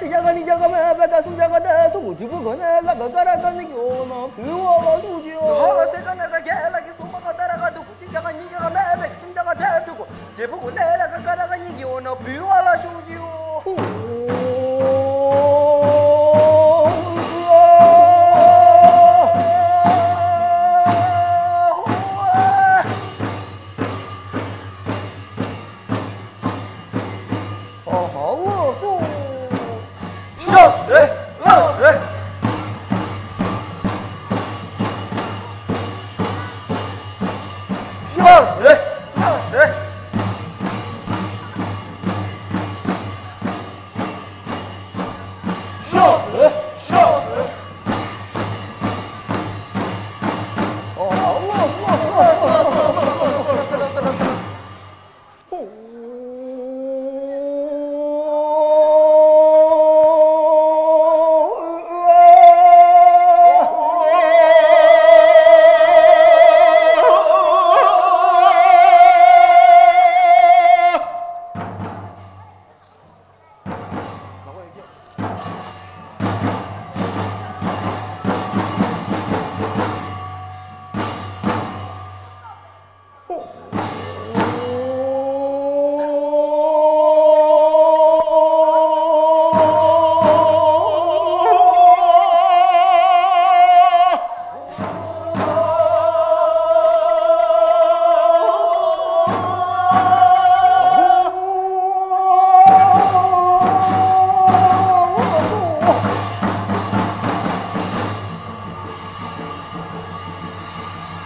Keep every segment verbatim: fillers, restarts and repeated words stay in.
བརྒྱ་ག་གཉིས་བརྒྱ་ག་མེད་པའི་ག་སུམ་བརྒྱ་ག་དེ་ཚོ་གོ་དྲིལ་བུ་གོ་ནས་ལ་ག་ཀ་ར་ཀ་ནི་གི་འོ་ན་བུ་བ་ལ་ཤུགས་ཀྱི་འོ། ཧ་ལ་སེ་ཀ་ན་ཀ་རྒྱལ་ལ་གི་སུམ་པ་ག་ད་ར་ག་དུ་གོ་གཅིག་བརྒྱ་ག་གཉིས་བརྒྱ་ག་མེད་པའི་ག་སུམ་བརྒྱ་ག་དེ་ཚོ་གོ་དྲིལ་བུ་གོ་ནས་ལ་ག་ཀ་ར་ཀ་ནི་གི་འོ་ན་བུ་བ་ལ་ཤུགས་ཀྱི་འོ། ཨ་ཧ་ལགས་སོ། ཤོག་ཟེར་ལགས་ཟེར། ཤོག་ཟེར་ལགས་ཟེར། ཤོག་ཟེར་ཤོག་ཟེར། ཨ་ཧ་ལགས་སོ།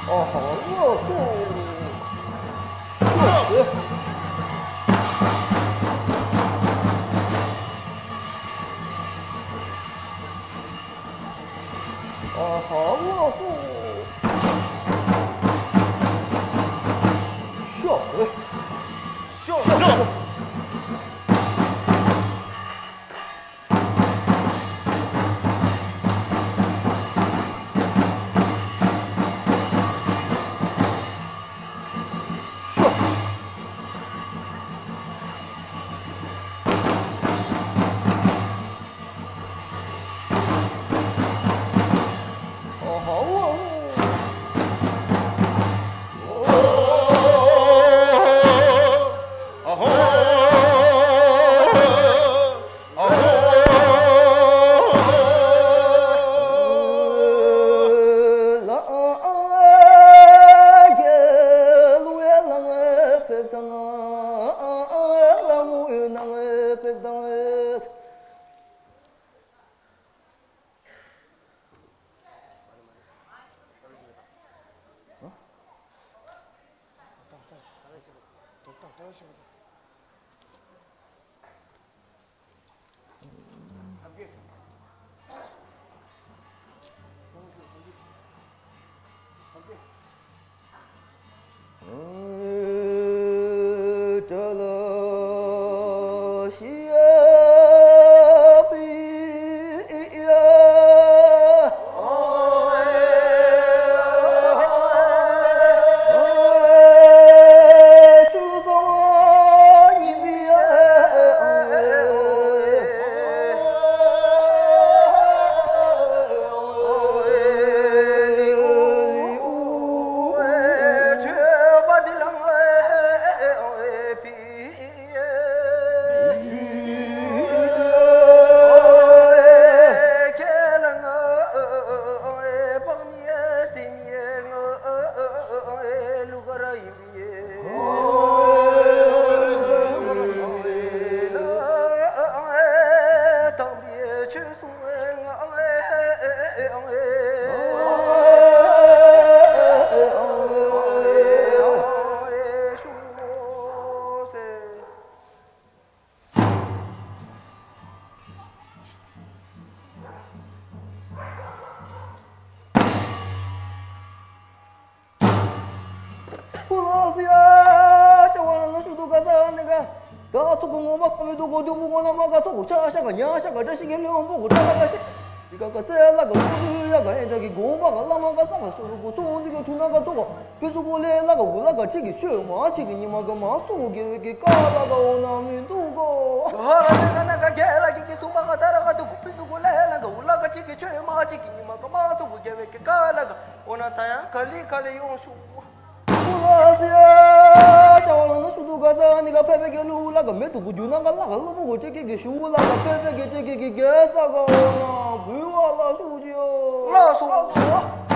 ཨ་ཧ་ལགས་སོ། ཤོག་ཟེར། ཨ་ཧ་ལགས་སོ། ཤོག་ཟེར། ཤོག་ཟེར། ཁོ་ལགས་སོ་ཡ། ཅ་བ་ལ་ན་ཤུ་དུ་ག་ཚ་ནི་ག་ད་ཚོགས་པ་ངོ་མ་ཁ་མི་འདུག་གོ་དུ་མོ་ངོ་ན་མ་ག་ཚོགས་གོ་ཆ་ཤ་ག་ཉ་ཤ་ག་བཀྲ་ཤིས་ཀྱི་ལེའུ་འབུ་གོ་ཏ་ལ་ག་ཤི། ཀ་ཀ་ཙེ་ལ་ཀ་ཙོ་ཙུ་ཡ་ཀ་ཨེ་ཅག་གི་དགོངས་པ་ཀ་བླ་མ་ཀ་ས་ཀ་ཤོ་རུ་ཀུ་ཚོང་འདི་ཀ་ཆུ་ན་ཀ་ཙོ་ཀ་ཕི་སུ་ཀུ་ལེ་ལ་ཀ་ཝུ་ལ་ཀ་ཁྲི་གི་ཆོས་མ་ཆི་གི་ཉི་མ་ཀ་མ་སུ་ཀུ་གེ་ཝེ་གི་ཀ་ལ་ཀ་འོ་ན་མི་འདུག་གོ། ཧ་ལ་ཟེ་ཀ་ན་ཀ་གེ་ལ་གི་གི་སུ་མ་ཀ་ད་ར་ཀ་ཏུ་ཀུ་ཕི་སུ་ཀུ་ལེ་ལ་ཀ་ཝུ་ལ་ཀ་ཁྲི་གི་ཆོས་མ་ཆི་གི་ཉི་མ་ཀ་མ་སུ་ཀུ་གེ་ཝེ་གི་ཀ་ལ་ཀ་འོ་ན་ད་ཡང་ག་ལི་ག་ལི་ཡོང་ཤུ། ཀུ་ལ་སི་ཡ། ཅ་བ་ལ་ན་ཤུ་དུ་ག་ཙ་ནི་ག་ཕེ་ཕེ་གེ་ལུ་ལ་ག་མེ་དུ་གུ་རྒྱུ་ན་ག་ལ་ག་ལོ་མོ་གོ་ཅེ་གེ་གེ་ཤུ་ལ་ག་ཕེ་ཕེ་གེ་ཅེ་གེ་གེ་གེ་ས་ག་འོ་ན་བུ་བ་ལ་ཤུ་ཅི་ཡོ། ལ་སོ་ལ་སོ།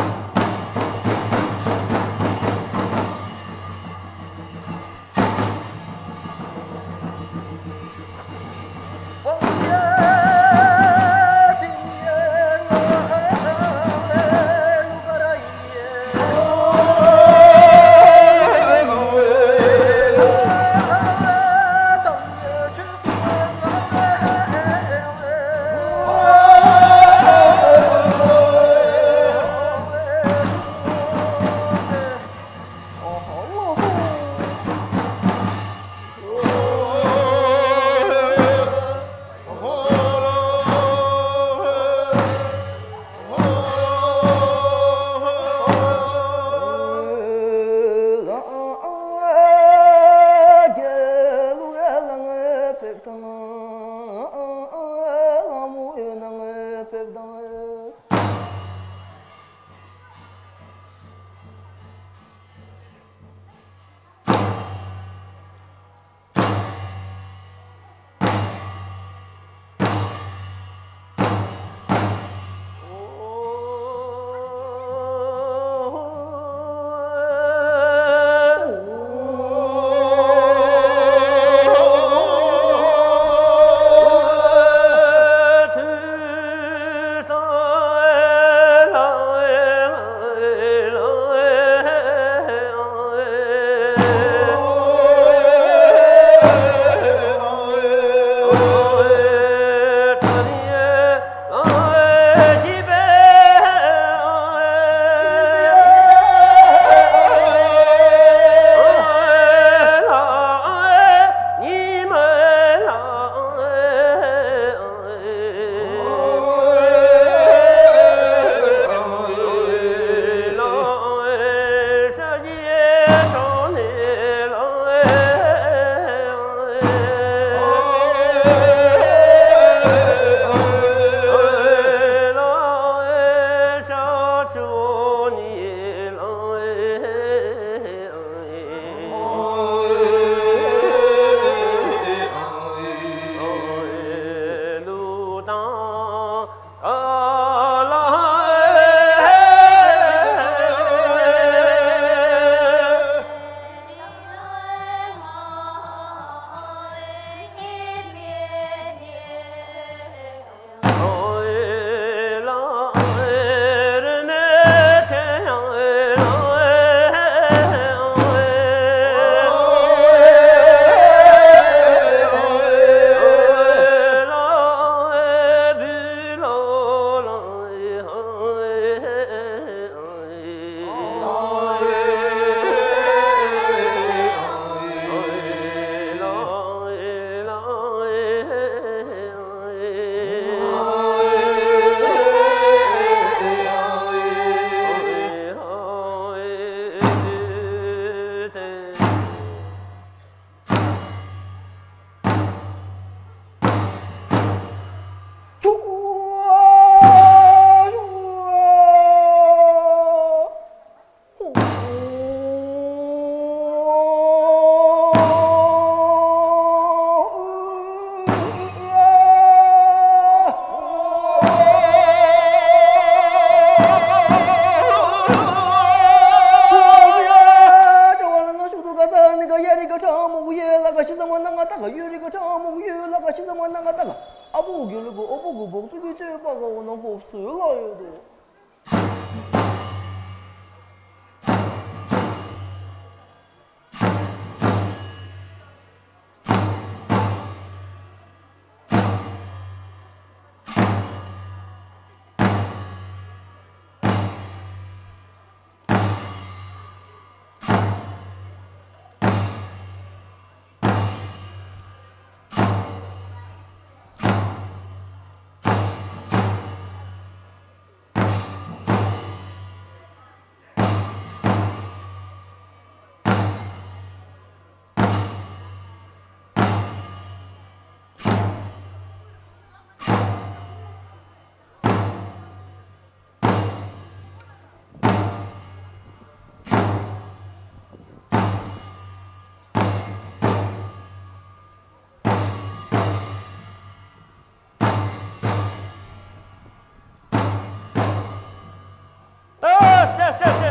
ཨ་པོ་གི་ལུ་གུ་ཨོ་པོ་གུ་བོག་ཚུ་གི་སྤྱོད་པ་ག་འོ་ན་འགོག་སུ་ལ་ཡོད་དོ།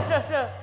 ཤ་ཤ།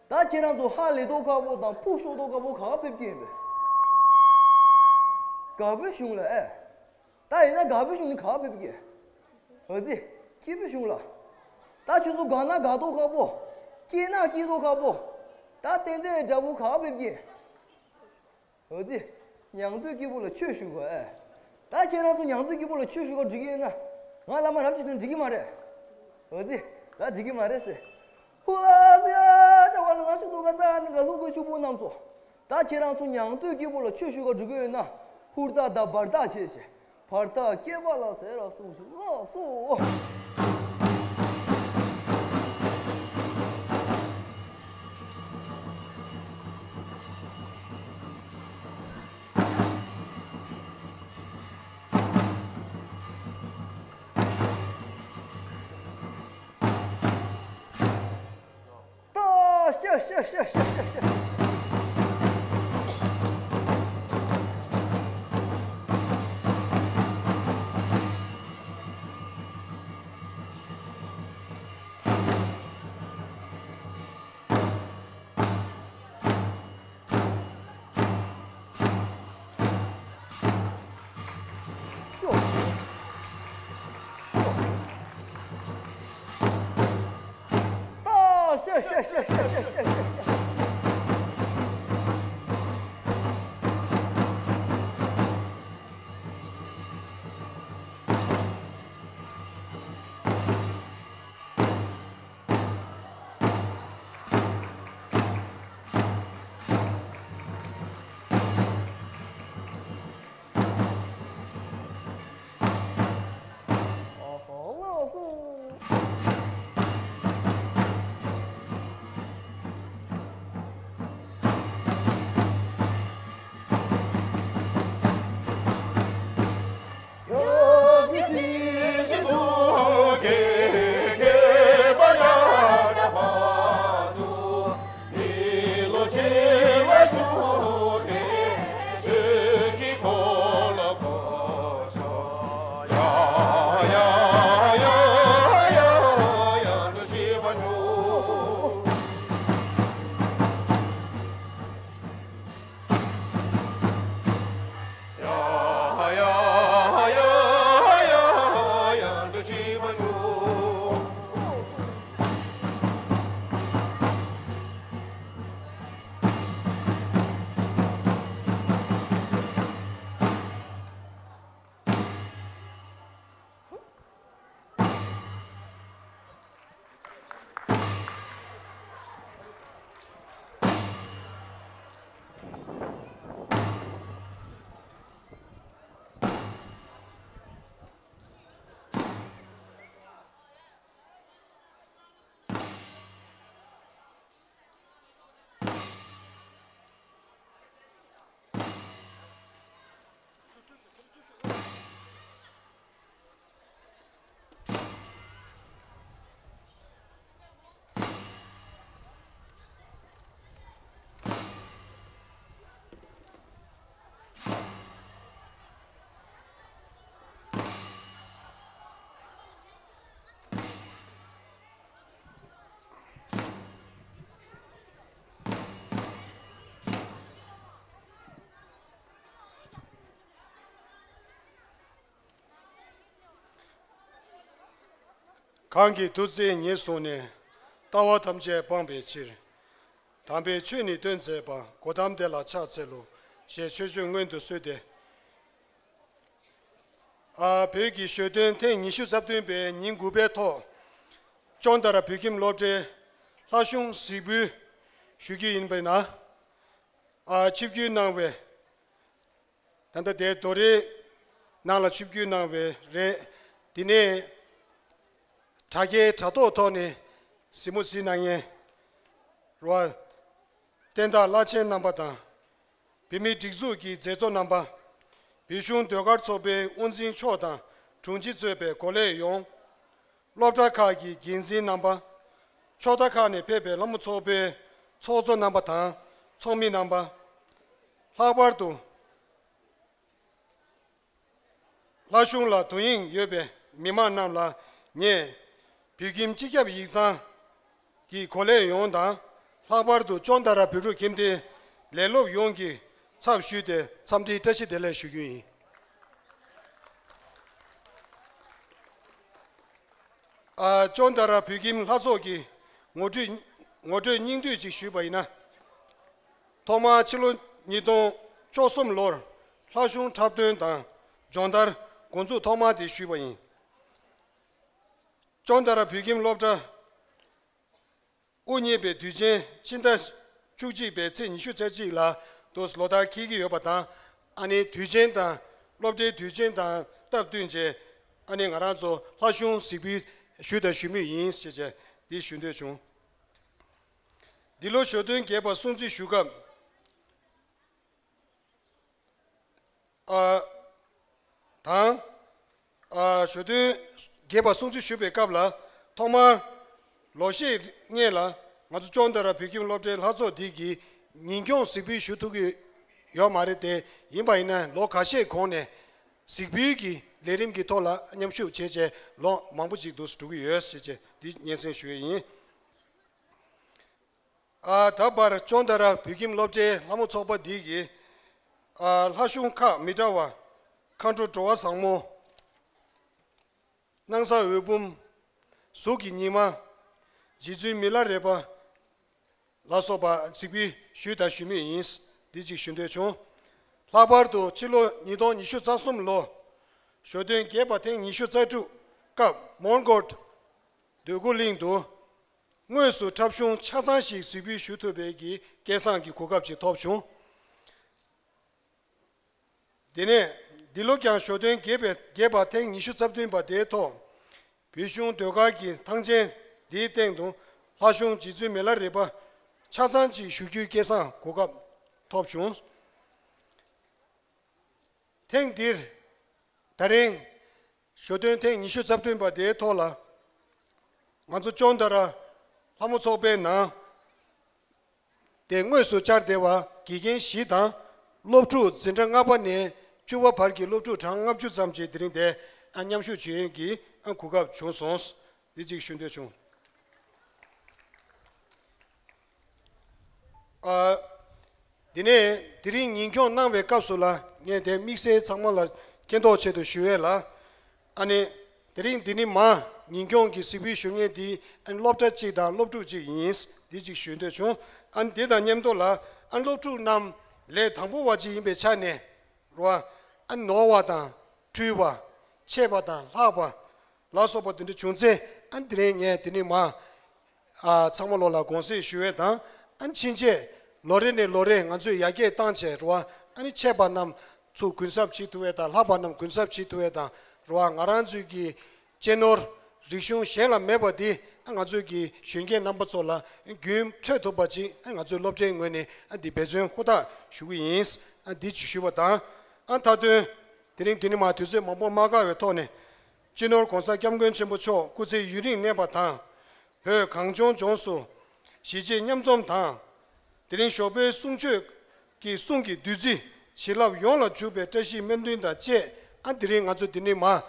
ད་ཁྱེད་རང་ཚོ་ཧ་ལས་དོ་ཁག་པོ་དང་ཕུ་ཤོ་དོ་ཁག་པོ་ག་ཕེབས་ཀྱི་ཡིན་པས། དགའ་བོད་གཞུང་ལ་ཨེ། ད་ཡིན་ན་དགའ་བོད་གཞུང་ནི་ག་ཕེབས་ཀྱི། འོ་ཙི། སྐྱིད་པོ་གཞུང་ལ། ད་ཁྱོད་ཚོ་དགའ་ན་དགའ་དོ་ཁག་པོ། སྐྱིད་ན་སྐྱིད་དོ་ཁག་པོ། ད་ཏན་ཏན་དགྲ་བོ་ག་ཕེབས་ཀྱི། འོ་ཙི། ཉང་སྟོད་སྐྱིད་པོ་ལ་ཆོས་ཞུ་གོ་ཨེ། ད་ཁྱེད་རང་ཚོ་ཉང་སྟོད་སྐྱིད་པོ་ལ་ཆོས་ཞུ་གོ་འགྲིག་གི་ཡོད་ན། ང་བླ་མ་རབ་ཅིག་དོན་འགྲིག་གི་མ་རེད། འོ་ཙི། ད་འགྲིག་གི་མ་རེད་ཟེར། ཧུ་ཨ་ཟི་ཨ་ཅ་བ་ལ་ང་ཤུ་དོ་ག་ཙ་ནི་ག་ལུག་གི་ཆུ་བོ་རྣམས་ཚོ། ད་ཁྱེད་རང་ཚོ་ཉང་སྟོད་སྐྱིད་པོ་ལ་ཆོས་ཞུ་ག་འགྲོ་གི་ཡོད་ན། ཧུར་ཐག་དང་བར་ཐག་བྱས་ཤིག་བར་ཐག་བསྐལ་པ་ལ་ཟེར་ར་གསུངས་ཤིག་ལགས་སོ། ད་ཤ་ཤ་ཤ་ཤ་ཤ་ཤ། གང་གིས་ཐུགས་བརྩེ་ཉེར་བཟུང་ནས། ལྟ་བ་ཐམས་ཅད་སྤང་བའི་ཕྱིར། དམ་པའི་ཆོས་ནི་སྟོན་མཛད་པ། གོའུ་ཏམ་དེ་ལ་ཕྱག་འཚལ་ལོ། ཞེས་ཆོས་སྤྱོད་སྔོན་དུ་གསོལ་ཏེ། ཨ། བོད་ཀྱི་ཞོ་སྟོན་ཐེངས་ཉི་ཤུ་རྩ་བདུན་པའི་ཉིན་དགུ་པའི་ཐོག་ཅོང་ཏ་ར་བོད་ཁྱིམ་སློབ་གྲྭའི་ལྷ་གཞུང་གཟིགས་འབུལ་ཞུ་རྒྱུ་ཡིན་པས་ན། ཨ། ཆིབས་བསྒྱུར་གནང་བའི། ད་ལྟ་དེ་རྡོ་རེ་ ནང་ལ་ཆིབས་བསྒྱུར་གནང་བའི་རེད། དེ་ནས་དྲ་རྒྱའི་དྲ་ཐོག་ཐོག་ནས་གཟིགས་མོ་གཟིགས་གནང་མཁན་རོ། བསྟན་བདག་བླ་ཆེན་རྣམ་པ་དང་། བོད་མིའི་སྒྲིག་འཛུགས་ཀྱི་མཛད་གཙོ་རྣམ་པ། བོད་གཞུང་ཟློས་གར་ཚོགས་པའི་དབུ་འཛིན་མཆོག་དང་དྲུང་ཆེ་གཙོས་པའི་འགོ་ལས་ཡོངས། སློབ་གྲྭ་ཁག་གི་འགན་འཛིན་རྣམ་པ། ཕྱོགས་མཐའ་ཁག་ནས་ཕེབས་པའི་ལྷ་མོ་ཚོགས་པའི་ཚོགས་གཙོ་རྣམ་པ་དང་ཚོགས་མི་རྣམ་པ། ལྷག་པར་དུ། ལྷ་གཞུང་ལ་དོ་དབྱིངས་ཡོད་པའི་མི་མང་རྣམས་ལ་ངས་བོད་ཁྱིམ་སྤྱི་ཁྱབ་ཡིག་ཚང་གི་གོ་ལས་ཡོངས་དང་། ལྷག་པར་དུ་ཅོན་ཏ་ར་བོད་ཕྲུག་ཁྱིམ་སྡེའི་ལས་སློབ་ཡོངས་ཀྱི་ཚབ་ཞུས་ཏེ་འཚམས་འདྲིའི་བཀྲ་ཤིས་བདེ་ལེགས་ཞུ་རྒྱུ་ཡིན། ཨ། ཅོན་ཏ་ར་བོད་ཁྱིམ་ལྷ་ཚོགས་ཀྱི་ངོ་སྤྲོད་ངོ་སྤྲོད་སྙིང་བསྡུས་ཅིག་ཞུས་པ་ཡིན་ན། ཐོག་མར་ཕྱི་ལོ་ཉིས་སྟོང་བཅུ་གསུམ་ལོར་ལྷ་གཞུང་འཁྲབ་སྟོན་དང་སྦྱོང་བརྡར་འགོ་འཛུགས་ཐོག་མ་དེ་ཞུས་པ་ཡིན། ཅོན་ཏ་ར་བོད་ཁྱིམ་སློབ་གྲྭ་དབུ་བརྙེས་པའི་དུས་ཆེན་ཕྱི་ཟླ་བཅུ་གཅིག་པའི་ཚེས་ཉི་ཤུ་རྩ་གཅིག་ལ་དུ་ལོ་ལྟར་འཁེལ་གྱི་ཡོད་པ་དང་། ཨ་ནི་དུས་ཆེན་དང་སློབ་གྲྭའི་དུས་ཆེན་དང་སྟབས་བསྟུན་བྱས། ཨ་ནི་ང་རང་ཚོ་ལྷ་གཞུང་གཟིགས་འབུལ་ཞུས་དང་ཞུ་མུས་ཡིན་ཞེས་བྱས་འདི་ཞུ་འདོད་བྱུང་། འདི་ལོ་ཞོ་སྟོན་རྒྱས་པ་སྲུང་བརྩི་ཞུ་སྐབས། ཨ། དང་། ཨ། ཞོ་སྟོན་རྒྱས་པ་སྲུང་བརྩི་ཞུ་བའི་སྐབས་ལ། ཐོག་མར་ལོ་ཤས་སྔོན་ལ་ང་ཚོ་ཅོན་ཏ་ར་བོད་ཁྱིམ་སློབ་གྲྭའི་ལྷ་ཚོགས་འདི་གིས་ཉིན་འཁྱོངས་གཟིགས་འབུལ་ཞུ་ཐུབ་ཀྱི་ཡོད་མ་རེད་དེ། ཡིན་པ་ཡིན་ན་ལོ་ཁ་ཤས་གོང་ནས་གཟིགས་འབུལ་གྱི་ལས་རིམ་གྱི་ཐོག་ལ་མཉམ་ཞུགས་བྱས་བྱས་ལོ་མང་པོ་ཅིག་འདུག་འགྲོ་གི་ཡོད་ཟེར་བྱས་འདི་སྙན་སེང་ཞུ་ཡས་ཡིན། ཨ། ད་བར་ཅོན་ཏ་ར་བོད་ཁྱིམ་སློབ་གྲྭའི་ལྷ་མོ་ཚོགས་པ་འདི་གིས། ཨ། ལྷ་གཞུང་ཁག་མི་འདྲ་བ། མཁའ་འགྲོ་འགྲོ་བ་བཟང་མོ། སྣང་ས་འོད་འབུམ། གཟུགས་ཀྱི་ཉི་མ། རྗེ་བཙུན་མི་ལ་རས་པ། ལ་སོགས་པ་གཟིགས་འབུལ་ཞུས་དང་ཞུ་མུས་ཡིན། འདི་གཅིག་ཞུ་འདོད་བྱུང་། ལྷག་པར་དུ་ཕྱི་ལོ་ཉིས་སྟོང་ཉི་ཤུ་རྩ་གསུམ་ལོ། ཞོ་སྟོན་རྒྱས་པ་ཐེངས་ཉི་ཤུ་རྩ་དྲུག་སྐབས་མོན་གྷོ་འདོད་རྒུ་གླིང་དུ། དངོས་སུ་འཁྲབ་གཞུང་ཆ་ཚང་ཞིག་གཟིགས་འབུལ་ཞུ་ཐུབ་པའི་གི་སྐལ་བཟང་གི་གོ་སྐབས་ཅིག་ཐོབ་བྱུང་། དེ་ནས་འདི་ལོ་ཀྱང་ཞོ་སྟོན་རྒྱས་པའི་རྒྱས་པ་ཐེངས་ཉི་ཤུ་རྩ་བདུན་པ་དེའི་ཐོག་བོད་གཞུང་ཟློས་གར་གྱི་ཐང་ཆེན་འདིའི་སྟེང་དུ་ལྷ་གཞུང་རྗེ་བཙུན་མི་ལ་རས་པ་ཆ་ཚང་གཅིག་ཞུ་རྒྱུའི་སྐལ་བཟང་གོ་སྐབས་ཐོབ་བྱུང་། ཐེངས་འདིར་ད་རིང་ཞོ་སྟོན་ཐེངས་ཉི་ཤུ་རྩ་བདུན་པ་དེའི་ཐོག་ལ་ང་ཚོ་ཅོན་ཏ་ར་ལྷ་མོ་ཚོགས་པའི་ནང་དེ་དངོས་སུ་བཅར་བདེ་བ་དགེ་རྒན་བཞི་དང་སློབ་ཕྲུག་འཛིན་གྲྭ་ལྔ་པ་ནས་བཅུ་པ་བར་གྱི་སློབ་ཕྲུག་གྲངས་ལྔ་བཅུ་ཙམ་ཅིག་དེ་རིང་དེ་མཉམ་ཞུགས་བྱེད་ཡུན་གྱི་གོ་སྐབས་བྱུང་སོང་། འདི་གཅིག་ཞུ་འདོད་བྱུང་། ཨ། འདི་ནས་དེ་རིང་ཉིན་འཁྱོངས་གནང་བའི་སྐབས་སུ་ལ་ངས་དེ་དམིགས་བསལ་ཚང་མ་ལ་མཁྱེན་རྟོགས་ཆེད་དུ་ཞུ་ཡས་ལ། ཨ་ནི། དེ་རིང་འདི་ནི་མ་ཉིན་འཁྱོངས་ཀྱི་གཟིགས་འབུལ་ཞུ་མཁན་དེ་ཨ་ནི་སློབ་གྲྭ་གཅིག་དང་སློབ་ཕྲུག་གཅིག་ཡིན། འདི་གཅིག་ཞུ་འདོད་བྱུང་། ཨ་ནི་དེ་དང་མཉམ་དུ་ལ་ཨ་ནི་སློབ་ཕྲུག་རྣམས་ལས་དང་པོ་བ་གཅིག་ཡིན་པའི་ཆ་ནས་རོ། ཨ་ནི་ནོར་བ་དང་འཁྲུལ་བ། ཆད་པ་དང་ལྷག་པ་ལ་སོགས་པ་དེ་འདྲ་བྱུང་ཚེ། ཨ་ནི་དེ་རིང་ངས་དེ་ནི་མ། ཨ། ཚང་མ་ལོ་ལ་དགོངས་སེལ་ཞུ་ཡས་དང་། ཨ་ནི་ཕྱིན་ཆད་ལོ་རེ་ནས་ལོ་རེ་ང་ཚོས་ཡར་རྒྱས་བཏང་བྱས་རོ། ཨ་ནི་ཆད་པ་རྣམས་ཚུར་གུན་གསབ་བྱེད་ཐུབ་ཡས་དང་། ལྷག་པ་རྣམས་གུན་གསབ་བྱེད་ཐུབ་ཡས་དང་རོ། ང་རང་ཚོའི་གི་གཅེས་ནོར་རིག་གཞུང་གཞན་ལ་མེད་པ་འདི་ཨ་ང་ཚོའི་གི་གཞོན་སྐྱེས་རྣམ་པ་ཚོ་ལ་རྒྱུན་འཕྲོད་ཐུབ་པ་ཅིག་ཨ་ང་ཚོའི་སློབ་གྲྭའི་ངོས་ནས་ཨ་འདི་འབད་བརྩོན་ཧུར་ཐག་ཞུ་གི་ཡིན། ཨ་འདི་ཅིག་ཞུ་བ་དང་། ཨ་མཐའ་དོན་དེ་རིང་འདི་ནི་མ་དུས་ཚོད་མང་པོ་མ་བཀག་པའི་ཐོག་ནས། སྤྱི་ནོར་༸གོང་ས་༸སྐྱབས་མགོན་ཆེན་པོ་མཆོག་སྐུ་ཚེ་ཡུན་རིང་གནས་པ་དང་། བོད་གངས་ལྗོངས་ལྗོངས་སུ་གཞིས་བྱེས་མཉམ་འཛོམས་དང་། དེ་རིང་ཞོགས་པའི་གསུང་ཆོས་ཀྱི་གསུང་གི་བདུད་རྩི་བྱིན་རླབས་ཡོངས་ལ་འཇུག་པའི་བཀྲ་ཤིས་སྨོན་འདུན་དང་བཅས། ཨ་དེ་རིང་ང་ཚོ་འདི་ནི་མ་ལྷ་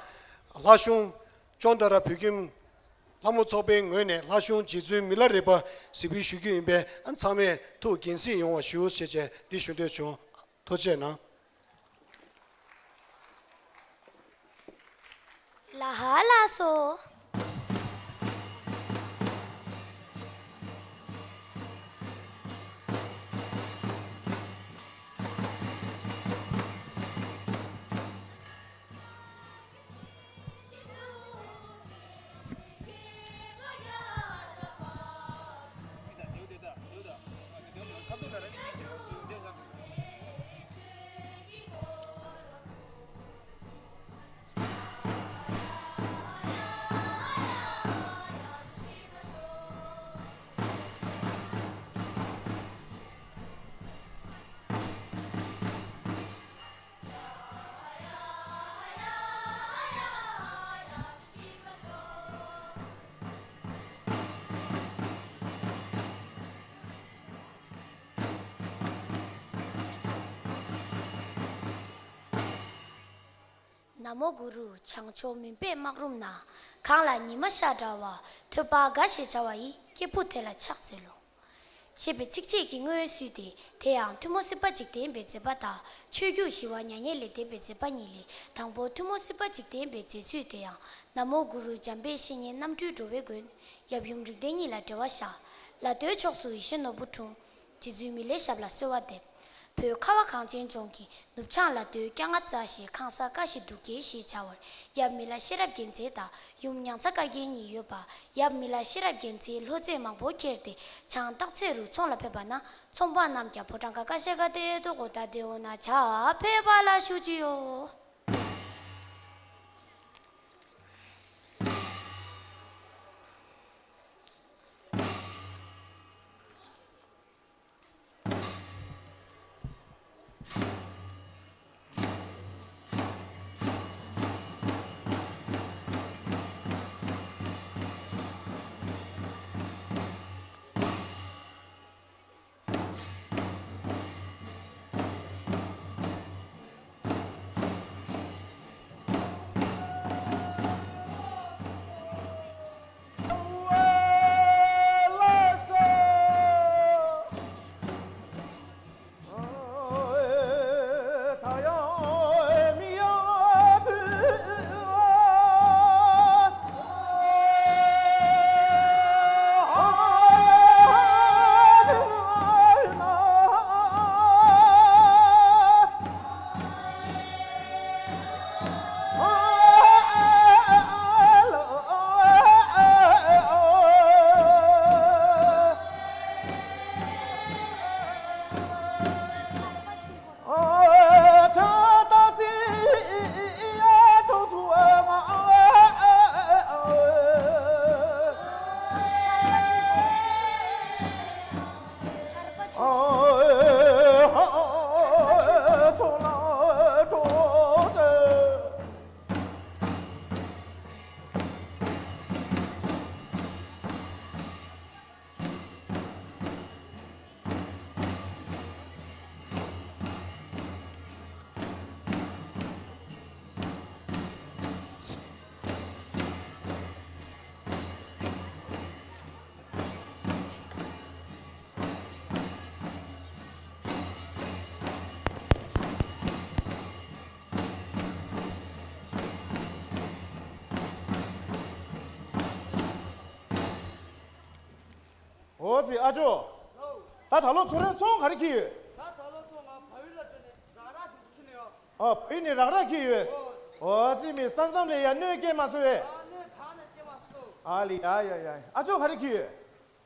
གཞུང་ཅོན་ཏ་ར་བོད་ཁྱིམ་ལྷ་མོ་ཚོགས་པའི་ངོས་ནས་ལྷ་གཞུང་རྗེ་བཙུན་མི་ལ་རས་པ་གཟིགས་འབུལ་ཞུ་རྒྱུ་ཡིན་པས། ཨ་ཚང་མས་ཐུགས་དགྱེས་གཟིགས་ཡོང་བ་ཞུ་ཞེས་བྱས་འདི་ཞུ་འདོད་བྱུང་། ཐུགས་རྗེ་གནང་། ལ་ཧ་ལ་སོ། ན་མོ་གུ་རུ་བྱང་ཕྱོགས་མུན་པའི་སྨག་རུམ་ན། གངས་ལ་ཉི་མ་ཤར་འདྲ་བ། ཐོས་པ་དགའ་ཞེས་བྱ་བ་ཡི། སྐྱེས་བུ་དེ་ལ་ཕྱག་འཚལ་ལོ། ཞེས་པའི་ཚིགས་བཅད་ཀྱི་སྔོན་བསུས་ཏེ། དེ་ཡང་ཐུན་མོང་སྲིད་པ་འཇིག་རྟེན་པའི་མཛད་པ་དང་། ཆོས་བརྒྱུད་ཞི་བ་མྱ་ངན་ལས་འདས་པའི་མཛད་པ་གཉིས་ལས། དང་པོ་ཐུན་མོང་སྲིད་པ་འཇིག་རྟེན་པའི་མཛད་ཚུལ། དེ་ཡང་ན་མོ་གུ་རུ་འཇམ་དཔལ་བཤེས་གཉེན་རྣམ་འཕྲུལ་འགྲོ་བའི་མགོན། ཡབ་ཡུམ་རིགས་ལྡན་གཉིས་ལ་འབྲེལ་བ་བཞག། ལ་སྟོད་ཕྱོགས་སུ་ཡེ་ཤེས་ནོར་བུ་འཁྲུངས། རྗེ་བཙུན་མི་ལའི་ཞབས་ལ་གསོལ་བ་འདེབས། བོད་ཁ་བ་གངས་ཅན་ལྗོངས་ཀྱི་ནུབ་བྱང་ལ་སྟོད་སྐྱ་རྔ་བཙའ་ཞེས་ཁང་གསར་ཀ་བཞི་འདུ་སྐྱེས་ཞེས་བྱ་བར། ཡབ་མི་ལ་ཤེས་རབ་རྒྱལ་མཚན་དང་ཡུམ་མྱང་ཚ་དཀར་རྒྱན་གཉིས་ཡོད་པ། ཡབ་མི་ལ་ཤེས་རབ་རྒྱལ་མཚན་ལྷོ་རྩེ་མང་པོ་ཁྱེར་ཏེ་བྱང་སྟག་རྩེ་རུ་ཚོང་ལ་ཕེབས་པ་ན། ཚོང་པ་རྣམས་ཀྱང་ཕོ་བྲང་ཁ་ཀ་ཤ་ཀ་ཏེ་ཏོ་གོ་ད་ཏེ་འོ་ན་ཇ་ཕེབས་པ་ལ་ཞུ་ཅི་ཡོད། འོ་ཙི་ཨ་ཅོ། ད་ད་ལོ་ཚོ་རེ་ཚོང་ག་རེ་ཁྱེར་ཡོད། ད་ད་ལོ་ཚོང་ང་བལ་ཡུལ་ལ་འགྲོ་ནས་རག་རག་དེ་ཚོ་ཁྱེར་ནས་ཡོད། ཨ་བལ་ཡུལ་ནས་རག་རག་ཁྱེར་ཡོད། འོ་ཙི་མི་ས་མཚམས་ལ་ཡ་གནོད་སྐྱེལ་མ་སོང་བས། ཨ་གནོད་གང་ནས་སྐྱེལ་མ་སོང་། ཨ་ལི་ཡ་ཡ་ཡ། ཨ་ཅོ་ག་རེ་ཁྱེར་ཡོད།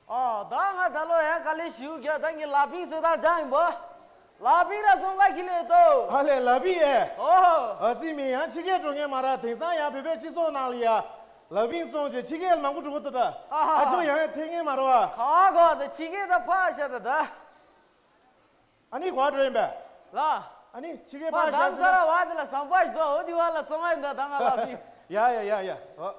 ཨ་ད་ང་ད་ལོ་ཡང་དཀའ་ལས་ཞིའུ་རྒྱ་ད་ངའི་ལ་ཕིང་བཟོས་དང་སྦྱངས་ཡིན་པ། ལ་ཕིང་ར་བཙོང་ག་ཁྱེར་ནས་ཡོད་དོ། ཨ་ལས་ལ་ཕིང་ཨེ། ཨོ། ཨ་ཙི་མི་ཡང་ཕྱི་རྒྱལ་འགྲོ་མཁན་མ་ར། དེང་སང་ཡང་བོད་པའི་སྤྱི་ཚོགས་ནང་ལ་ཡ། ལ་ཕིང་བཙོང་བྱས་ཕྱི་རྒྱལ་མང་པོ་འགྲོ་གི་འདུག་ད། ཨ་ཅོ་ཡང་ཡང་ཐེངས་ངེས་མ་རོ་བ། ག་བ་ག་བ་ད་ཕྱི་རྒྱལ་ད་ཕག་ཤ་ད་ད། ཨ་ནི་ག་བ་འགྲོ་ཡིན་པས། ལ། ཨ་ནི་ཕྱི་རྒྱལ་མ་ཕག་ཤ་དམ་ཟེར་ས་ན། ར་བ་དེ་ལ་ཟམ་པ་ཞིག་འདུག་འོ་དེ་བ་ལ་བཙོང་ང་ཡིན་ད་ད་ང་ལ་ཕིང་། ཡ་ཡ་ཡ་ཡ། ཨོ།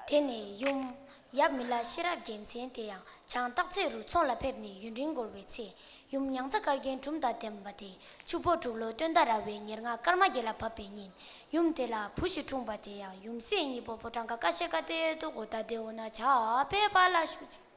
དེ་ནས་ཡུམ། ཡབ་མི་ལ་ཤེས་རབ་རྒྱལ་མཚན་དེ་ཡང་བྱང་སྟག་རྩེ་རུ་ཚོང་ལ་ཕེབས་ནས་ཡུན་རིང་འགོར་བའི་ཚེ། ཡུམ་མྱང་ཚ་དཀར་རྒྱན་གྲུམ་དང་ལྡན་པ་དེ་ཆུ་ཕོ་འབྲུག་ལོ་སྟོན་ཟླ་ར་བའི་ཉེར་ལྔ་སྐར་མ་བརྒྱད་ལ་བབས་པའི་ཉིན། ཡུམ་དེ་ལ་བུ་ཞིག་འཁྲུངས་པ་དེ་ཡང་ཡུམ་སྲས་གཉིས་པོ་ཕོ་བྲང་ཁ་ཀ་ཤ་ཀ་ཏེ་ཏོ་གོ་ད་ཏེ་འོ་ན་ཇ་ཕེབས་པ་ལ་ཞུ་ཅི།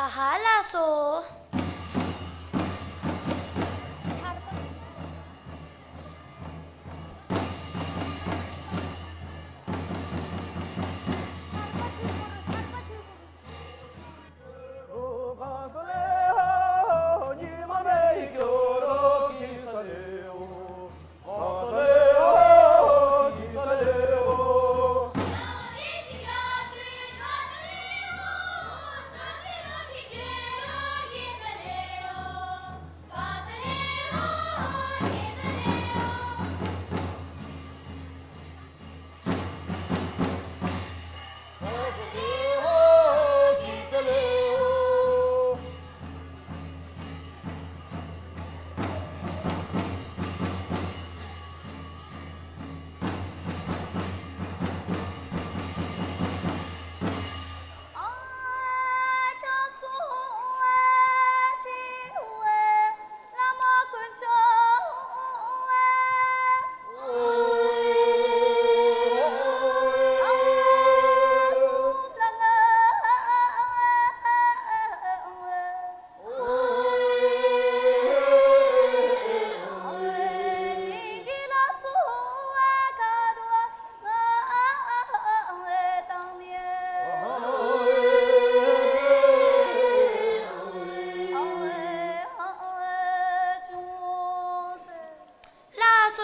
ཨ་ཧ་ལགས་སོ།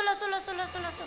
ལགས་སོ་ལགས་སོ། ལགས་སོ།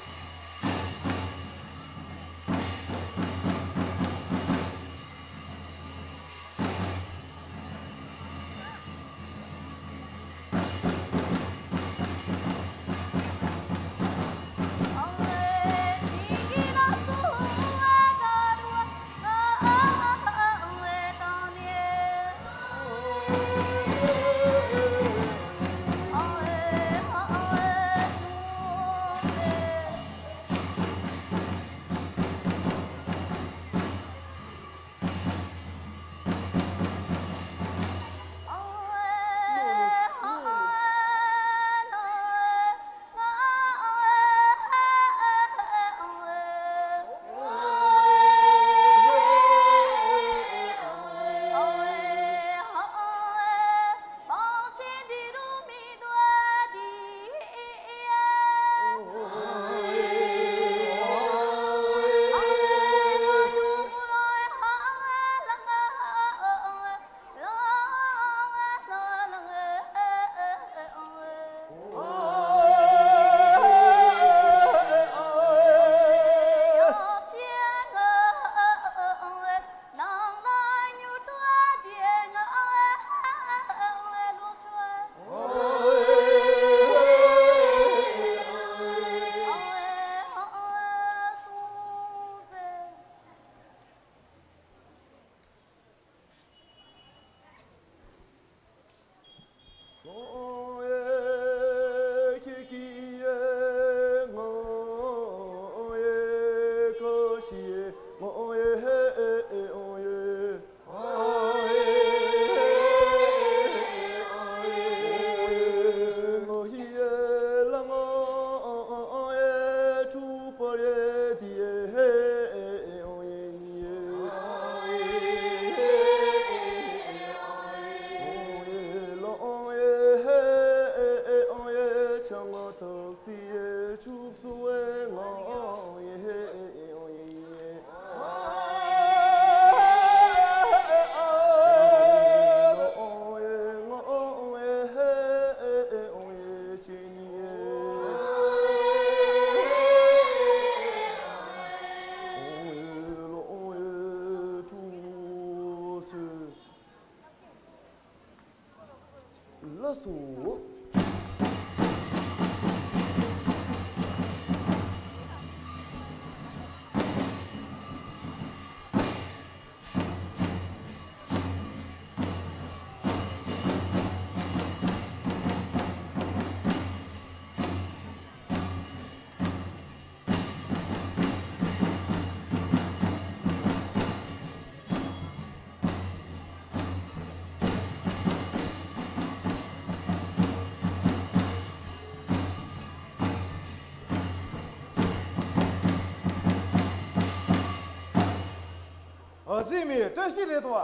ཨ་ཙི་མི་བཀྲ་ཤིས་རེད་དོ།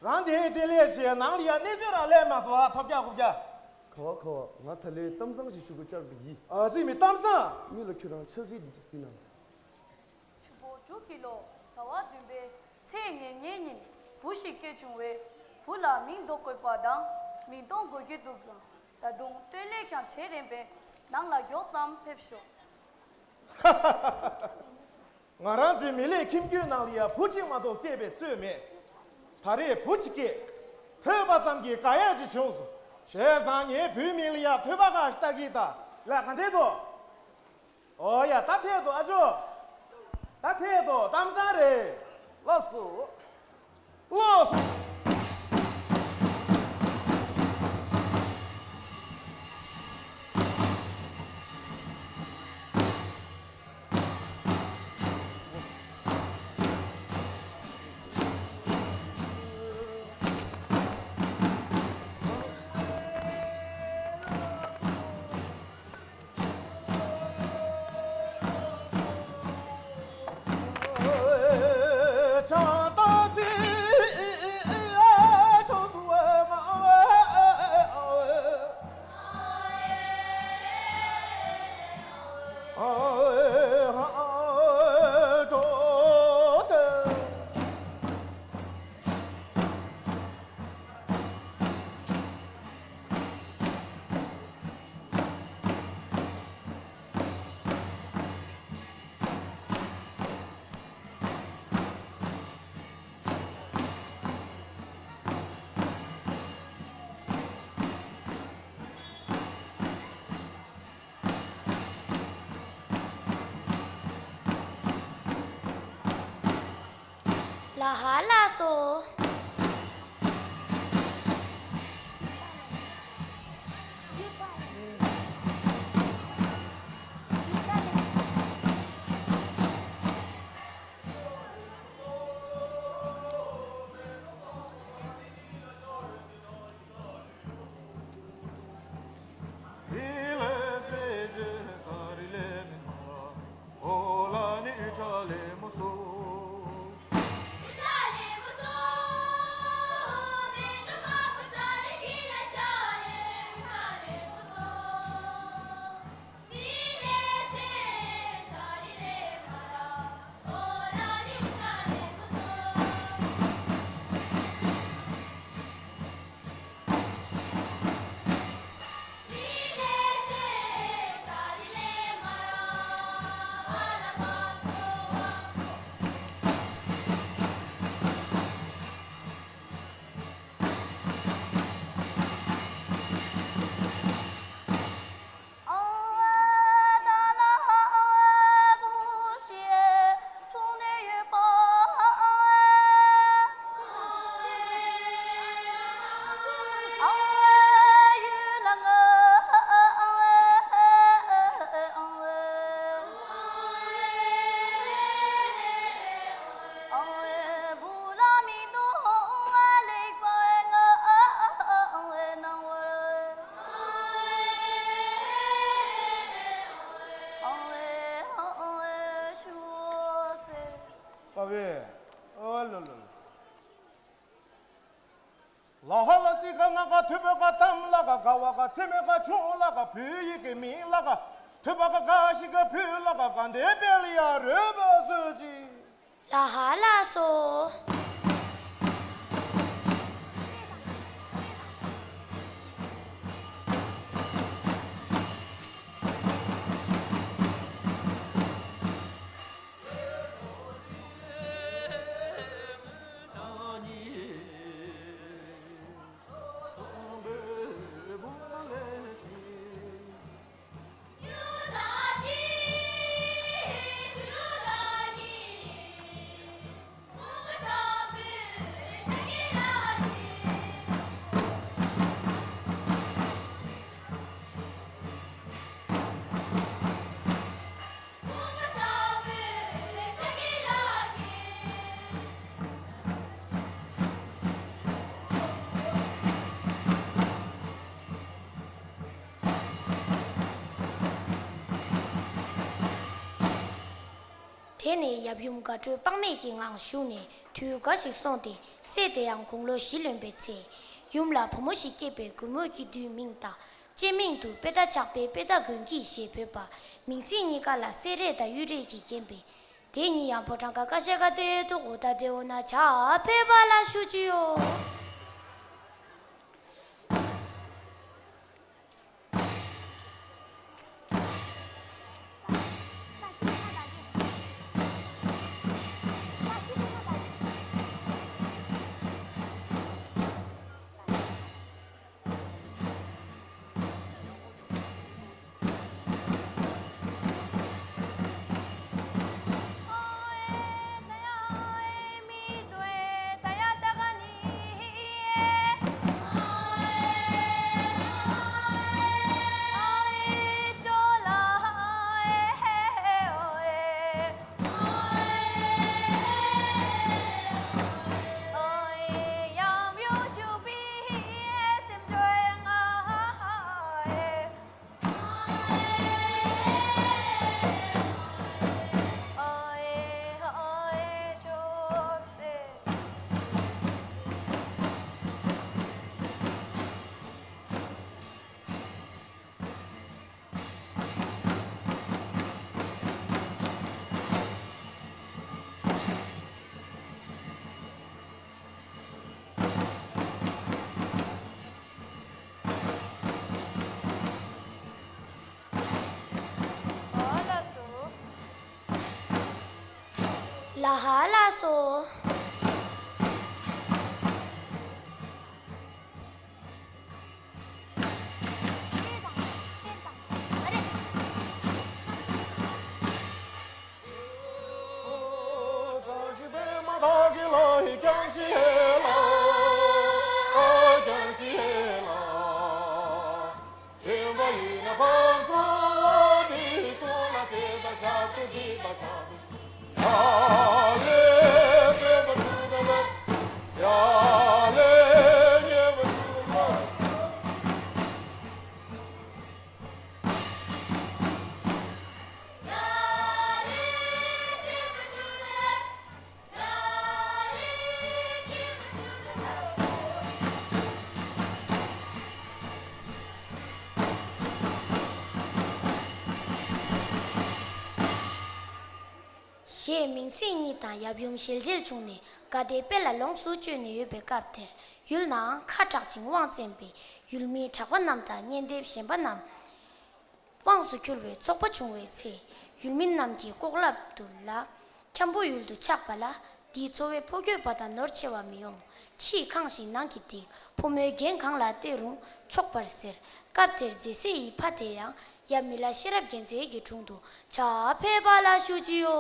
རང་དེ་དེ་ལས་བྱས་ནང་ལ་ཡ་གནས་ཚུལ་རང་ལས་མ་སོང་ཨ། ཐོབ་རྒྱག་ཧོབ་རྒྱག་ཁ་བ་ཁ་བ། ང་ད་ལོའི་གཏམ་བཟང་ཞིག་ཞུ་དགོས་བཅར་བ་ཡིན། ཨ་ཙི་མི་གཏམ་བཟང་། མི་ལ་ཁྱོད་རང་ཕྱག་བྲིས་འདི་གཅིག་གཟིགས་གནང་། ཆུ་ཕོ་དྲུག་གི་ལོ་ཟླ་བ་བདུན་པའི་ཚེས་ཉེར་ལྔའི་ཉིན་བུ་ཞིག་སྐྱེས་བྱུང་བས། བུ་ལ་མིང་འདོགས་དགོས་པ་དང་མིང་སྟོན་དགོས་ཀྱི་འདུག་ཀྱང་། ད་དུང་སྟོན་ལས་ཀྱང་བྱེད་རན་པས། ནང་ལ་མགྱོགས་ཙམ་ཕེབས་ཤོག་ང་རང་ཚོའི་མི་ལས་ཁྱིམ་རྒྱུད་ནང་ལ་ཡ་བུ་གཅིག་མ་གཏོགས་སྐྱེས་པའི་སྲོལ་མེད། ད་རེས་བུ་གཅིག་སྐྱེས། ཐོས་པ་ཙམ་གྱིས་དགའ་ཡས་ཅིག་བྱུང་སོང་། བྱས་ཙང་ངའི་བུའི་མིང་ལ་ཡ་ཐོས་པ་ཁ་ཞིག་བཏགས་ཀྱིས་ད་ལ་ག་འདྲས་འདུག་ཨོ་ཡ་ད་ཐད་དོ་ཨ་ཅོ། ད་ཐད་དོ་གཏམ་བཟང་རེད། ལགས་སོ། ལགས་སོ། ལ་ཧ་ལ་སོ། ལ་ཧ་ལ་སི་ཀ་ན་ཀ་ཐུ་བེ་ཀ་ཏམ་ལ་ཀ་ག་བ་ཀ་ཚེ་མེ་ཀ་ཆུང་ལ་ཀ་བོད་ཡིག་གི་མིང་ལ་ཀ་ཐུ་བ་ཀ་ཀ་ཤི་ཀ་ཕུ་ལ་ཀ་ག་འདྲེ་པེ་ལི་ཡ་རོལ་པ་ཚོས་ཅི། ལ་ཧ་ལ་སོ། དེ་ནས་ཡབ་ཡུམ་དགའ་སྤྲོའི་དཔག་མེད་ཀྱི་ངང་བཞུགས་ནས་དུས་འགའ་ཞིག་སོང་སྟེ། སྲས་དེ་ཡང་དགུང་ལོ་བཞི་ལོན་པའི་ཚེ། ཡུམ་ལ་བུ་མོ་ཞིག་སྐྱེས་པས་མགོན་མོ་སྐྱེ་དུས་མིང་བཏགས། སྤྱི་མིང་དུ་པེ་ཏ་ཆགས་པས་པེ་ཏ་མགོན་སྐྱེས་ཞེས་འབོད་པ། མིང་ཚིག་གཉིས་ཀ་ལ་སྲས་རས་དང་གཡུ་རས་ཀྱིས་བརྒྱན་པས། དེ་ཉིད་ཡང་ཕོ་བྲང་ཀ་ཀ་ཤ་ཀ་ཏེ་ཏོ་གོ་ཏ་ཏེ་འོ་ན་ཇ་ཕེ་བ་ལ་ཞུ་ཅི་ཡོ། ལ་ཧ་ལ་སོ། ཞེས་མིང་ཚིག་གཉིས་དང་ཡབ་ཡུམ་ཞལ་མཇལ་བྱུང་ནས་དགའ་དད་དཔལ་ལ་ལོངས་སུ་སྤྱོད་ནས་ཡོད་པའི་སྐབས་དེར། ཡུལ་ནའང་ཁ་གྲགས་ཤིང་དབང་བཙན་པའི་ཡུལ་མིའི་གྲགས་པ་རྣམས་དང་གཉེན་སྡེབ་གཞན་པ་རྣམས་དབང་དུ་འཁྱོལ་བའི་ཚོགས་པ་བྱུང་བའི་ཚེ། ཡུལ་མི་རྣམས་ཀྱིས་ལྐོག་ལབ་ཏུ་ལ། འཁྱམ་པོ་ཡུལ་དུ་ཆགས་པ་ལ། འདིའི་འཚོ་བའི་ཕོ་རྒོད་པ་དང་ནོར་ཆེ་བ་མི་ཡོང་། ཕྱིའི་ཁང་ཞིང་ནང་གི་སྡིག་ཕོ་མོའི་རྒྱན་གང་ལ་བལྟས་རུང་ཆོག་པར་ཟེར། སྐབས་དེར་མཛེས་སྲས་ཡི་ཕ་དེ་ཡང་ཡབ་མི་ལ་ཤེས་རབ་རྒྱལ་མཚན་གྱི་དྲུང་དུ་ཇ་ཕེབས་པ་ལ་ཞུ་ཅི་ཡོ།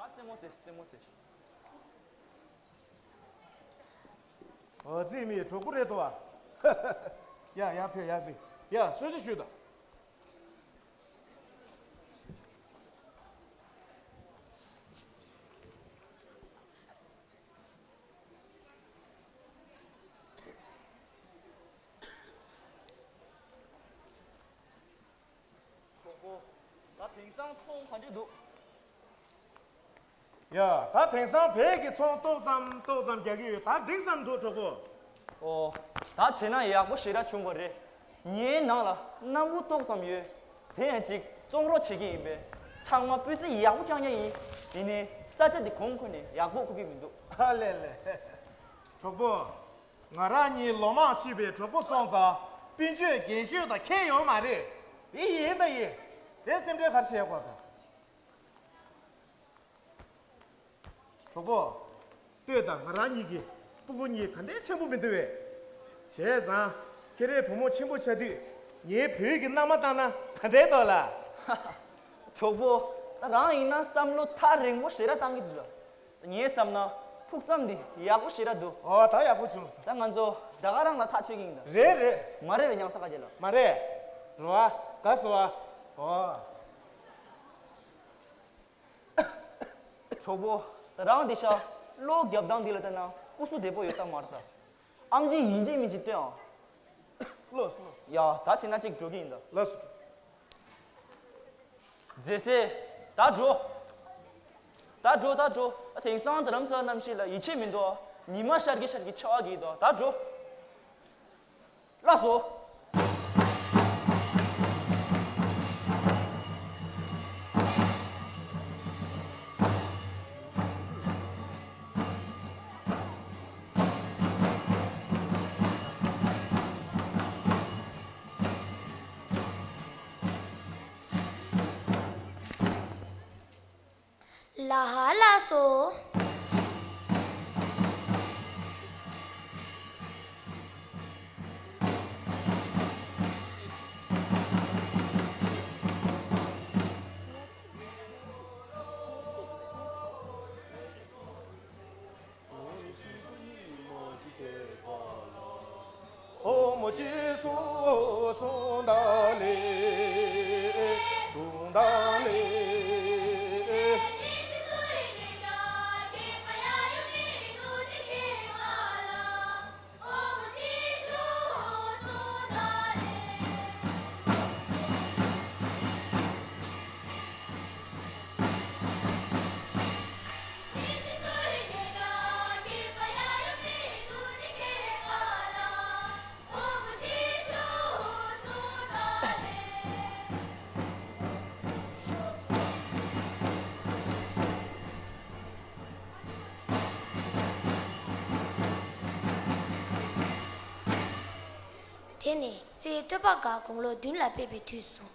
ད་རྩེད་མོ་རྩེ། རྩེད་མོ་རྩེ། ཨོ་རྩེད་མོའི་གྲོགས་པོ་རེད་དོ། ཡ་ཡར་ཕེབས། ཡར་ཕེབས། ཡ་གསོལ་ཇ་ཞུས་དང་། གྲོགས་པོ། ད་དེང་སང་ཚོང་ག་འདྲ་འདུག་ཡ། ད་དེང་སང་བོད་ཀྱི་ཚོང་ཏོག་ཙམ་ཏོག་ཙམ་རྒྱག་གི་ཡོད། ད་འགྲིག་ཙམ་འདུག་གྲོགས་པོ། ཨོ། ད་བྱས་ན་ཡག་པོ་ཞེ་དྲག་བྱུང་བ་རེད། ངའི་ནང་ལ་སྣམ་བུ་ཏོག་ཙམ་ཡོད། དེ་ཡང་ཅིག་བཙོང་རོགས་བྱེད་ཀྱི་ཡིན་པས། ཚང་མ་སྤུས་ཚད་ཡག་པོ་རྐྱང་རྐྱང་ཡིན། ཡིན་ནའི་ས་ཆ་འདི་གོང་ཁོ་ནས་ཡག་པོ་ཁུག་གི་མི་འདུག་ཨ་ལེ་ལེ། གྲོགས་པོ། ང་རང་གཉིས་ལོ་མང་ཤི་བའི་གྲོགས་པོ་སོང་ཙང་སྤུན་མཆེད་རྒན་ཤོས་དང་ཁྱད་ཡོད་མ་རེད། དེ་ཡིན་ད་ཡིན། དེ་སེམས་ཁྲལ་ག་རེ་བྱེད་དགོས་དང་། གྲོགས་པོ། ལྟོས་དང་། ང་རང་གཉིས་ཀྱི་སྤུ་གུ་གཉིས་ག་འདྲའི་ཆེན་པོ་མི་འདུག་བས། བྱས་ཙང་ཁྱེད་རའི་བུ་མོ་ཆེན་པོ་ཆགས་དུས་ངའི་བུ་གི་མནའ་མ་བཏང་ན་ག་འདྲའི་འདུག་ལ། གྲོགས་པོ། ད་རང་ཡིན་ན་བསམ་བློ་ཐག་རིང་པོ་ཞེ་དྲག་བཏང་གི་འདུག་ལ། ངས་བསམ་ན་ཕུགས་བསམ་འདི་ཡག་པོ་ཞེ་དྲག་འདུག་ཨོ་ད་ཡག་པོ་བྱུང་སོང་། ད་ང་ཚོ་ད་ག་རང་ལ་ཐག་ཆོད་ཀྱི་ཡིན་ད། རེད་རེད། མ་རེད་བས་ཉང་ས་ཁ་རྗེ་ལ། མ་རེད། རེད་བ། དགའ་སོང་བ། ཨོ། གྲོགས་པོ། ད་རང་འདི་ཤ་བློ་རྒྱབ་སྟངས་འདི་ལ་བལྟས་ན་སྐུ་གཟུགས་བདེ་པོ་ཡོད་ས་མ་རེད་ད། ཨམ་ཆི་ཡིན་གཅིག་མིན་གཅིག་སྟོན་ཨང་། ལོས་ལོས། ཡ་ད་བྱས་ན་གཅིག་འགྲོ་གི་ཡིན་ད། ལོས། མཛེས་སེ། ད་འགྲོ། ད་འགྲོ་ད་འགྲོ། ད་དེང་སང་རྡ་རམ་ས་ལ་གནམ་གཤིས་ལ་ཡིད་ཆེས་མི་འདུག་ཉི་མ་ཤར་གི་ཤར་གི་ཆར་པ་གི་འདུག་ད་འགྲོ། ལགས་སོ། ལ་ཧ་ལ་སོ། ཨོ་མོ་ཅི་སོ་སོང་ད་ལེ། སོང་ད་ལེ། དེ་ནས་སའི་སྟོད་པ་འགག་དགུང་ལོ་བདུན་ལ་ཕེབས་པའི་དུས་སུ།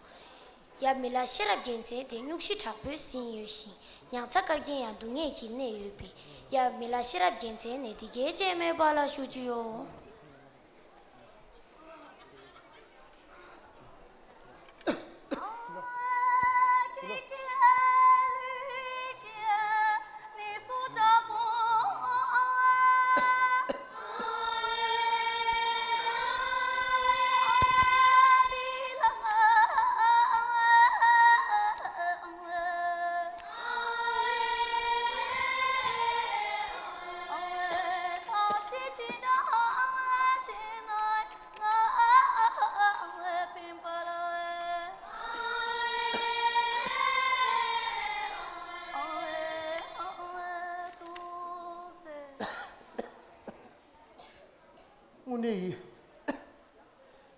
ཡབ་མི་ལ་ཤེས་རབ་རྒྱལ་མཚན་དེ་སྙུང་གཞི་དྲག་པོས་ཟིན་ཡོད་ཞིང་ཉང་ཚ་དཀར་རྒྱན་ཡང་སྡུག་བསྔལ་གྱིས་གནས་ཡོད་པས། ཡབ་མི་ལ་ཤེས་རབ་རྒྱལ་མཚན་ནས་འདི་སྐད་ཅེས་སྨྲས་པ་ལ་ཞུ་རྒྱུ་ཡོད། དངོས་གནས་ཡིན།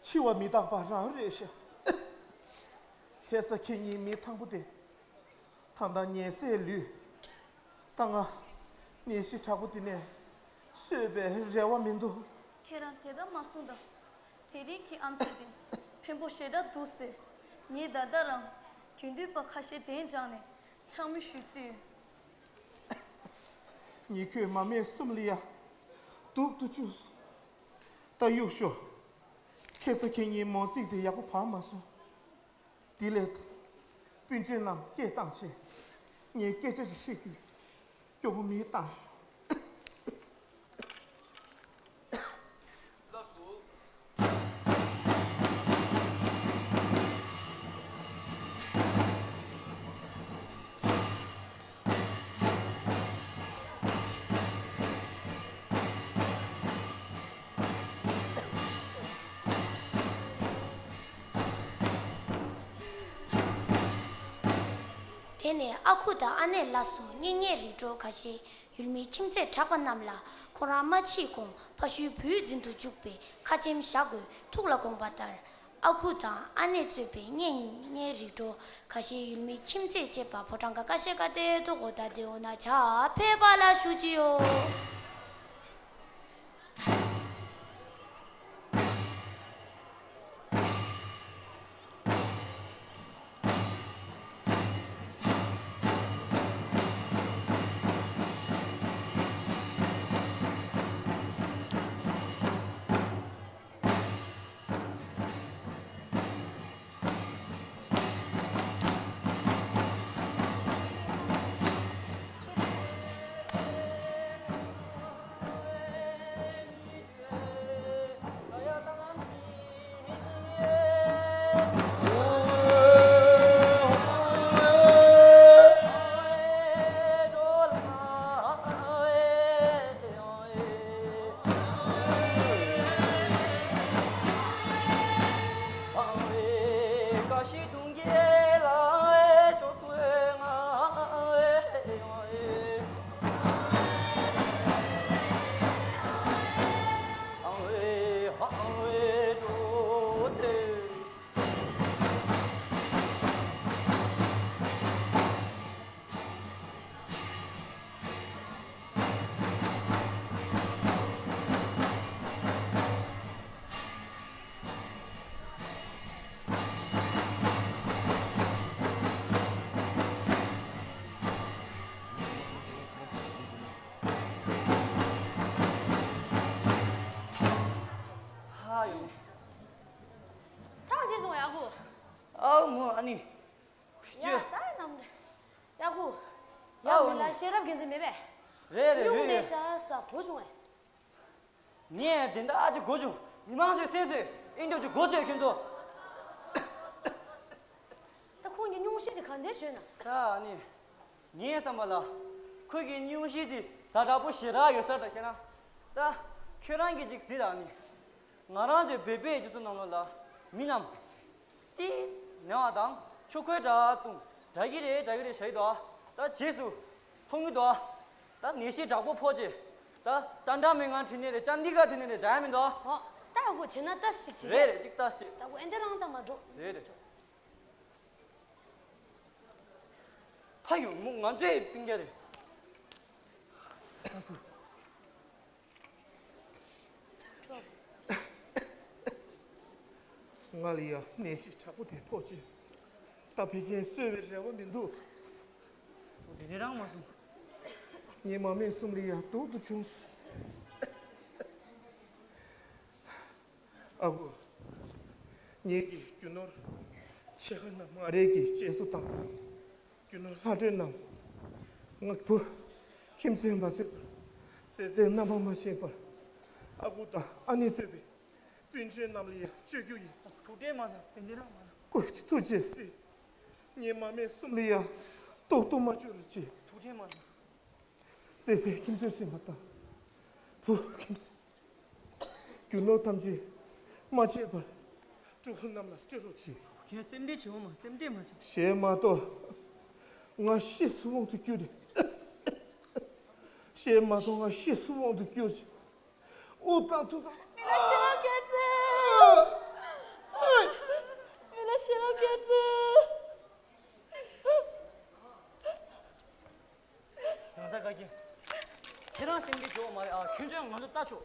འཆི་བ་མི་རྟག་པ་རང་རེད་ཤག་ཁ་སང་ཁྱེད་གཉིས་མི་ཐང་པོ་དེ། ད་ལྟ་ཉལ་སའི་ལུས། ད་ང་ནད་གཞི་དྲག་པོ་འདི་ནས་གསོས་པའི་རེ་བ་མི་འདུག་ཁྱེད་རང་བྲེལ་ད་མ་སོང་དང་། དེ་རིང་གི་ཨམ་ཆི་དེ་ཕན་པོ་ཞེ་དྲག་འདུག་ཟེར། ངས་ད་ལྟ་རང་རྒྱུན་མཐུད་པ་ཁ་ཤས་གདན་དྲངས་ནས་ཕྱག་མོལ་ཞུས་ཚུལ་ཡོད། ཉི་ཁོས་མ་སྨད་གསུམ་ལ་ཡ། སྡུག་ཏུ་བཅུག་ད་གཡུག་ཤོག་ཁ་སང་ཁྱེད་གཉིས་མོ་ཟིག་དེ་ཡག་པོ་བབས་མ་སོང་། དེ་ལས། སྤུན་མཆེད་རྣམས་སྐད་བཏང་ཆེ། ངས་སྐད་ཆ་ཞིག་བཤད་ཀྱི། སྐྱོ་པོ་མི་བཏང་། དེ་ནས་ཨ་ཁུ་དང་ཨ་ནེ་ལ་སོགས་གཉེན་ཉེ་རིགས་གྲོགས་ཁ་ཤས་ཡུལ་མི་ཁྱིམ་མཚེས་གྲགས་པ་རྣམས་ལ་ཁོ་རང་མ་འཆི་གོང་ཕ་ཤུལ་བུའི་འཛིན་དུ་བཅུག་པའི་ཁ་ཆེམས་བཞག་དགོས་ཐུགས་ལ་དགོངས་པ་ལྟར། ཨ་ཁུ་དང་ཨ་ནེ་གཙོས་པའི་གཉེན་ཉེ་རིགས་གྲོགས་ཁ་ཤས་ཡུལ་མི་ཁྱིམ་མཚེས་བཅས་པ་ཕོ་བྲང་ག་ཀ་ཤེ་ཀ་ཏེ་ཐོ་གོ་ད་དེ་འོ་ན་ཇ་ཕེབས་པ་ལ་ཞུ་གི་ཡོད། ཡོང་ནས། ཐང་ཆད་སོང་ཡག་པོ། ཨའུ་མོ་ཨ་ནི། ཁུ་ཡ་ཅོ། ད་ནམ་རེད། ཡག་པོ། ཡག་ཨའུ་མི་ལ་ཤེས་རབ་རྒྱལ་མཚན་མེད་པས། རེད་རེད། སྙུང་ཡོད་ནས་ཡོད། ཤ་ཟ་གོ་བྱུང་ངས། ངས་དེ་འདྲ་ཨ་ཅེ་གོ་བྱུང་། མི་མང་ཚོས་སེམས་སུ་ཨེ་འདྲ་ཅིག་གོ་ཚོད་ཁྱོད་ཚོ། ད་ཁོང་གི་སྙུང་གཞི་དེ་ག་འདྲ་བྱོས་ན། ད་ཨ་ནི། ངའི་བསམ་པ་ལ། ཁོ་གི་སྙུང་གཞི་དེ་ཛ་དྲག་པོ་ཞེ་དྲག་ཡོད་ས་རེད་ད། ཁྱེད་རང་། ད་ཁྱོད་རང་གིས་ཅིག་གཟིགས་ད་ཨ་ནི། ང་རང་ཚོའི་བོད་པའི་སྤྱི་ཚོགས་ནང་ལོགས་ལ་མི་རྣམས། ཏིས་ནེ་བ་དང་ཆུ་ཁོལ་འདྲ་བཏུང་འདྲ་གི་རེད་འདྲ་གི་རེད་བྱ་ཡི་འདུག་ཨ། ད་རྗེས་སུ་མཐོང་གི་འདུག་ཨ། ད་ནད་གཞི་དྲག་པོ་ཕོག་རྗེས། ད་ཏན་ཏན་མི་ང་ཁྲིད་ནས་རེད། ཅན་ཌི་གར་ཁྲིད་ནས་རེད། འདྲ་ཡ་མི་འདུག་ཨ། ཨོ། ད་ཨ་ཁུ་བྱས་ན་ད་ཞིག་བྱེད་རེད་རེད། ཅིག་ད་ཞིག་ད་ཁུ་ཨེ་འདི་རང་ད་མ་འགྲོ། རེད་རེད། ཕ་ཡུལ་མོ་ང་ཚོའི་སྤུན་ཀྱག་རེད། ང་ལ་ཡང་ནད་གཞི་དྲག་པོ་དེ་ཕོག་ཅིང་། ད་ཕལ་ཆེར་གསོ་བའི་རེ་བ་མི་འདུག་འདི་ནས་རང་མ་སོང་། ངའི་མ་སྨད་གསུམ་ལ་ཡང་སྡུག་ཏུ་བྱུང་སོང་། ཨ་ཁུ། ངེད་ཀྱི་རྒྱུ་ནོར་ཕྱེད་ཀ་རྣམས་ང་རའི་གི་གཅེས་སུ་བཏང་། རྒྱུ་ནོར་ལྷ་སྒྲོན་རྣམས་ང་བུ་ཁྱིམ་མཚེས་མ་བཟོད་པར། བཟས་ཚེ་རྣམ་པ་མ་ཤེས་པར། ཨ་ཁུ་དང་ཨ་ནེ་གཙོས་པའི་སྤུན་མཆེད་རྣམས་ལ་ཡང་བཅོལ་རྒྱུ་ཡིན། ཐུགས་ཁྲལ་མ་གནང་། དེ་འདྲ་མ་གནང་། སྐུ་མཁྱེན། ཐུགས་རྗེ་གཟིགས། ངའི་མ་སྨད་གསུམ་ལ་ཡང་སྡུག་ཏུ་མ་གྱུར་ཅིག་ཐུགས་ཁྲལ་མ་གནང་། བཟས་ཚེ་ཁྱིམ་མཚེས་སེམས་པ་དང་། བུ་ཁྱིམ། རྒྱུ་ནོར་ཐམས་ཅད་མ་ཆད་པར་སྤྲུལ་སྐུ་རྣམས་ལ་སྤྲོད་རོགས་གྱིས། ཁྱེད་སེམས་ཁྲལ་བྱེད་འོ་མ། སེམས་ཁྲལ་མ་བྱེད། ཞེས་མ་གཏོགས་ང་ཤི་སོང་དུ་གྱུར་ཏེ། ཞེས་མ་གཏོགས་ང་ཤི་སོང་དུ་གྱུར་ཅིག་དབུགས་དང་ཐུགས་བསམ། མི་ལ་ཤེས་རབ་རྒྱལ་མཚན། མི་ལ་ཤེས་རབ་རྒྱལ་མཚན། རང་ས་དགའ་རྒྱལ། ཁྱེད་རང་སེམས་ཁྲལ་བྱེད་འོ་མ་རེད་ཨ། ཁྱོད་ཚོས་ང་ཚོ་ལྟ་ཆོག་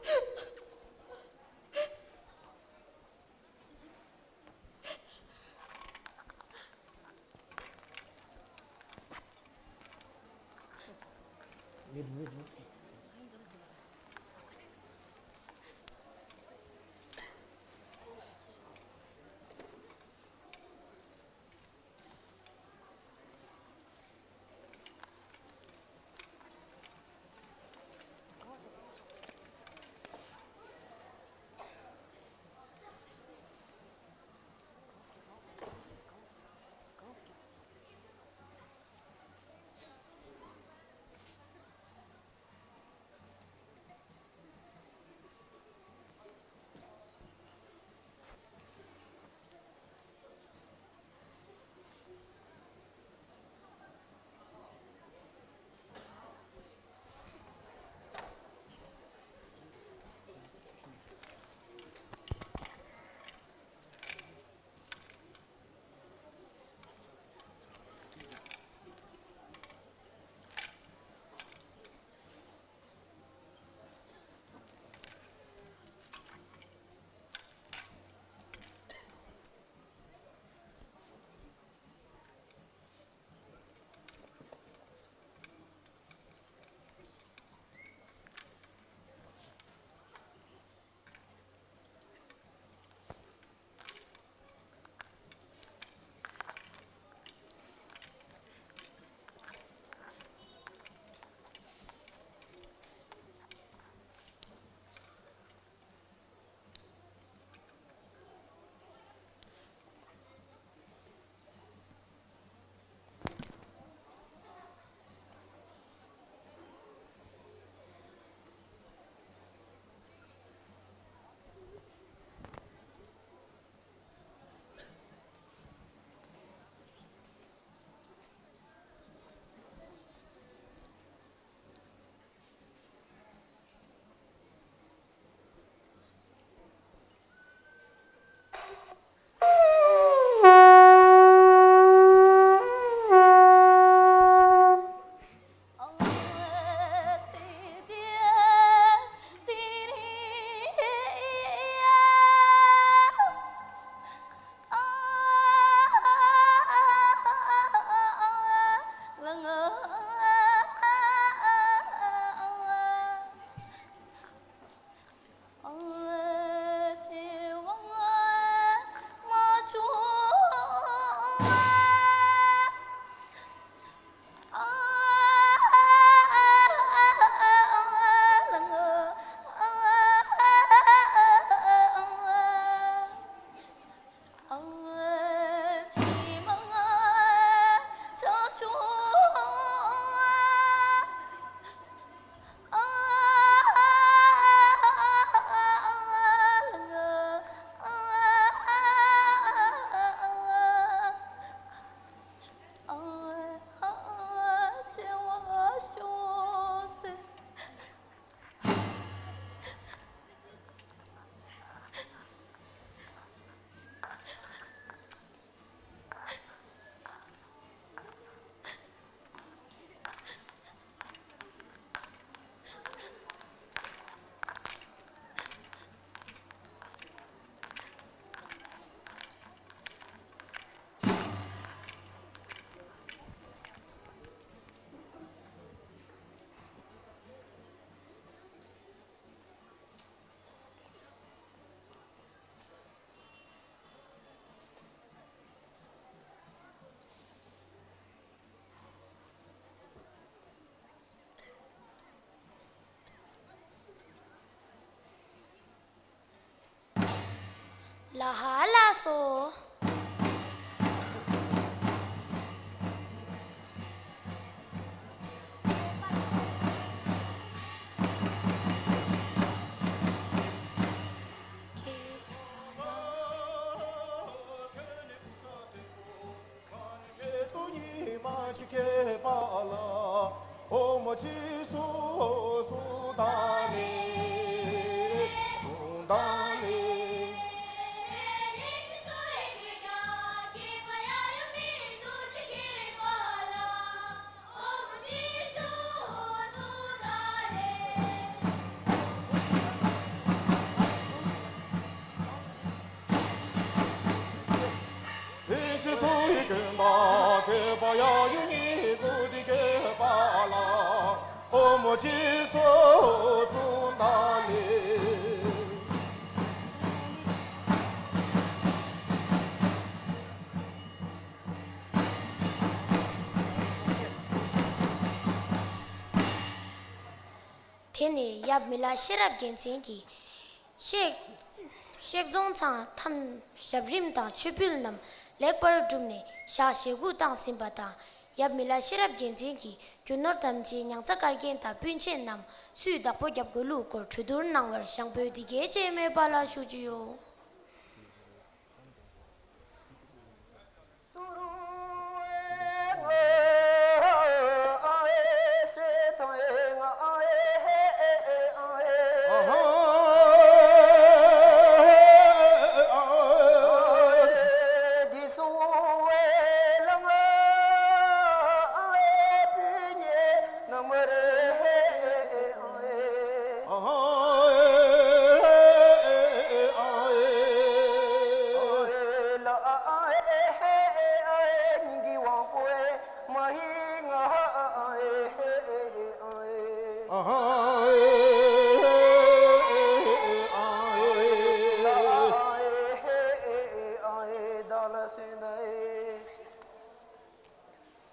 ཧ་ལ་སོ། དེ་ནས་ཡབ་མི་ལ་ཤེས་རབ་རྒྱལ་མཚན་གྱིས། གཤེགས་གཤེགས་རྫོང་ཚང་ཐམས་ཞབས་རིམ་དང་མཆོད་འབུལ་རྣམས་ལེགས་པར་བསྒྲུབས་ནས་ཞག་ཞེ་དགུ་བཏང་ཟིན་པ་དང་། ཡབ་མི་ལ་ཤེས་རབ་རྒྱལ་མཚན་གྱིས་རྒྱུ་ནོར་ཐམས་ཅད་ཉང་ཚ་གར་མཁན་དང་སྤུན་མཆེད་རྣམས་སུས་བདག་པོ་རྒྱབ་དགོས་ལུགས་སྐོར་གྲོས་བསྡུར་གནང་བར་ཞང་བོད་འདི་གའི་ཅེས་མོས་པ་ལ་ཞུ་རྒྱུ་ཡོད།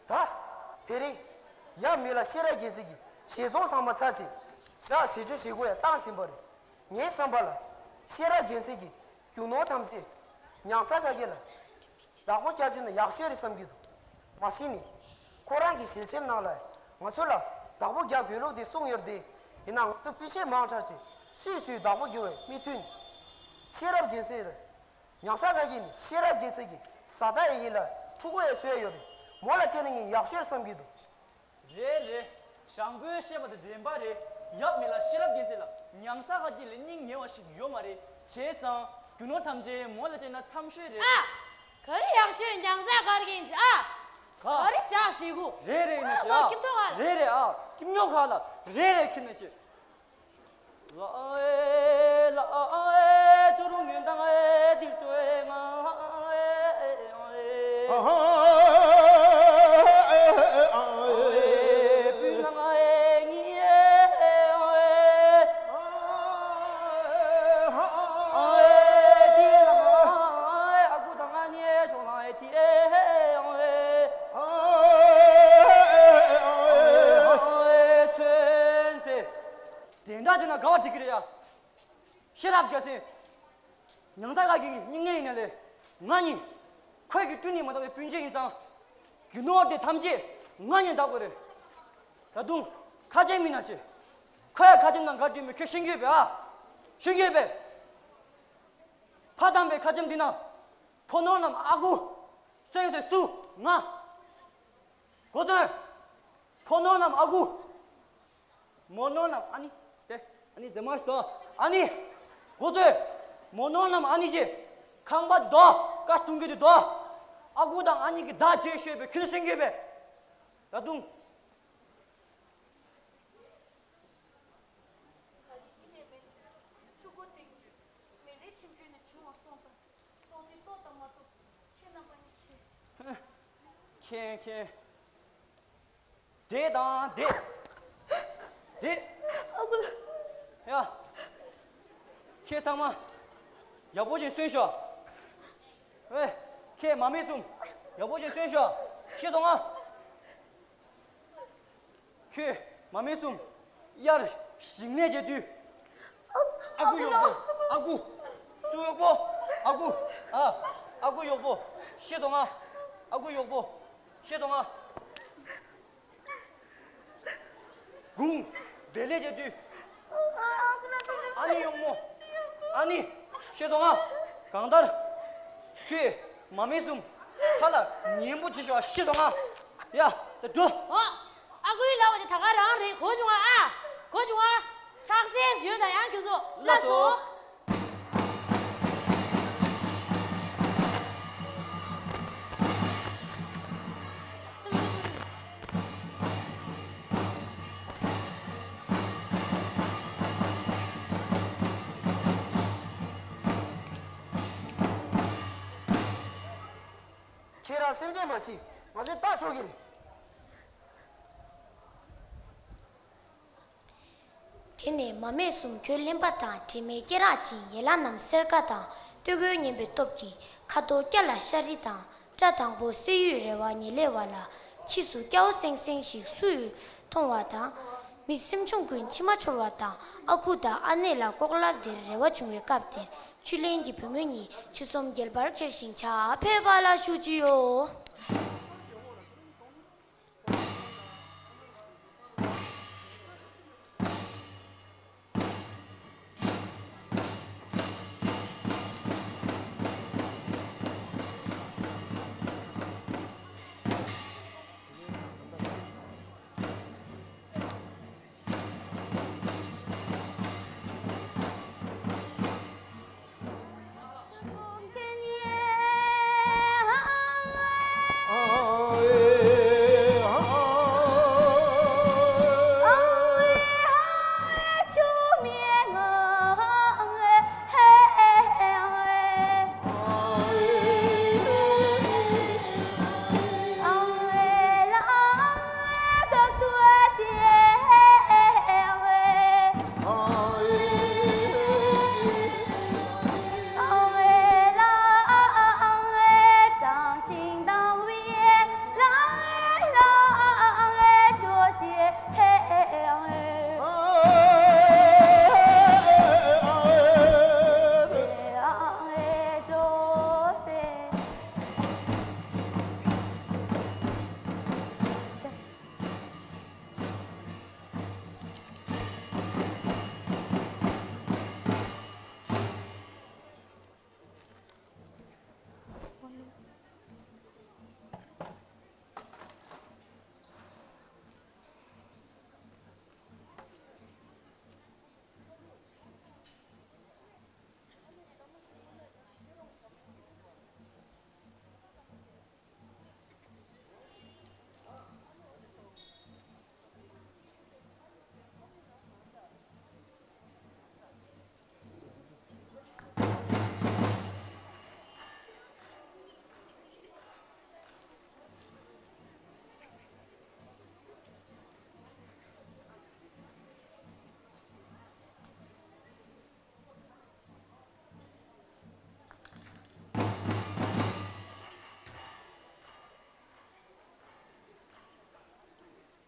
ད་དེ་རིང་ཡབ་མི་ལ་ཤེས་རབ་རྒྱལ་མཚན་གྱིས་གཤེགས་རྫོང་ཚང་མ་ཚར་ཆེད་ཞག་ཞེ་བཅུ་ཞེ་དགུ་ཡང་བཏང་ཟིན་པ་རེད། ངའི་བསམ་པ་ལ་ཤེས་རབ་རྒྱལ་མཚན་གྱིས་རྒྱུ་ནོར་ཐམས་ཅད་ཉང་ས་ག་གེ་ལ་བདག་པོ་རྒྱག་རྒྱུ་ན་ཡག་ཤོས་རེད་བསམ་གྱི་འདུག་མ་གཞི་ནས་ཁོ་རང་གི་ཞལ་ཆེམས་ནང་ལ་ང་ཚོ་ལ་བདག་པོ་རྒྱག་དགོས་ལུགས་དེ་གསུངས་ཡོད་རེད་དེ། ཡིན་ནའང་ང་ཚོ་སྤུན་མཆེད་མང་དྲགས་ཆེད་སུས་སུའི་བདག་པོ་རྒྱུ་བའི་མི་མཐུན། ཤེས་རབ་རྒྱལ་མཚན་རེད། ཉང་ས་ག་གེ་ནས་ཤེས་རབ་རྒྱལ་མཚན་གྱི་བཟའ་ཟླ་ཡིན་ལ་ཕྲུ་གུ་ཡང་བཟོས་ཡོད་རེད། མོ་ལ་སྤྲད་ན་ངས་ཡག་ཤོས་བསམ་གྱི་འདུག་རེད་རེད། ཞང་བོས་བཤད་པ་དེ་བདེན་པ་རེད། ཡབ་མི་ལ་ཤེས་རབ་རྒྱལ་མཚན་ལ་ཉང་ས་ག་གེ་ལས་སྙིང་ཉེ་བ་ཞིག་ཡོད་མ་རེད། བྱས་ཙང་རྒྱུ་ནོར་ཐམས་ཅད་མོ་ལ་སྤྲད་ན་འཚམ་ཤོས་རེད། ཨ། ག་རེ་ཡག་ཤོས་ཉང་ས་ག་གེ་ཡིན་ཨ། ག་ག་རེ་ཞག་ཞེ་དགུ། རེད་རེད་ཡིན་ན་ཅི་ཨ། ཁྱིམ་ཐོག་ག་ལ། རེད་རེད་ཨ། ཁྱིམ་ཉོ་ག་ལ། རེད་རེད་ཁྱིམ་ན་ཅི། ལ་ཨེ་ལ་ཨེ་ཙུ་རུ་ངན་དང་ཨེ་དིར་ཙོ་ཨེ་ང་ཨེ་ཨེ་ཨེ། ཨ་ཧ་ཨེ་ཨེ་ཨ་ཨེ། ཨེ་པུ་ལ་ང་ཨེ་ངི་ཨེ་ཨེ་ཨེ། ཨ་ཨེ་དིར་ལ་ང་ཨེ་ཨ་ཁུ་དང་ང་ནི་ཨེ་ཆོག་ལ་ཨེ་དི་ཨེ་ཨེ་ཨེ། ཨ་ཨེ་ཨེ་ཨེ་ཨེ། ཨ་ཨེ་ཚོན་ཚེ། དེ་འདྲ་བྱས་ན་དགའ་བ་འགྲིག་གི་རེད་ཡ། ཤེས་རབ་རྒྱལ་མཚན། ཉང་ཐ་ག་གི་སྙིང་ནད་ཡིན་ན་ལས། ང་གཉིས། ཁོས་ཀྱི་བསྐྲུན་ནས་མ་དག་པའི་སྤུན་མཆེད་ཡིན་ཙང་། རྒྱུ་ནོར་དེ་ཐམས་ཅད་ང་གཉིས་བདག་དགོས་རེད། ད་དུང་ཁ་ཆེམས་མིན་ན་ཆེ། ཁོ་ཡ་ཁ་ཆེམས་དང་ག་བྲིས་མེད་ཁྱོད་ཤེས་ཀྱི་ཡོད་པས་ཨ། ཤེས་ཀྱི་ཡོད་པས། ཕ་དམ་པའི་ཁ་ཆེམས་འདི་ན། ཕོ་ནོར་རྣམས་ཨ་ཁུ། སོན་ཟེར་སུ་ང་། གོ་སོན། ཕོ་ནོར་རྣམས་ཨ་ཁུ། མོ་ནོར་རྣམས་ཨ་ནི། དེ་ཨ་ནི་མཛེས་མ་ཞིག་དོ། ཨ་ནི། གོ་སོན། མོ་ནོར་རྣམས་ཨ་ནི་ཅེ། ཁང་པ་དོ། ཀ་སྟོང་གི་དུ་དོ། ཨ་ཁུ་དང་ཨ་ནི་གི་བདག་ཅེས་ཤོད་པའི་ཁྱོད་ཤེས་ཀྱི་པས། ད་དུང་། ཆུ་མགོ་སྟེང་དུ་མེ་ལེ་ཁྱིམ་རྒྱུད་ནས་བྱུང་བ་སོང་ཙང་། ལྟོགས་ནི་ལྟོགས་དང་མ་ལྟོགས་ཁྱེད་རྣམ་པ་གཉིས་ཁྱེད། ཁྱེད་ཁྱེད། བསྡད་དང་བསྡད། བསྡད། ཨ་ཁུ་ལགས། ཡ། ཁྱེད་ཚང་མ། ཡག་པོ་ཅིག་གསོན་ཤོག་ཨེ། ཁྱེད་མ་མེད་གསུམ། ཡག་པོ་ཅིག་གསོན་ཤོག་ཤེས་སོང་ང་། ཁྱོད་མ་མེད་གསུམ། དབྱར་ཞིང་ལས་བྱེད་དུས། ཨ་ཁུ་གཡོག་པོ། ཨ་ཁུ། སུ་གཡོག་པོ། ཨ་ཁུ། ཨ། ཨ་ཁུ་གཡོག་པོ། ཤེས་སོང་ང་། ཨ་ཁུ་གཡོག་པོ། ཤེས་སོང་ང་། དགུང་། བདེ་ལེགས་བྱེད་དུས། ཨ་ནི་གཡོག་མོ། ཨ་ནི། ཤེས་སོང་ང་། གང་ལྟར། ཁྱོད། མ་སྨད་གསུམ། ཁ་ལ་ཉན་པོ་བྱེད་ཤོག་ཤེས་སོང་ང་། ཡ། ད་འགྲོ། ཨོ། ཨ་ཁུའི་ལབ་པ་དེ་ད་ག་རང་རེད། གོ་བྱུང་ང་། ཨ། གོ་བྱུང་ང་། ཁྲག་ཟས་ཡོད་ན་ཡང་ཁྱོད་ཚོ་ལ་སོ། ཁྱེད་རང་སེམས་ཁྲལ་མ་བྱེད། ང་ཚོས་བལྟ་ཆོག་གི་རེད། དེ་ནས་མ་སྨད་གསུམ་ཁྱོད་གླེན་པ་དང་དྲི་མེད་སྐེ་རགས་ཅན། ཡན་ལག་རྣམས་སེར་ཀ་དང་སྟོད་གོས་ངན་པའི་སྟོབས་ཀྱིས། ཁ་དོག་སྐྱ་ལ་ཤ་རི་དང་། སྐྲ་དང་པོ་སེ་ཡུས་རལ་བ་ཉེ་ལེ་བ་ལ། ཕྱིས་སུ་སྐྱ་བོ་སེང་སེང་ཞིག་སུས་མཐོང་བ་དང་། མི་སེམས་ཆུང་ཀུན་མཆི་མ་འཆོར་བ་དང་། ཨ་ཁུ་དང་ཨ་ནེ་ལ་ལྐོག་ལབ་འདིར་རེ་བ་བྱུང་བའི་སྐབས་དེར། ཆུ་ལེན་གྱི་བུ་མོ་གཉིས་ཆུ་ཟོམ་རྒྱལ་པར་ཁྱེར་ཞིང་ཇ་ཕུལ་བ་ལ་བཞུགས་ཀྱི་ཡོད།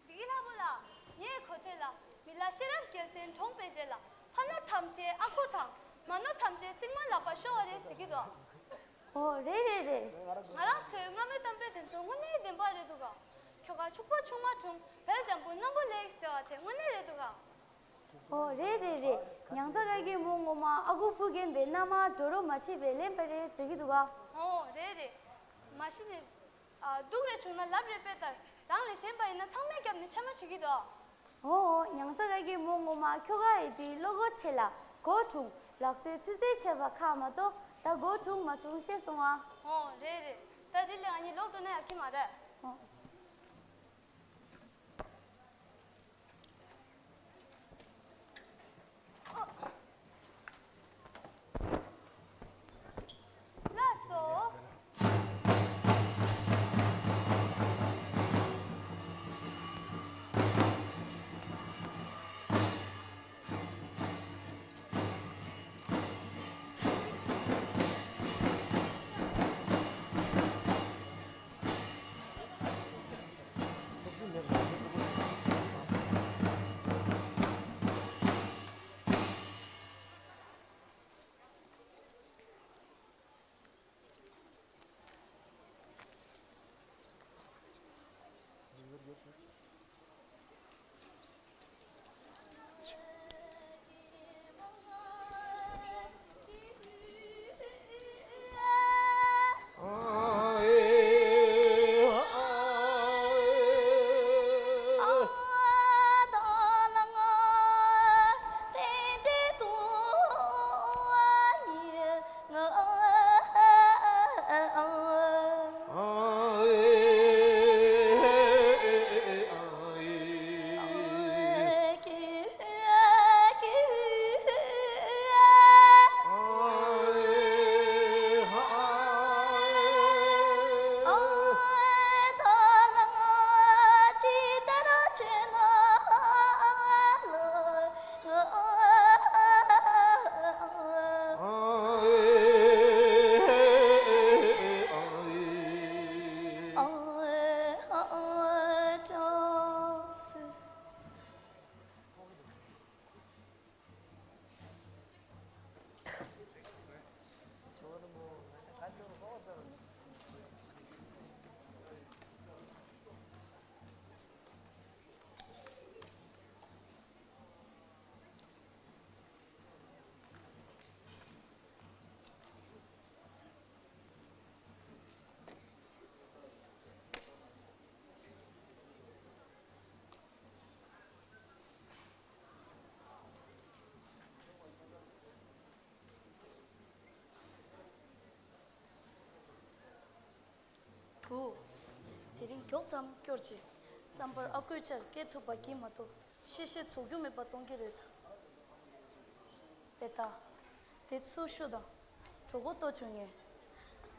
འདི་གི་ལྷ་བུ་ལགས། ངའི་གོ་ཐོས་ལ། མི་ལ་ཤེས་རབ་རྒྱལ་མཚན་གྲོངས་པའི་རྗེས་ལ། ཕ་ནོར་ཐམས་ཅད་ཨ་ཁུ་དང་། མ་ནོར་ཐམས་ཅད་སྲིང་མོ་ལག་པར་ཤོར་བ་རེད་ཟེར་གྱི་འདུག་ཨོ་རེད་རེད་རེད། ང་རང་ཚོའི་སྔ་མོའི་གཏམ་དཔེ་དེ་ཚོ་དངོས་གནས་བདེན་པ་རེད་འདུག་ག་ཁྱོ་ག་ཕྱུག་པོ་ཆུང་མ་འཁྲུངས། བལ་འཇམ་པོ་སྣམ་བུ་ལེགས་ཟེར་བ་དེ་དངོས་གནས་རེད་འདུག་ག་ཨོ་རེད་རེད་རེད། མྱང་ཚ་དགའ་སྐྱིད་མོ་ངོ་མ་ཨ་ཁུ་ཕུར་རྒན་པའི་མནའ་མར་འགྲོ་རོགས་མ་བྱས་པས་ལན་པ་རེད་ཟེར་གྱི་འདུག་ག་ཨོ་རེད་རེད། མ་གཞི་ནས། ཨ། སྡུག་རེ་བྱུང་ན་ལབ་རེ་དཔེ་ལྟར་རང་ལས་གཞན་པ་ཡིན་ན་ཚང་མས་བརྒྱབ་ནས་འཕྱ་སྨོད་བྱེད་ཀྱི་འདུག་ཨོ་ཨོ། མྱང་ཚ་དགའ་སྐྱིད་མོ་ངོ་མ་ཁྱོ་ག་ཡི་དེའི་བློ་སྒོ་ཕྱེ་ལ་གོ་འཁྲུངས། ལག་སོའི་ཚུལ་རྩལ་ཆེ་བ་ཁག་མ་གཏོགས་ད་གོ་འཁྲུངས་མ་འཁྲུངས་ཤེས་སོང་ཨ། ཨོ་རེད་རེད། ད་དེ་ལས་ང་གཉིས་ལོག་འགྲོ་ན་ཡག་གི་མ་རེད། ཨོ། ལགས་སོ། མགྱོགས་ཙམ་སྐྱོར་ཅིག་རྩམ་པར་ཨ་ཁུའི་ཆར་སྐྱེལ་ཐུབ་པ་གྱིས་མ་གཏོགས་ཤེས་ཤེས་རྫོགས་རྒྱུ་མེད་པ་གཏོང་གི་རེད་ད། བེ་ཏ། དེ་ཚུར་ཤོག་དང་། གྲོད་ཁོག་ལྟོགས་བྱུང་ངས།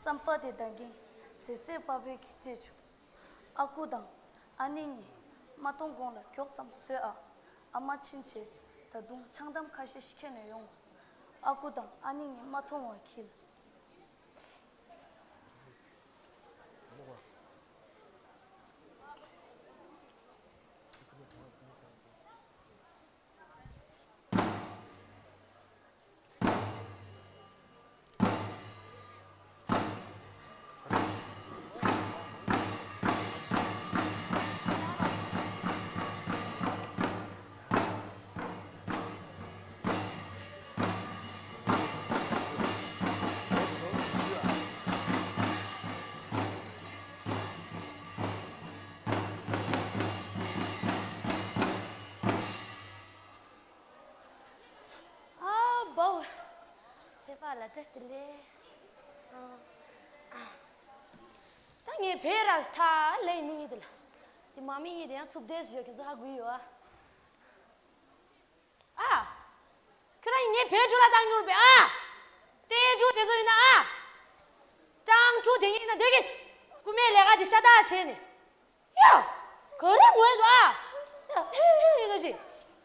རྩམ་པ་དེ་ལྡང་གིན་རྫི་སེ་པ་བེ་གིས་སྤྲད་བྱུང་། ཨ་ཁུ་དང་ཨ་ནེ་གཉིས་མ་གཏོང་གོང་ལ་མགྱོགས་ཙམ་བཟོས་ཨ། ཨ་མ་ཕྱིན་བྱས་ད་དུང་ཆང་དམ་ཁ་ཤས་ཤིག་ཁྱེར་ནས་ཡོང་། ཨ་ཁུ་དང་ཨ་ནེ་གཉིས་མ་མཐོང་བ་གྱིས། ཨ་བའོ། ཚེ་དཔག་ལ་བཀྲ་ཤིས་བདེ་ལེགས། ཨ། ད་ངས་བེ་ར་ཐ་ལེ་མི་ངེས་དེ་ལ། དེ་མ་མི་ངེས་དེ་ཡང་ཚུབ་བསྡད་ཟེར་ཡོད་ཀྱི་ཚ་དགོས་ཡོད་ཨ། ཨ། ཁྱོད་རང་ངའི་བེ་ཕྲུག་ལ་བཏང་མྱོང་པས་ཨ། ཏེ་ཕྲུག་དེ་ཚོ་ཡིན་ན་ཨ། སྤྲང་ཕྲུག་དེ་ངས་ཡིན་ན་བསྡད་ཀྱི། རྐུ་མའི་ལས་ཀ་དེ་ཤ་སྟག་བྱས་ནས། ཡ། ག་རེ་ངུ་ཡ་འདུག་ཨ། ཧི་ཧི་ཡིན་ན་ཅི།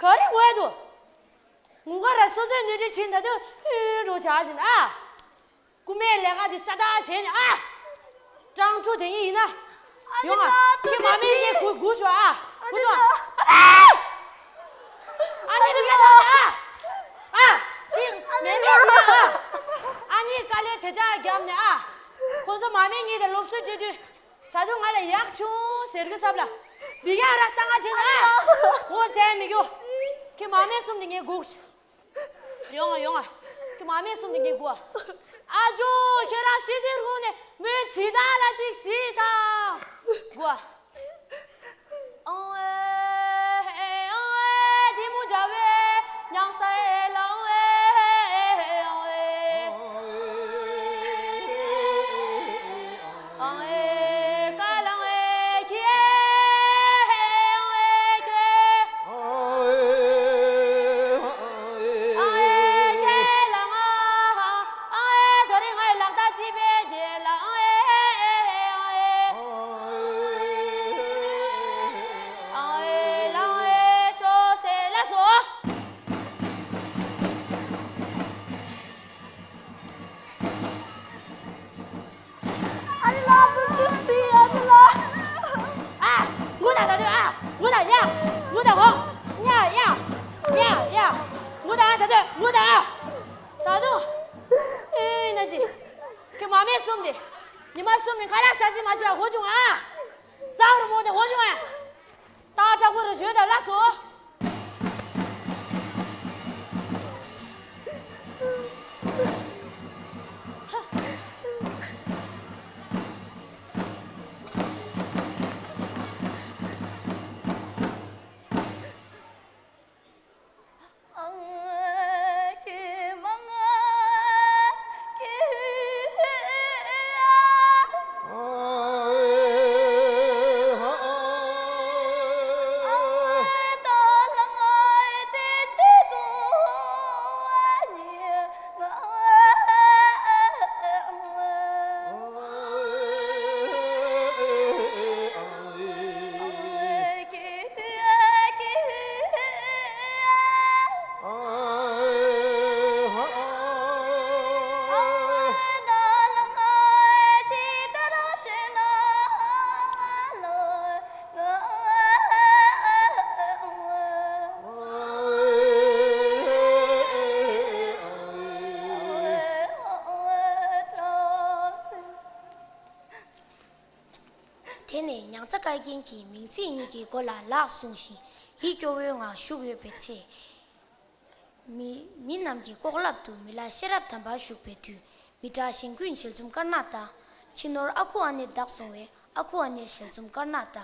ག་རེ་ངུ་ཡ་འདུག་ངུ་ག་ར་སོ་སོའི་ནུས་འདྲི་བྱིན་ད་དུས་ཧི་ཧི་འགྲོ་བྱ་བཞིན་ཨ། རྐུ་མའི་ལས་ཀ་དེ་ཤ་སྟག་བྱས་ནས་ཨ། སྤྲང་ཕྲུག་དེ་ཉིད་ཡིན་ན། ཡོང་ཨ། ཁྱེད་མ་མེད་ངས་གུ་གུ་ཞོག་ཨ། གུ་ཞོག་ཨ། ཨ་ནི་བུ་ག་ད་ཨ། ཨ། དེ་མེ་མེ་དེ་ཨ། ཨ་ནི་དཀའ་ལས་དེ་འདྲ་བརྒྱབ་ནས་ཨ། ཁོ་ཚོ་མ་མེད་ངས་དེ་སློབ་གསོ་བྱེད་དུས། ད་དུང་ང་ལ་ཡག་བྱུང་ཟེར་གི་སབ་ལ། བི་ག་ར་ལྟ་ང་བྱེད་ན་ཨ། འོ་ཙན་མི་གྱོ། ཁྱེད་མ་མེད་གསུམ་དེ་ངས་སྒུག་ཡོང་ང་ཡོང་ང་། ཁྱེད་མ་མེད་གསུམ་དེ་ངས་སྒུག་ཨ་ཅོ་ཁྱེད་རང་ཤི་དུས་ཧུང་ནས་མོས་ཇི་ལྟར་ལ་ཅིག་སི་ད། སྒུག་ཨང་ཨེ་ཨང་ཨེ་དེ་མོ་འཇའ་བའི་ཉང་ས་ཨེ་ལང་ཨེ་ཨང་ཨེ། ཨང་ཨེ་ཀ་ལང་ཨེ་ཁྱི་ཨེ་ཨང་ཨེ་ཁྱི། ཨང་ཨེ་ཁྱི་ལང་ཨ། ཨང་ཨེ་དོ་རིང་ཨང་ཨེ་ལག་ད་ཅི་བེ་དེ་ལ་ཨང་ཨེ་ཨང་ཨེ། ཨང་ཨེ་ལང་ཨེ་ཤོ་སེ་ལ་སོ། ཨ་ལ་ལ་ཨ་ལ་ལ། ཨ། ངུ་ད་ད་དུ་ཨ། ངུ་ད་ཡ། ངུ་ད་འོ། ཡ་ཡ། ཡ་ཡ། ངུ་ད་ད་དུ་ངུ་ད་ཨ། ད་དུ། ཨེ་ན་ཅི། ཁྱེད་མ་མེད་གསུམ་དེ། ཉི་མ་གསུམ་ནས་ཁ་ལག་ཟ་ཟི་མ་བྱས་ཧོ་བྱུང་ཨ། ཟ་བར་མོ་དེ་ཧོ་བྱུང་ཨ། ཏག་ཏག་པོ་རེ་བྱོས་དང་ལགས་སོ། དེ་ནས་མྱང་ཚ་དཀར་རྒྱན་གྱིས་མིང་ཚིག་གཉིས་ཀྱི་མགོ་ལ་ལག་བཟུང་ཞིང་ཡིད་སྐྱོ་བོའི་ངང་བཞུགས་ཡོད་པའི་ཚེ། མི་མི་རྣམས་ཀྱི་ལྐོག་ལབ་ཏུ་མི་ལ་ཤེས་རབ་དམ་པ་བཞུགས་པའི་དུས་མི་དྲག་ཞིང་ཀུན་ཞལ་འཛུམ་དཀར་ནག་ལྟ། ཕྱི་ནོར་ཨ་ཁུ་ཨ་ནེ་བདག་སོང་བས་ཨ་ཁུ་ཨ་ནེར་ཞལ་འཛུམ་དཀར་ནག་ལྟ།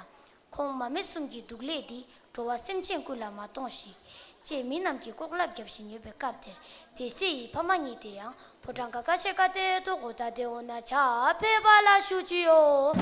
ཁོང་མ་མེད་གསུམ་གྱི་སྡུག་ལས་འདི་འགྲོ་བ་སེམས་ཅན་ཀུན་ལ་མ་གཏོང་ཞིག་ཅེས་མི་རྣམས་ཀྱིས་ལྐོག་ལབ་བརྒྱབ་བཞིན་ཡོད་པའི་སྐབས་དེར་མཛེས་སེ་ཡི་ཕ་མ་གཉིས་དེ་ཡང་ཕོ་བྲང་ག་ཀ་ཆེ་ཀ་ཏེ་ཏོ་གོ་ད་ཏེ་འོ་ན་ཆ་ཕེབས་པ་ལ་ཞུ་ཅི་ཡོ།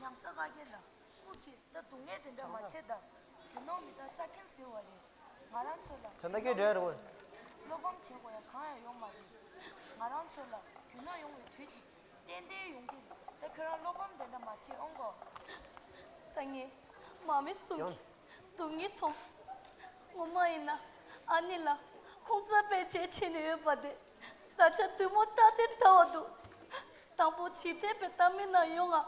ཉང་ས་ཀ་རྒན་ལགས། སྐུ་མཁྱེན། ད་སྡུག་བསྔལ་དེ་འདྲ་མ་བྱེད་དང་། རྒྱུ་ནོར་མི་རྟག་རྩྭ་མཁན་ཟེར་བ་རེད། ང་རང་ཚོ་ལ་ད་ལྟ་སྐད་འདྲ་རེད་བ། བློ་ཕམ་བྱེད་དགོས་ཡ་གང་ཡང་ཡོང་མ་རེད། ང་རང་ཚོ་ལ་རྒྱུ་ནོར་ཡོང་བའི་དུས་ཅིག་ཏན་ཏན་ཡོང་གི་རེད། ད་ཁྱོད་རང་བློ་ཕམ་དེ་འདྲ་མ་བྱེད་ཨང་གོ། ད་ངས་མ་མི་གསུམ་གྱི་སྡུག་བསྔལ་མཐོང་སོང་། ངོ་མ་ཡིན་ན་ཨ་ནེ་ལགས་ཁོང་རྩ་བའི་བྱས་བྱས་ནས་ཡོད་པ་དེ་ད་ཆ་དུས་མོ་སྐྲག་དེ་ལྟ་བ་འདུག་དང་པོ་འཇིག་རྟེན་པའི་གཏམ་མི་ན་ཡོང་ང་།